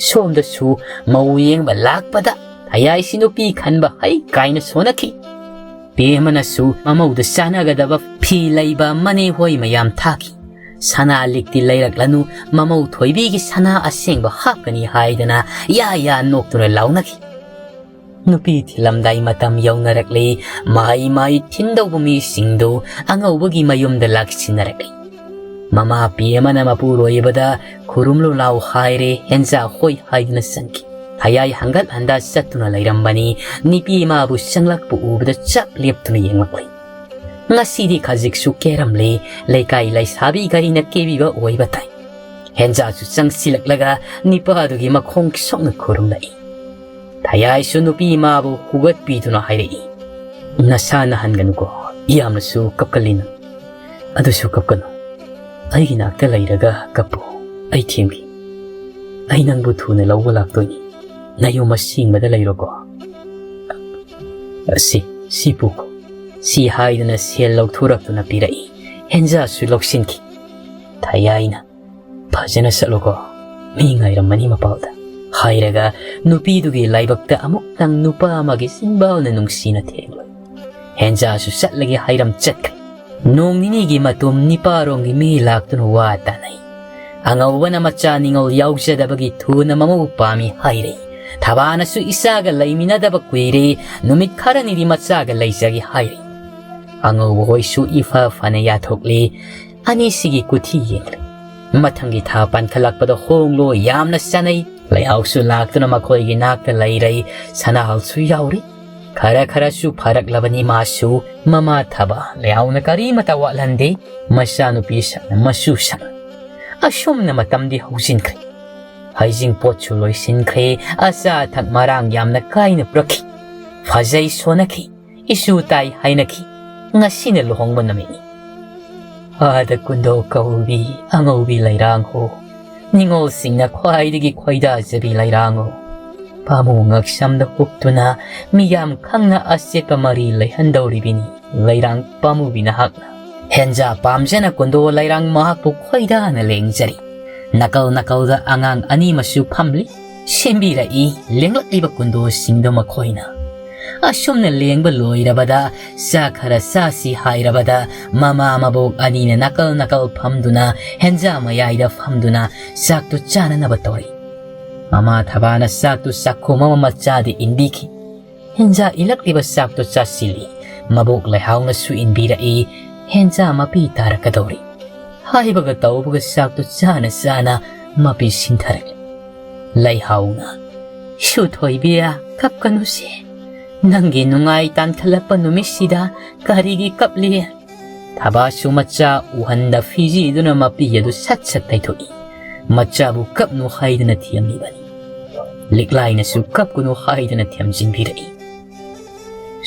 ꯁꯣꯝꯗꯁꯨ ꯃꯧ ꯌꯦꯡꯕ ꯂꯥꯛꯄꯗ ꯊꯌꯥꯏꯁꯤ ꯅꯨꯄꯤ ꯈꯟꯕ ꯍꯩ ꯀꯥꯏꯅ ꯁꯣꯟꯅꯈꯤ꯫ ꯄꯦꯃꯅꯁꯨ ꯃꯃꯧꯗ ꯆꯥꯟꯅꯒꯗꯕ ꯐꯤ ꯂꯩꯕ ꯃꯅꯦ ꯍꯣꯏ ꯃꯌꯥꯝ ꯊꯥꯈꯤ꯫ ꯁꯅꯥ ꯂꯤꯛꯇꯤ ꯂꯩꯔꯛꯂꯅꯨ, ꯃꯃꯧ ꯊꯣꯏꯕꯤꯒꯤ ꯁꯅꯥ ꯑꯁꯦꯡꯕ ꯍꯥꯞꯀꯅꯤ ꯍꯥꯏꯗꯅ ꯌꯥ ꯌꯥ ꯅꯣꯛꯇꯨꯅ ꯂꯥꯎꯅꯈꯤ꯫ ꯅꯨꯄꯤ ꯊꯤꯜꯂꯝꯗꯥꯏ ꯃꯇꯝ ꯌꯧꯅꯔꯛꯂꯤ꯫ ꯃꯍꯩ ꯃꯍꯩ ꯊꯤꯟꯗꯧꯕ ꯃꯤꯁꯤꯡꯗꯨ ꯑꯉꯧꯕꯒꯤ ꯃꯌꯨꯝꯗ ꯂꯥꯛꯁꯤꯟꯅꯔꯛꯂꯤ꯫ ꯃꯃꯥ ꯄꯦꯃꯅ ꯃꯄꯨꯔꯣꯏꯕꯗ ꯈꯨꯔꯨꯝꯂꯨ ꯂꯥꯎ ꯍꯥꯏꯔꯦ, ꯍꯦꯟꯖꯥ ꯍꯣꯏ ꯍꯥꯏꯗꯨꯅ ꯆꯪꯈꯤ꯫ ꯊꯌꯥꯏ ꯍꯪꯒꯠ ꯍꯟꯗꯥ ꯆꯠꯇꯨꯅ ꯂꯩꯔꯝꯕꯅꯤ꯫ ꯅꯨꯄꯤ ꯃꯥꯕꯨ ꯆꯪꯂꯛꯄ ꯎꯕꯗ ꯆꯞ ꯂꯦꯞꯇꯨꯅ ꯌꯦꯡꯂꯛꯂꯤ꯫ ꯉꯁꯤꯗꯤ ꯈꯖꯤꯛꯁꯨ ꯀꯦꯔꯝꯂꯦ꯫ ꯂꯩꯀꯥꯏ ꯂꯩꯁꯥꯕꯤ ꯒꯥꯔꯤꯅ ꯀꯦꯕꯤꯕ ꯑꯣꯏꯕ ꯇꯥꯏ꯫ ꯍꯦꯟꯖꯥꯁꯨ ꯆꯪꯁꯤꯜꯂꯛꯂꯒ ꯅꯤꯄꯥꯗꯨꯒꯤ ꯃꯈꯣꯡ ꯁꯣꯛꯅ ꯈꯨꯔꯨꯝꯂꯛꯏ꯫ ꯊꯌꯥꯏꯁꯨ ꯅꯨꯄꯤ ꯃꯥꯕꯨ ꯍꯨꯒꯠꯄꯤꯗꯨꯅ ꯍꯥꯏꯔꯛꯏ, "ꯅꯁꯥ ꯅꯥꯍꯟꯒꯅꯨꯀꯣ, ꯌꯥꯝꯅꯁꯨ ꯀꯞꯀꯜꯂꯤ ꯅꯪ꯫ ꯑꯗꯨꯁꯨ ꯀꯞꯀꯅꯨ, ꯑꯩꯒꯤ ꯅꯥꯛꯇ ꯂꯩꯔꯒ ꯀꯞꯄꯨ, ꯑꯩ ꯊꯦꯝꯒꯦ꯫ ꯑꯩ ꯅꯪꯕꯨ ꯊꯨꯅ ꯂꯧꯕ ꯂꯥꯛꯇꯣꯏꯅꯤ, ꯅꯌꯨꯝ ꯑꯁꯦꯡꯕꯗ ꯂꯩꯔꯣꯀꯣ꯫ ꯁꯤ, ꯁꯤ ꯄꯨꯈꯣ꯫" ꯁꯤ ꯍꯥꯏꯗꯨꯅ ꯁꯦꯜ ꯂꯧꯊꯣꯔꯛꯇꯨꯅ ꯄꯤꯔꯛꯏ꯫ ꯍꯦꯟꯖꯥꯁꯨ ꯂꯧꯁꯤꯟꯈꯤ꯫ ꯊꯌꯥꯏꯅ, "ꯐꯖꯅ ꯆꯠꯂꯨꯀꯣ, ꯃꯤ ꯉꯥꯏꯔꯝꯃꯅꯤ ꯃꯄꯥꯜꯗ" ꯍꯥꯏꯔꯒ ꯅꯨꯄꯤꯗꯨꯒꯤ ꯂꯥꯏꯕꯛꯇ ꯑꯃꯨꯛꯇꯪ ꯅꯨꯄꯥ ꯑꯃꯒꯤ ꯆꯤꯟꯕꯥꯜꯅ ꯅꯨꯡꯁꯤꯅ ꯊꯦꯡꯂꯨꯏ꯫ ꯍꯦꯟꯖꯥꯁꯨ ꯆꯠꯂꯒꯦ ꯍꯥꯏꯔꯝ ꯆꯠꯈ꯭ꯔꯦ꯫ ꯅꯣꯡ ꯅꯤꯅꯤꯒꯤ ꯃꯇꯨꯡ ꯅꯤꯄꯥꯔꯣꯝꯒꯤ ꯃꯤ ꯂꯥꯛꯇꯨꯅ ꯋꯥ ꯇꯥꯅꯩ꯫ ꯑꯉꯧꯕꯅ ꯃꯆꯥ ꯅꯤꯉꯣꯜ ꯌꯥꯎꯖꯗꯕꯒꯤ ꯊꯨꯅ ꯃꯃꯧ ꯄꯥꯝꯃꯤ ꯍꯥꯏꯔꯛꯏ꯫ ꯊꯕꯥꯅꯁꯨ ꯏꯆꯥꯒ ꯂꯩꯃꯤꯟꯅꯗꯕ ꯀꯨꯏꯔꯦ, ꯅꯨꯃꯤꯠ ꯈꯔꯅꯤꯗꯤ ꯃꯆꯥꯒ ꯂꯩꯖꯒꯦ ꯍꯥꯏꯔꯛꯏ꯫ ꯑꯉꯧꯕ ꯍꯣꯏꯁꯨ ꯏꯐ ꯐꯅ ꯌꯥꯊꯣꯛꯂꯦ꯫ ꯑꯅꯤꯁꯤꯒꯤ ꯀꯨꯊꯤ ꯌꯦꯡꯂꯦ꯫ ꯃꯊꯪꯒꯤ ꯊꯥ ꯄꯥꯟꯈꯠꯂꯛꯄꯗ ꯍꯣꯡꯂꯣ ꯌꯥꯝꯅ ꯆꯥꯅꯩ꯫ ꯂꯩꯍꯥꯎꯁꯨ ꯂꯥꯛꯇꯨꯅ ꯃꯈꯣꯏꯒꯤ ꯅꯥꯛꯇ ꯂꯩꯔꯩ꯫ ꯁꯅꯥꯍꯜꯁꯨ ꯌꯥꯎꯔꯤ꯫ ꯈꯔ ꯈꯔꯁꯨ ꯐꯔꯛꯂꯕꯅꯤ ꯃꯥꯁꯨ꯫ ꯃꯃꯥ ꯊꯕꯥ ꯂꯩꯍꯥꯎꯅ ꯀꯔꯤꯃꯇ ꯋꯥꯠꯍꯟꯗꯦ꯫ ꯃꯆꯥꯅꯨꯄꯤ ꯁꯛꯅ ꯃꯆꯨ ꯁꯛꯅ꯫ ꯑꯁꯨꯝꯅ ꯃꯇꯝꯗꯤ ꯍꯧꯖꯤꯟꯈ꯭ꯔꯦ꯫ ꯍꯩꯖꯤꯡꯄꯣꯠꯁꯨ ꯂꯣꯏꯁꯤꯟꯈ꯭ꯔꯦ꯫ ꯑꯆꯥ ꯑꯊꯛ ꯃꯔꯥꯡ ꯌꯥꯝꯅ ꯀꯥꯏꯅ ꯄꯨꯔꯛꯈꯤ꯫ ꯐꯖꯩ ꯁꯣꯟꯅꯈꯤ꯫ ꯏꯁꯨ ꯇꯥꯏ ꯍꯥꯏꯅꯈꯤ꯫ ꯉꯁꯤꯅ ꯂꯨꯍꯣꯡꯕ ꯅꯨꯃꯤꯠꯅꯤ꯫ ꯑꯥꯗ ꯀꯨꯟꯗꯣ ꯀꯧꯕꯤ ꯑꯉꯧꯕꯤ ꯂꯩꯔꯥꯡ ꯍꯣ꯫ ꯅꯤꯉꯣꯜꯁꯤꯡꯅ ꯈ꯭ꯋꯥꯏꯗꯒꯤ ꯈꯣꯏꯗꯥꯖꯕꯤ ꯂꯩꯔꯥꯡ ꯍꯣ꯫ ꯄꯥꯃꯨ ꯉꯛꯁꯝꯗ ꯍꯨꯞꯇꯨꯅ ꯃꯤꯌꯥꯝ ꯈꯪꯅ ꯑꯆꯦꯠꯄ ꯃꯔꯤ ꯂꯩꯍꯟꯗꯧꯔꯤꯕꯤꯅꯤ ꯂꯩꯔꯥꯡ ꯄꯥꯃꯨꯕꯤ ꯅꯍꯥꯛꯅ꯫ ꯍꯦꯟꯖꯥ ꯄꯥꯝꯖꯅ ꯀꯨꯟꯗꯣ ꯂꯩꯔꯥꯡ ꯃꯍꯥꯛꯄꯨ ꯈꯣꯏꯗꯥꯅ ꯂꯦꯡꯖꯔꯤ꯫ ꯅꯥꯀꯜ ꯅꯥꯀꯜꯗ ꯑꯉꯥꯡ ꯑꯅꯤꯃꯁꯨ ꯐꯝꯂꯤ꯫ ꯁꯦꯝꯕꯤꯔꯛꯏ ꯂꯦꯡꯂꯛꯂꯤꯕ ꯀꯨꯟꯗꯣꯁꯤꯡꯗꯣ ꯃꯈꯣꯏꯅ꯫ ꯑꯁꯨꯝꯅ ꯂꯦꯡꯕ ꯂꯣꯏꯔꯕꯗ ꯆꯥꯛ ꯈꯔ ꯆꯥꯁꯤ ꯍꯥꯏꯔꯕꯗ ꯃꯃꯥ ꯃꯕꯣꯛ ꯑꯅꯤꯅ ꯅꯥꯀꯜ ꯅꯥꯀꯜ ꯐꯝꯗꯨꯅ ꯍꯦꯟꯖꯥ ꯃꯌꯥꯏꯗ ꯐꯝꯗꯨꯅ ꯆꯥꯛꯇꯨ ꯆꯥꯅꯅꯕ ꯇꯧꯔꯤ꯫ ꯃꯃꯥ ꯊꯕꯥꯅ ꯆꯥꯛꯇꯨ ꯆꯥꯛꯈꯣꯝ ꯑꯃ ꯃꯆꯥꯗꯤ ꯏꯟꯕꯤꯈꯤ꯫ ꯍꯦꯟꯖꯥ ꯏꯜꯂꯛꯂꯤꯕ ꯆꯥꯛꯇꯨ ꯆꯥꯁꯤꯜꯂꯤ꯫ ꯃꯕꯣꯛ ꯂꯩꯍꯥꯎꯅꯁꯨ ꯏꯟꯕꯤꯔꯛꯏ꯫ ꯍꯦꯟꯖꯥ ꯃꯄꯤ ꯇꯥꯔꯛꯀꯗꯧꯔꯤ꯫ ꯍꯥꯏꯕꯒ ꯇꯧꯕꯒ ꯆꯥꯛꯇꯨ ꯆꯥꯅ ꯆꯥꯅ ꯃꯄꯤ ꯁꯤꯟꯊꯔꯛꯂꯤ꯫ ꯂꯩꯍꯥꯎꯅ, "ꯏꯁꯨ ꯊꯣꯏꯕꯤ, ꯀꯞꯀꯅꯨꯁꯦ꯫ ꯅꯪꯒꯤ ꯅꯨꯡꯉꯥꯏ ꯇꯥꯟꯈꯠꯂꯛꯄ ꯅꯨꯃꯤꯠꯁꯤꯗ ꯀꯔꯤꯒꯤ ꯀꯞꯂꯤ?" ꯊꯕꯥꯁꯨ ꯃꯆꯥ ꯎꯍꯟꯗ ꯐꯤꯖꯤꯗꯨꯅ ꯃꯄꯤ ꯑꯗꯨ ꯁꯠ ꯁꯠ ꯇꯩꯊꯣꯛꯏ꯫ ꯃꯆꯥꯕꯨ ꯀꯞꯅꯨ ꯍꯥꯏꯗꯅ ꯊꯦꯝꯂꯤꯕꯅꯤ꯫ ꯂꯤꯛꯂꯥꯏꯅꯁꯨ ꯀꯞꯀꯅꯨ ꯍꯥꯏꯗꯅ ꯊꯦꯝꯖꯤꯟꯕꯤꯔꯛꯏ꯫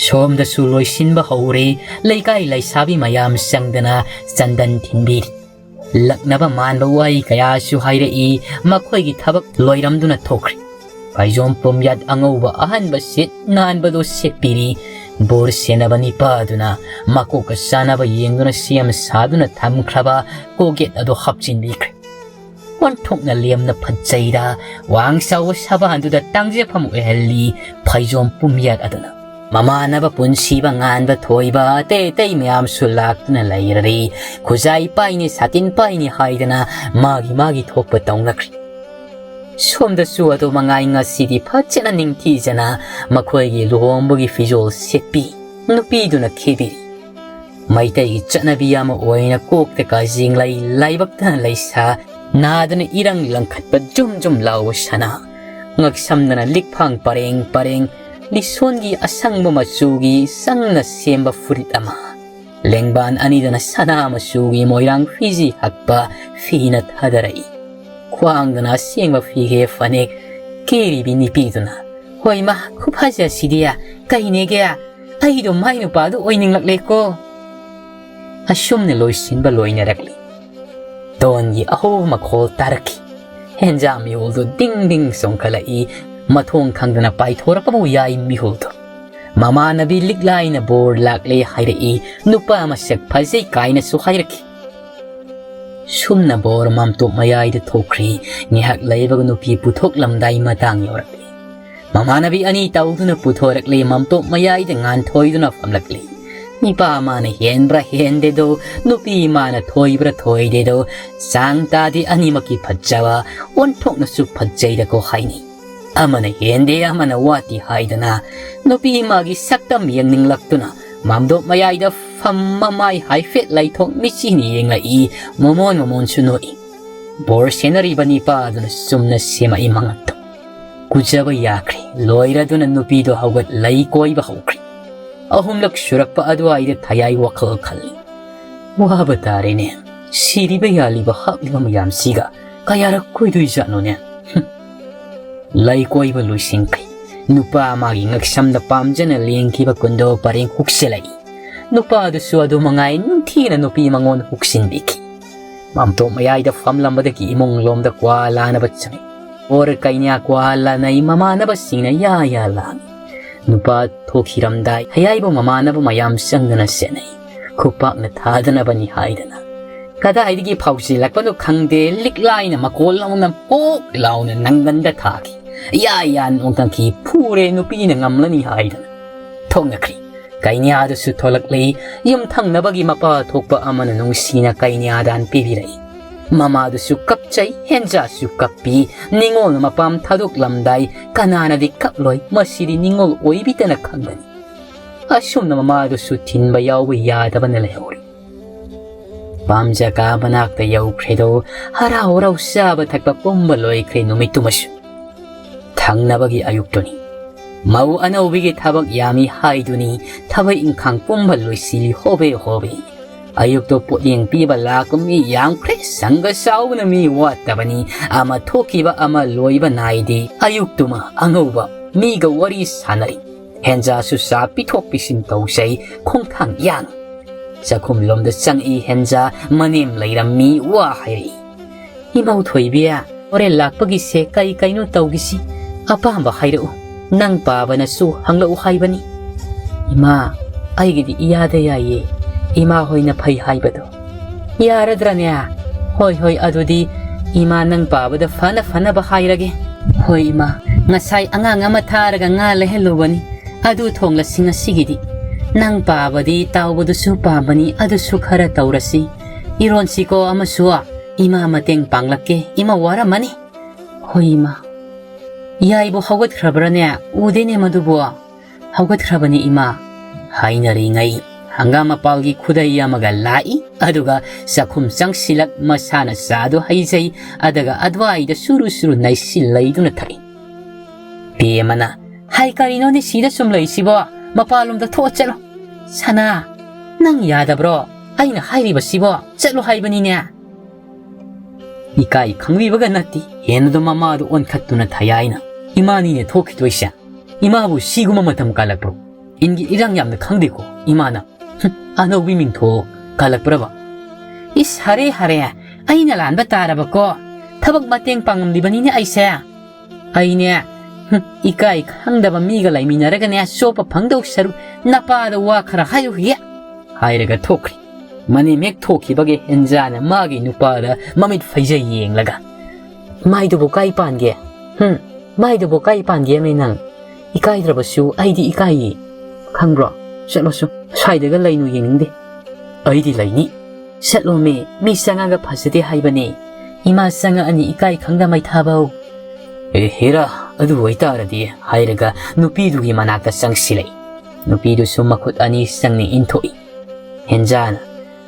ꯁꯣꯝꯗꯁꯨ ꯂꯣꯏꯁꯤꯟꯕ ꯍꯧꯔꯦ꯫ ꯂꯩꯀꯥꯏ ꯂꯩꯁꯥꯕꯤ ꯃꯌꯥꯝ ꯆꯪꯗꯅ ꯆꯟꯗꯟ ꯊꯤꯟꯕꯤꯔꯤ꯫ ꯂꯛꯅꯕ ꯃꯥꯟꯕ ꯋꯥꯍꯩ ꯀꯌꯥꯁꯨ ꯍꯥꯏꯔꯛꯏ꯫ ꯃꯈꯣꯏꯒꯤ ꯊꯕꯛ ꯂꯣꯏꯔꯝꯗꯨꯅ ꯊꯣꯛꯈ꯭ꯔꯦ꯫ ꯐꯩꯖꯣꯝ ꯄꯨꯝꯌꯥꯠ ꯑꯉꯧꯕ ꯑꯍꯟꯕ ꯁꯤꯠ ꯅꯥꯟꯕꯗꯨ ꯁꯦꯠꯄꯤꯔꯤ꯫ ꯕꯣꯔ ꯁꯦꯟꯅꯕ ꯅꯤꯄꯥꯗꯨꯅ ꯃꯀꯣꯛꯀ ꯆꯥꯅꯕ ꯌꯦꯡꯗꯨꯅ ꯁꯦꯝ ꯁꯥꯗꯨꯅ ꯊꯝꯈ꯭ꯔꯕ ꯀꯣꯒꯦꯠ ꯑꯗꯨ ꯍꯥꯞꯆꯤꯟꯕꯤꯈ꯭ꯔꯦ꯫ ꯑꯣꯟꯊꯣꯛꯅ ꯂꯦꯝꯅ ꯐꯖꯩꯗ, ꯋꯥꯡ ꯆꯥꯎꯕ ꯁꯕꯥꯟꯗꯨꯗ ꯇꯥꯡꯖꯐꯝ ꯑꯣꯏꯍꯜꯂꯤ ꯐꯩꯖꯣꯝ ꯄꯨꯝꯌꯥꯠ ꯑꯗꯨꯅ꯫ ꯃꯃꯥꯟꯅꯕ ꯄꯨꯟꯁꯤꯕ ꯉꯥꯟꯕ ꯊꯣꯏꯕ ꯑꯇꯩ ꯑꯇꯩ ꯃꯌꯥꯝꯁꯨ ꯂꯥꯛꯇꯨꯅ ꯂꯩꯔꯔꯤ꯫ ꯈꯨꯖꯥꯏ ꯄꯥꯏꯅꯤ, ꯁꯥꯇꯤꯟ ꯄꯥꯏꯅꯤ ꯍꯥꯏꯗꯅ ꯃꯥꯒꯤ ꯃꯥꯒꯤ ꯊꯣꯛꯄ ꯇꯧꯅꯈ꯭ꯔꯦ꯫ ꯁꯣꯝꯗꯁꯨ ꯑꯗꯨ ꯃꯉꯥꯏ ꯉꯁꯤꯗꯤ ꯐꯖꯅ ꯅꯤꯡꯊꯤꯖꯅ ꯃꯈꯣꯏꯒꯤ ꯂꯨꯍꯣꯡꯕꯒꯤ ꯐꯤꯖꯣꯜ ꯁꯦꯠꯄꯤ ꯅꯨꯄꯤꯗꯨꯅ ꯈꯦꯕꯤꯔꯤ꯫ ꯃꯩꯇꯩꯒꯤ ꯆꯠꯅꯕꯤ ꯑꯃ ꯑꯣꯏꯅ ꯀꯣꯛꯇ ꯀꯥꯖꯤꯡ ꯂꯩ, ꯂꯥꯏꯕꯛꯇꯅ ꯂꯩꯁꯥ, ꯅꯥꯗꯅ ꯏꯔꯪ ꯂꯪꯈꯠꯄ ꯖꯨꯝ ꯖꯨꯝ ꯂꯥꯎꯕ ꯁꯅꯥ, ꯉꯛꯁꯝꯗꯅ ꯂꯤꯛꯐꯥꯡ ꯄꯔꯦꯡ ꯄꯔꯦꯡ, ꯂꯤꯁꯣꯟꯒꯤ ꯑꯁꯪꯕ ꯃꯆꯨꯒꯤ ꯆꯪꯅ ꯁꯦꯝꯕ ꯐꯨꯔꯤꯠ ꯑꯃ, ꯂꯦꯡꯕꯥꯟ ꯑꯅꯤꯗꯅ ꯁꯅꯥ ꯃꯆꯨꯒꯤ ꯃꯣꯏꯔꯥꯡ ꯐꯤꯖꯤ ꯍꯛꯄ ꯐꯤꯅ ꯊꯥꯗꯔꯛꯏ꯫ ꯈ꯭ꯋꯥꯡꯗꯅ ꯑꯁꯦꯡꯕ ꯐꯤꯒꯦ ꯐꯅꯦꯛ ꯀꯦꯔꯤꯕꯤ ꯅꯨꯄꯤꯗꯨꯅ, "ꯍꯣꯏ ꯃꯥ, ꯈꯨꯐꯖꯁꯤꯗꯤ, ꯀꯩꯅꯦꯒꯦ? ꯑꯩꯗꯣ ꯃꯥꯏ ꯅꯨꯄꯥꯗꯣ ꯑꯣꯏꯅꯤꯡꯂꯛꯂꯦꯀꯣ"꯫ ꯑꯁꯨꯝꯅ ꯂꯣꯏꯁꯤꯟꯕ ꯂꯣꯏꯅꯔꯛꯂꯤ꯫ ꯗꯣꯟꯒꯤ ꯑꯍꯧꯕ ꯃꯈꯣꯜ ꯇꯥꯔꯛꯈꯤ꯫ ꯍꯦꯟꯖꯥꯡ ꯃꯤꯍꯨꯜꯗꯨ ꯗꯤꯡ ꯗꯤꯡ ꯆꯣꯡꯈꯠꯂꯛꯏ꯫ ꯃꯊꯣꯡ ꯈꯪꯗꯅ ꯄꯥꯏꯊꯣꯔꯛꯄꯕꯨ ꯌꯥꯏ ꯃꯤꯍꯨꯜꯗꯨ꯫ ꯃꯃꯥꯟꯅꯕꯤ ꯂꯤꯛꯂꯥꯏꯅ ꯕꯣꯔ ꯂꯥꯛꯂꯦ ꯍꯥꯏꯔꯛꯏ, ꯅꯨꯄꯥ ꯃꯁꯛ ꯐꯖꯩ ꯀꯥꯏꯅꯁꯨ ꯍꯥꯏꯔꯛꯈꯤ꯫ ꯁꯨꯝꯅ ꯕꯣꯔ ꯃꯥꯝꯇꯣꯞ ꯃꯌꯥꯏꯗ ꯊꯣꯛꯈ꯭ꯔꯤ꯫ ꯉꯥꯏꯍꯥꯛ ꯂꯩꯕꯒ ꯅꯨꯄꯤ ꯄꯨꯊꯣꯛꯂꯝꯗꯥꯏ ꯃꯇꯥꯡ ꯌꯧꯔꯛꯂꯤ꯫ ꯃꯃꯥꯟꯅꯕꯤ ꯑꯅꯤ ꯇꯧꯗꯨꯅ ꯄꯨꯊꯣꯔꯛꯂꯤ, ꯃꯥꯝꯇꯣꯞ ꯃꯌꯥꯏꯗ ꯉꯥꯟꯊꯣꯏꯗꯨꯅ ꯐꯝꯂꯛꯂꯤ꯫ ꯅꯤꯄꯥ ꯑꯃꯅ ꯍꯦꯟꯕ꯭ꯔꯥ ꯍꯦꯟꯗꯦꯗꯣ, ꯅꯨꯄꯤ ꯑꯃꯅ ꯊꯣꯏꯕ꯭ꯔꯥ ꯊꯣꯏꯗꯦꯗꯣ, ꯆꯥꯡ ꯇꯥꯗꯦ ꯑꯅꯤꯃꯛꯀꯤ ꯐꯖꯕ, ꯑꯣꯟꯊꯣꯛꯅꯁꯨ ꯐꯖꯩꯗꯀꯣ ꯍꯥꯏꯅꯩ꯫ ꯑꯃꯅ ꯍꯦꯟꯗꯦ ꯑꯃꯅ ꯋꯥꯠꯇꯦ ꯍꯥꯏꯗꯅ ꯅꯨꯄꯤ ꯑꯃꯒꯤ ꯁꯛꯇꯝ ꯌꯦꯡꯅꯤꯡꯂꯛꯇꯨꯅ ꯃꯥꯝꯗꯣꯞ ꯃꯌꯥꯏꯗ ꯐꯝꯃ ꯃꯥꯏ ꯍꯥꯏꯐꯦꯠ ꯂꯩꯊꯣꯛ ꯃꯤꯆꯤꯅ ꯌꯦꯡꯂꯛꯏ, ꯃꯃꯣꯟ ꯃꯃꯣꯟꯁꯨ ꯅꯣꯛꯏ꯫ ꯕꯣꯔ ꯁꯦꯟꯅꯔꯤꯕ ꯅꯤꯄꯥ ꯑꯗꯨꯅ ꯆꯨꯝꯅ ꯁꯦꯝꯃꯛꯏ ꯃꯉꯛꯇꯣ꯫ ꯀꯨꯖꯕ ꯌꯥꯈ꯭ꯔꯦ꯫ ꯂꯣꯏꯔꯗꯨꯅ ꯅꯨꯄꯤꯗꯣ ꯍꯧꯒꯠ ꯂꯩ ꯀꯣꯏꯕ ꯍꯧꯈ꯭ꯔꯦ꯫ ꯑꯍꯨꯝꯂꯛ ꯁꯨꯔꯛꯄ ꯑꯗꯨꯋꯥꯏꯗ ꯊꯌꯥꯏ ꯋꯥꯈꯜ ꯈꯜꯂꯤ꯫ ꯋꯥꯕ ꯇꯥꯔꯦꯅꯦ꯫ ꯁꯤꯔꯤꯕ ꯌꯥꯜꯂꯤꯕ ꯍꯥꯞꯂꯤꯕ ꯃꯌꯥꯝꯁꯤꯒ ꯀꯌꯥꯔꯛ ꯀꯣꯏꯗꯣꯏꯖꯥꯠꯅꯣꯅꯦ? ꯍꯨꯝ꯫ ꯂꯩ ꯀꯣꯏꯕ ꯂꯣꯏꯁꯤꯟꯈ꯭ꯔꯦ꯫ ꯅꯨꯄꯥ ꯑꯃꯒꯤ ꯉꯛꯁꯝꯗ ꯄꯥꯝꯖꯅ ꯂꯦꯡꯈꯤꯕ ꯀꯨꯟꯗꯣ ꯄꯔꯦꯡ ꯍꯨꯛꯁꯤꯜꯂꯛꯏ꯫ ꯅꯨꯄꯥꯗꯨꯁꯨ ꯑꯗꯨ ꯃꯉꯥꯏ ꯅꯤꯡꯊꯤꯅ ꯅꯨꯄꯤ ꯃꯉꯣꯟ ꯍꯨꯛꯁꯤꯟꯕꯤꯈꯤ꯫ ꯃꯥꯝꯇꯣꯞ ꯃꯌꯥꯏꯗ ꯐꯝꯂꯝꯕꯗꯒꯤ ꯏꯃꯨꯡ ꯂꯣꯝꯗ ꯀ꯭ꯋꯥ ꯂꯥꯅꯕ ꯆꯪꯉꯤ꯫ ꯑꯣꯔ ꯀꯩꯅ꯭ꯌꯥ ꯀ꯭ꯋꯥ ꯂꯥꯅꯩ, ꯃꯃꯥꯟꯅꯕꯁꯤꯡꯅ ꯌꯥ ꯌꯥ ꯂꯥꯡꯉꯤ꯫ ꯅꯨꯄꯥ ꯊꯣꯛꯈꯤꯔꯝꯗꯥꯏ ꯍꯌꯥꯏꯕꯨ ꯃꯃꯥꯟꯅꯕ ꯃꯌꯥꯝ ꯆꯪꯗꯨꯅ ꯁꯦꯟꯅꯩ꯫ ꯈꯨꯄꯥꯛꯅ ꯊꯥꯗꯅꯕꯅꯤ ꯍꯥꯏꯗꯅ꯫ ꯀꯗꯥꯏꯗꯒꯤ ꯐꯥꯎꯖꯤꯜꯂꯛꯄꯅꯣ ꯈꯪꯗꯦ, ꯂꯤꯛꯂꯥꯏꯅ ꯃꯀꯣꯜ ꯂꯥꯎꯅ ꯄꯣꯛ ꯂꯥꯎꯅ ꯅꯪꯒꯟꯗ ꯊꯥꯈꯤ꯫ ꯌꯥ ꯌꯥ ꯅꯣꯡꯇꯪꯈꯤ ꯐꯨꯔꯦ, ꯅꯨꯄꯤꯅ ꯉꯝꯂꯅꯤ ꯍꯥꯏꯗꯅ꯫ ꯊꯣꯛꯅꯈ꯭ꯔꯤ꯫ ꯀꯩꯅ꯭ꯌꯥꯗꯨꯁꯨ ꯊꯣꯛꯂꯛꯂꯤ꯫ ꯌꯨꯝꯊꯪꯅꯕꯒꯤ ꯃꯄꯥ ꯊꯣꯛꯄ ꯑꯃꯅ ꯅꯨꯡꯁꯤꯅ ꯀꯩꯅ꯭ꯌꯥꯗꯥꯟ ꯄꯤꯕꯤꯔꯛꯏ꯫ ꯃꯃꯥꯗꯨꯁꯨ ꯀꯞꯆꯩ, ꯍꯦꯟꯖꯥꯁꯨ ꯀꯞꯄꯤ꯫ ꯅꯤꯉꯣꯜꯅ ꯃꯄꯥꯝ ꯊꯥꯗꯣꯛꯂꯝꯗꯥꯏ ꯀꯅꯥꯅꯗꯤ ꯀꯞꯂꯣꯏ? ꯃꯁꯤꯗꯤ ꯅꯤꯉꯣꯜ ꯑꯣꯏꯕꯤꯗꯅ ꯈꯪꯒꯅꯤ꯫ ꯑꯁꯨꯝꯅ ꯃꯃꯥꯗꯨꯁꯨ ꯊꯤꯟꯕ ꯌꯥꯎꯕ ꯌꯥꯗꯕꯅ ꯂꯩꯍꯧꯔꯤ꯫ ꯄꯥꯝꯖꯀꯥ ꯃꯅꯥꯛꯇ ꯌꯧꯈ꯭ꯔꯦꯗꯣ, ꯍꯔꯥꯎ ꯍꯔꯥꯎ ꯆꯥꯕ ꯊꯛꯄ ꯄꯨꯝꯕ ꯂꯣꯏꯈ꯭ꯔꯦ ꯅꯨꯃꯤꯠꯇꯨꯃꯁꯨ꯫ ꯊꯪꯅꯕꯒꯤ ꯑꯌꯨꯛꯇꯨꯅꯤ꯫ ꯃꯧ ꯑꯅꯧꯕꯤꯒꯤ ꯊꯕꯛ ꯌꯥꯝꯃꯤ ꯍꯥꯏꯗꯨꯅꯤ, ꯊꯕꯛ ꯏꯪꯈꯥꯡ ꯄꯨꯝꯕ ꯂꯣꯏꯁꯤꯜꯂꯤ ꯍꯣꯕꯦ ꯍꯣꯕꯦ꯫ ꯑꯌꯨꯛꯇꯣ ꯄꯣꯠꯌꯦꯡ ꯄꯤꯕ ꯂꯥꯛꯄ ꯃꯤ ꯌꯥꯝꯈ꯭ꯔꯦ, ꯁꯪꯒ ꯆꯥꯎꯕꯅ ꯃꯤ ꯋꯥꯠꯇꯕꯅꯤ, ꯑꯃ ꯊꯣꯛꯈꯤꯕ ꯑꯃ ꯂꯣꯏꯕ ꯅꯥꯏꯗꯦ꯫ ꯑꯌꯨꯛꯇꯨꯃ ꯑꯉꯧꯕ ꯃꯤꯒ ꯋꯥꯔꯤ ꯁꯥꯟꯅꯔꯤ, ꯍꯦꯟꯖꯥꯁꯨ ꯆꯥ ꯄꯤꯊꯣꯛ ꯄꯤꯁꯤꯟ ꯇꯧꯖꯩ, ꯈꯣꯡꯊꯥꯡ ꯌꯥꯡ꯫ ꯆꯥꯛꯈꯨꯝꯂꯣꯝꯗ ꯆꯪꯉꯛꯏ ꯍꯦꯟꯖꯥ, ꯃꯅꯦꯝ ꯂꯩꯔꯝꯃꯤ ꯋꯥ ꯍꯥꯏꯔꯛꯏ꯫ "ꯏꯃꯧ ꯊꯣꯏꯕꯤ, ꯍꯣꯔꯦꯟ ꯂꯥꯛꯄꯒꯤꯁꯦ ꯀꯩ ꯀꯩꯅꯣ ꯇꯧꯈꯤꯁꯤ? ꯑꯄꯥꯝꯕ ꯍꯥꯏꯔꯛꯎ꯫ ꯅꯪ ꯄꯥꯕꯅꯁꯨ ꯍꯪꯂꯛꯎ ꯍꯥꯏꯕꯅꯤ꯫" "ꯏꯃꯥ, ꯑꯩꯒꯤꯗꯤ ꯏꯌꯥꯗ ꯌꯥꯏꯌꯦ, ꯏꯃꯥ ꯍꯣꯏꯅ ꯐꯩ ꯍꯥꯏꯕꯗꯣ꯫" "ꯌꯥꯔꯗ꯭ꯔꯅꯦ? ꯍꯣꯏ ꯍꯣꯏ, ꯑꯗꯨꯗꯤ ꯏꯃꯥ ꯅꯪ ꯄꯥꯕꯗ ꯐꯅ ꯐꯅꯕ ꯍꯥꯏꯔꯒꯦ꯫" "ꯍꯣꯏ ꯏꯃꯥ, ꯉꯁꯥꯏ ꯑꯉꯥꯡ ꯑꯃ ꯊꯥꯔꯒ ꯉꯥ ꯂꯩꯍꯜꯂꯨꯕꯅꯤ, ꯑꯗꯨ ꯊꯣꯡꯂꯁꯤ ꯉꯁꯤꯒꯤꯗꯤ꯫ ꯅꯪ ꯄꯥꯕꯗꯤ ꯇꯥꯎꯕꯗꯨꯁꯨ ꯄꯥꯝꯕꯅꯤ, ꯑꯗꯨꯁꯨ ꯈꯔ ꯇꯧꯔꯁꯤ꯫ ꯏꯔꯣꯟꯁꯤꯀꯣ ꯑꯃꯁꯨ, ꯏꯃꯥ ꯃꯇꯦꯡ ꯄꯥꯡꯂꯛꯀꯦ, ꯏꯃꯥ ꯋꯥꯔꯝꯃꯅꯤ꯫" "ꯍꯣꯏ ꯏꯃꯥ꯫ ꯌꯥꯏꯕꯨ ꯍꯧꯒꯠꯈ꯭ꯔꯕ꯭ꯔꯥꯅꯦ? ꯎꯗꯦꯅꯦ ꯃꯗꯨꯕꯨ꯫" "ꯍꯧꯒꯠꯈ꯭ꯔꯕꯅꯤ ꯏꯃꯥ" ꯍꯥꯏꯅꯔꯤꯉꯩ ꯍꯪꯒꯥꯝ ꯃꯄꯥꯜꯒꯤ ꯈꯨꯗꯩ ꯑꯃꯒ ꯂꯥꯛꯏ, ꯑꯗꯨꯒ ꯆꯥꯛꯈꯨꯝ ꯆꯪꯁꯤꯜꯂꯛ ꯃꯁꯥꯅ ꯆꯥꯗꯨ ꯍꯩꯖꯩ, ꯑꯗꯨꯒ ꯑꯗꯨꯋꯥꯏꯗ ꯁꯨꯔꯨ ꯁꯨꯔꯨ ꯅꯩꯁꯤꯜꯂꯩꯗꯨꯅ ꯊꯛꯏ꯫ ꯄꯦꯃꯅ, "ꯍꯥꯏ, ꯀꯔꯤꯅꯣꯅꯦ ꯁꯤꯗ ꯁꯨꯝ ꯂꯩꯁꯤꯕꯣ? ꯃꯄꯥꯟꯂꯣꯝꯗ ꯊꯣꯛꯑ ꯆꯠꯂꯣ꯫" "ꯁꯅꯥ, ꯅꯪ ꯌꯥꯗꯕ꯭ꯔꯣ? ꯑꯩꯅ ꯍꯥꯏꯔꯤꯕꯁꯤꯕꯣ, ꯆꯠꯂꯣ ꯍꯥꯏꯕꯅꯤꯅꯦ꯫" ꯏꯀꯥꯏ ꯈꯪꯕꯤꯕꯒ ꯅꯠꯇꯦ, ꯍꯦꯟꯅꯗꯨꯝ ꯃꯃꯥꯗꯨ ꯑꯣꯟꯈꯠꯇꯨꯅ ꯊꯌꯥꯏꯅ, "ꯏꯃꯥꯅꯤꯅꯦ ꯊꯣꯛꯈꯤꯗꯣꯏꯁꯦ꯫ ꯏꯃꯥꯕꯨ ꯁꯤꯒꯨꯝꯕ ꯃꯇꯝ ꯀꯥꯜꯂꯛꯄ꯭ꯔꯣ? ꯏꯟꯒꯤ ꯏꯔꯥꯡ ꯌꯥꯝꯅ ꯈꯪꯗꯦꯀꯣ ꯏꯃꯥꯅ꯫ ꯍꯨꯝ, ꯑꯅꯧꯕꯤ ꯃꯤꯡꯊꯣꯜ ꯀꯥꯜꯂꯛꯄ꯭ꯔꯕ?" "ꯏꯁ, ꯍꯔꯦ ꯍꯔꯦ, ꯑꯩꯅ ꯂꯥꯟꯕ ꯇꯥꯔꯕꯀꯣ꯫ ꯊꯕꯛ ꯃꯇꯦꯡ ꯄꯥꯡꯉꯝꯂꯤꯕꯅꯤꯅꯦ ꯑꯩꯁꯦ꯫ ꯑꯩꯅꯦ, ꯍꯨꯝ, ꯏꯀꯥꯏ ꯈꯪꯗꯕ ꯃꯤꯒ ꯂꯩꯃꯤꯟꯅꯔꯒꯅꯦ ꯆꯣꯞꯄ ꯐꯪꯗꯧ ꯁꯔꯨꯛ ꯅꯄꯥꯗ ꯋꯥ ꯈꯔ ꯍꯥꯏꯔꯨꯈꯤꯒꯦ" ꯍꯥꯏꯔꯒ ꯊꯣꯛꯈ꯭ꯔꯦ꯫ ꯃꯅꯦꯝ ꯍꯦꯛ ꯊꯣꯛꯈꯤꯕꯒꯤ ꯍꯦꯟꯖꯥꯅ ꯃꯥꯒꯤ ꯅꯨꯄꯥꯗ ꯃꯃꯤꯠ ꯐꯩꯖꯩ ꯌꯦꯡꯂꯒ, "ꯃꯥꯏꯗꯨꯕꯨ ꯀꯥꯏ ꯄꯥꯟꯒꯦ? ꯍꯨꯝ, ꯃꯥꯏꯗꯨꯕꯨ ꯀꯥꯏ ꯄꯥꯟꯒꯦ ꯑꯃꯤ ꯅꯪ? ꯏꯀꯥꯏꯗ꯭ꯔꯕꯁꯨ ꯑꯩꯗꯤ ꯏꯀꯥꯏꯌꯦ꯫ ꯈꯪꯕ꯭ꯔꯣ? ꯆꯠꯂꯣꯁꯨ, ꯁ꯭ꯋꯥꯏꯗꯒ ꯂꯩꯅꯨ, ꯌꯦꯡꯅꯤꯡꯗꯦ꯫" "ꯑꯩꯗꯤ ꯂꯩꯅꯤ꯫" "ꯆꯠꯂꯣꯃꯤ, ꯃꯤ ꯆꯪꯉꯒ ꯐꯖꯗꯦ ꯍꯥꯏꯕꯅꯦ꯫ ꯏꯃꯥ ꯆꯪꯉꯛꯑꯅꯤ ꯏꯀꯥꯏ ꯈꯪꯗ ꯃꯩꯊꯥꯕꯧ꯫" "ꯑꯦ ꯍꯦꯔꯥ, ꯑꯗꯨ ꯑꯣꯏꯇꯥꯔꯗꯤ" ꯍꯥꯏꯔꯒ ꯅꯨꯄꯤꯗꯨꯒꯤ ꯃꯅꯥꯛꯇ ꯆꯪꯁꯤꯜꯂꯛꯏ꯫ ꯅꯨꯄꯤꯗꯨꯁꯨ ꯃꯈꯨꯠ ꯑꯅꯤ ꯆꯪꯅ ꯏꯟꯊꯣꯛꯏ꯫ ꯍꯦꯟꯖꯥꯅ,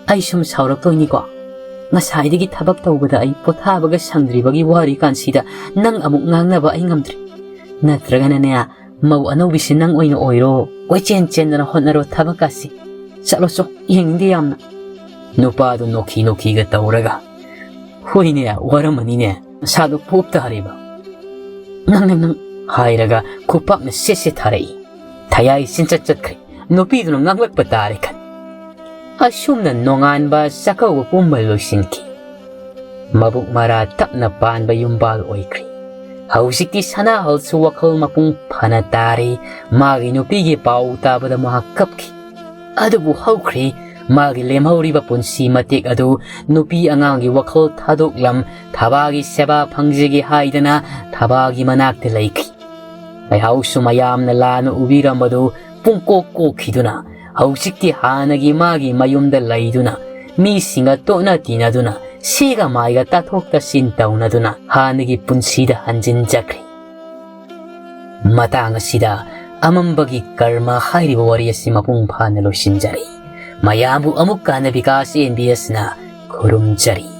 "ꯑꯩ ꯁꯨꯝ ꯁꯥꯎꯔꯛꯇꯣꯏꯅꯤꯀꯣ꯫ ꯉꯁꯥꯏꯗꯒꯤ ꯊꯕꯛ ꯇꯧꯕꯗ ꯑꯩ ꯄꯣꯊꯥꯕꯒ ꯁꯪꯗ꯭ꯔꯤꯕꯒꯤ ꯋꯥꯔꯤꯀꯥꯟꯁꯤꯗ ꯅꯪ ꯑꯃꯨꯛ ꯉꯥꯡꯅꯕ ꯑꯩ ꯉꯝꯗ꯭ꯔꯦ꯫ ꯅꯠꯇ꯭ꯔꯒꯅꯅꯦ, ꯃꯧ ꯑꯅꯧꯕꯤꯁꯤ ꯅꯪ ꯑꯣꯏꯅ ꯑꯣꯏꯔꯣ, ꯀꯣꯏꯆꯦꯟ ꯆꯦꯟꯗꯅ ꯍꯣꯠꯅꯔꯣ ꯊꯕꯛꯀꯥꯁꯤ꯫ ꯆꯠꯂꯣ ꯆꯣ, ꯌꯦꯡꯅꯤꯡꯗꯦ ꯌꯥꯝꯅ꯫ ꯅꯨꯄꯥꯗꯨ ꯅꯣꯛꯈꯤ ꯅꯣꯛꯈꯤꯒ ꯇꯧꯔꯒ, "ꯍꯣꯏꯅꯦ, ꯋꯥꯔꯝꯃꯅꯤꯅꯦ, ꯅꯁꯥꯗꯣ ꯄꯣꯞ ꯇꯥꯔꯤꯕ꯫ ꯅꯪ, ꯅꯪ, ꯅꯪ," ꯍꯥꯏꯔꯒ ꯈꯨꯄꯥꯛꯅ ꯁꯦꯠ ꯁꯦꯠ ꯊꯥꯔꯛꯏ꯫ ꯊꯌꯥꯏ ꯆꯤꯟꯆꯠ ꯆꯠꯈ꯭ꯔꯦ꯫ ꯅꯨꯄꯤꯗꯨꯅ ꯉꯥꯡꯂꯛꯄ ꯇꯥꯔꯦ ꯈꯟ꯫ ꯑꯁꯨꯝꯅ ꯅꯣꯡꯉꯥꯟꯕ ꯆꯥꯛꯀꯧꯕ ꯄꯨꯝꯕ ꯂꯣꯏꯁꯤꯟꯈꯤ꯫ ꯃꯕꯨꯛ ꯃꯔꯥ ꯇꯞꯅ ꯄꯥꯟꯕ ꯌꯨꯝꯕꯥꯜ ꯑꯣꯏꯈ꯭ꯔꯤ꯫ ꯍꯧꯖꯤꯛꯇꯤ ꯁꯅꯥꯍꯜꯁꯨ ꯋꯥꯈꯜ ꯃꯄꯨꯡ ꯐꯅ ꯇꯥꯔꯦ꯫ ꯃꯥꯒꯤ ꯅꯨꯄꯤꯒꯤ ꯄꯥꯎ ꯇꯥꯕꯗ ꯃꯍꯥꯛ ꯀꯞꯈꯤ꯫ ꯑꯗꯨꯕꯨ ꯍꯧꯈ꯭ꯔꯦ꯫ ꯃꯥꯒꯤ ꯂꯦꯝꯍꯧꯔꯤꯕ ꯄꯨꯟꯁꯤ ꯃꯇꯦꯛ ꯑꯗꯨ ꯅꯨꯄꯤ ꯑꯉꯥꯡꯒꯤ ꯋꯥꯈꯜ ꯊꯥꯗꯣꯛꯂꯝ, ꯊꯕꯥꯒꯤ ꯁꯦꯕꯥ ꯐꯪꯖꯒꯦ ꯍꯥꯏꯗꯅ ꯊꯕꯥꯒꯤ ꯃꯅꯥꯛꯇ ꯂꯩꯈꯤ꯫ ꯂꯩꯍꯥꯎꯁꯨ ꯃꯌꯥꯝꯅ ꯂꯥꯟꯅ ꯎꯕꯤꯔꯝꯕꯗꯨ ꯄꯨꯡꯀꯣꯛ ꯀꯣꯛꯈꯤꯗꯨꯅ, ꯍꯧꯖꯤꯛꯇꯤ ꯍꯥꯟꯅꯒꯤ ꯃꯥꯒꯤ ꯃꯌꯨꯝꯗ ꯂꯩꯗꯨꯅ, ꯃꯤꯁꯤꯡꯒ ꯇꯣꯠꯅ ꯇꯤꯟꯅꯗꯨꯅ, ꯁꯤꯒ ꯃꯥꯏꯒ ꯇꯥꯊꯣꯛ ꯇꯥꯁꯤꯟ ꯇꯧꯅꯗꯨꯅ ꯍꯥꯟꯅꯒꯤ ꯄꯨꯟꯁꯤꯗ ꯍꯟꯖꯤꯟꯖꯈ꯭ꯔꯦ꯫ ꯃꯇꯥꯡ ꯑꯁꯤꯗ ꯑꯃꯝꯕꯒꯤ ꯀꯔꯃ ꯍꯥꯏꯔꯤꯕ ꯋꯥꯔꯤ ꯑꯁꯤ ꯃꯄꯨꯡ ꯐꯥꯅ ꯂꯣꯏꯁꯤꯟꯖꯔꯤ꯫ ꯃꯌꯥꯝꯕꯨ ꯑꯃꯨꯛ ꯍꯟꯅ ꯕꯤꯀꯥꯁ ꯑꯦꯟ ꯕꯤ ꯑꯦꯁꯅ ꯈꯨꯔꯨꯝꯖꯔꯤ꯫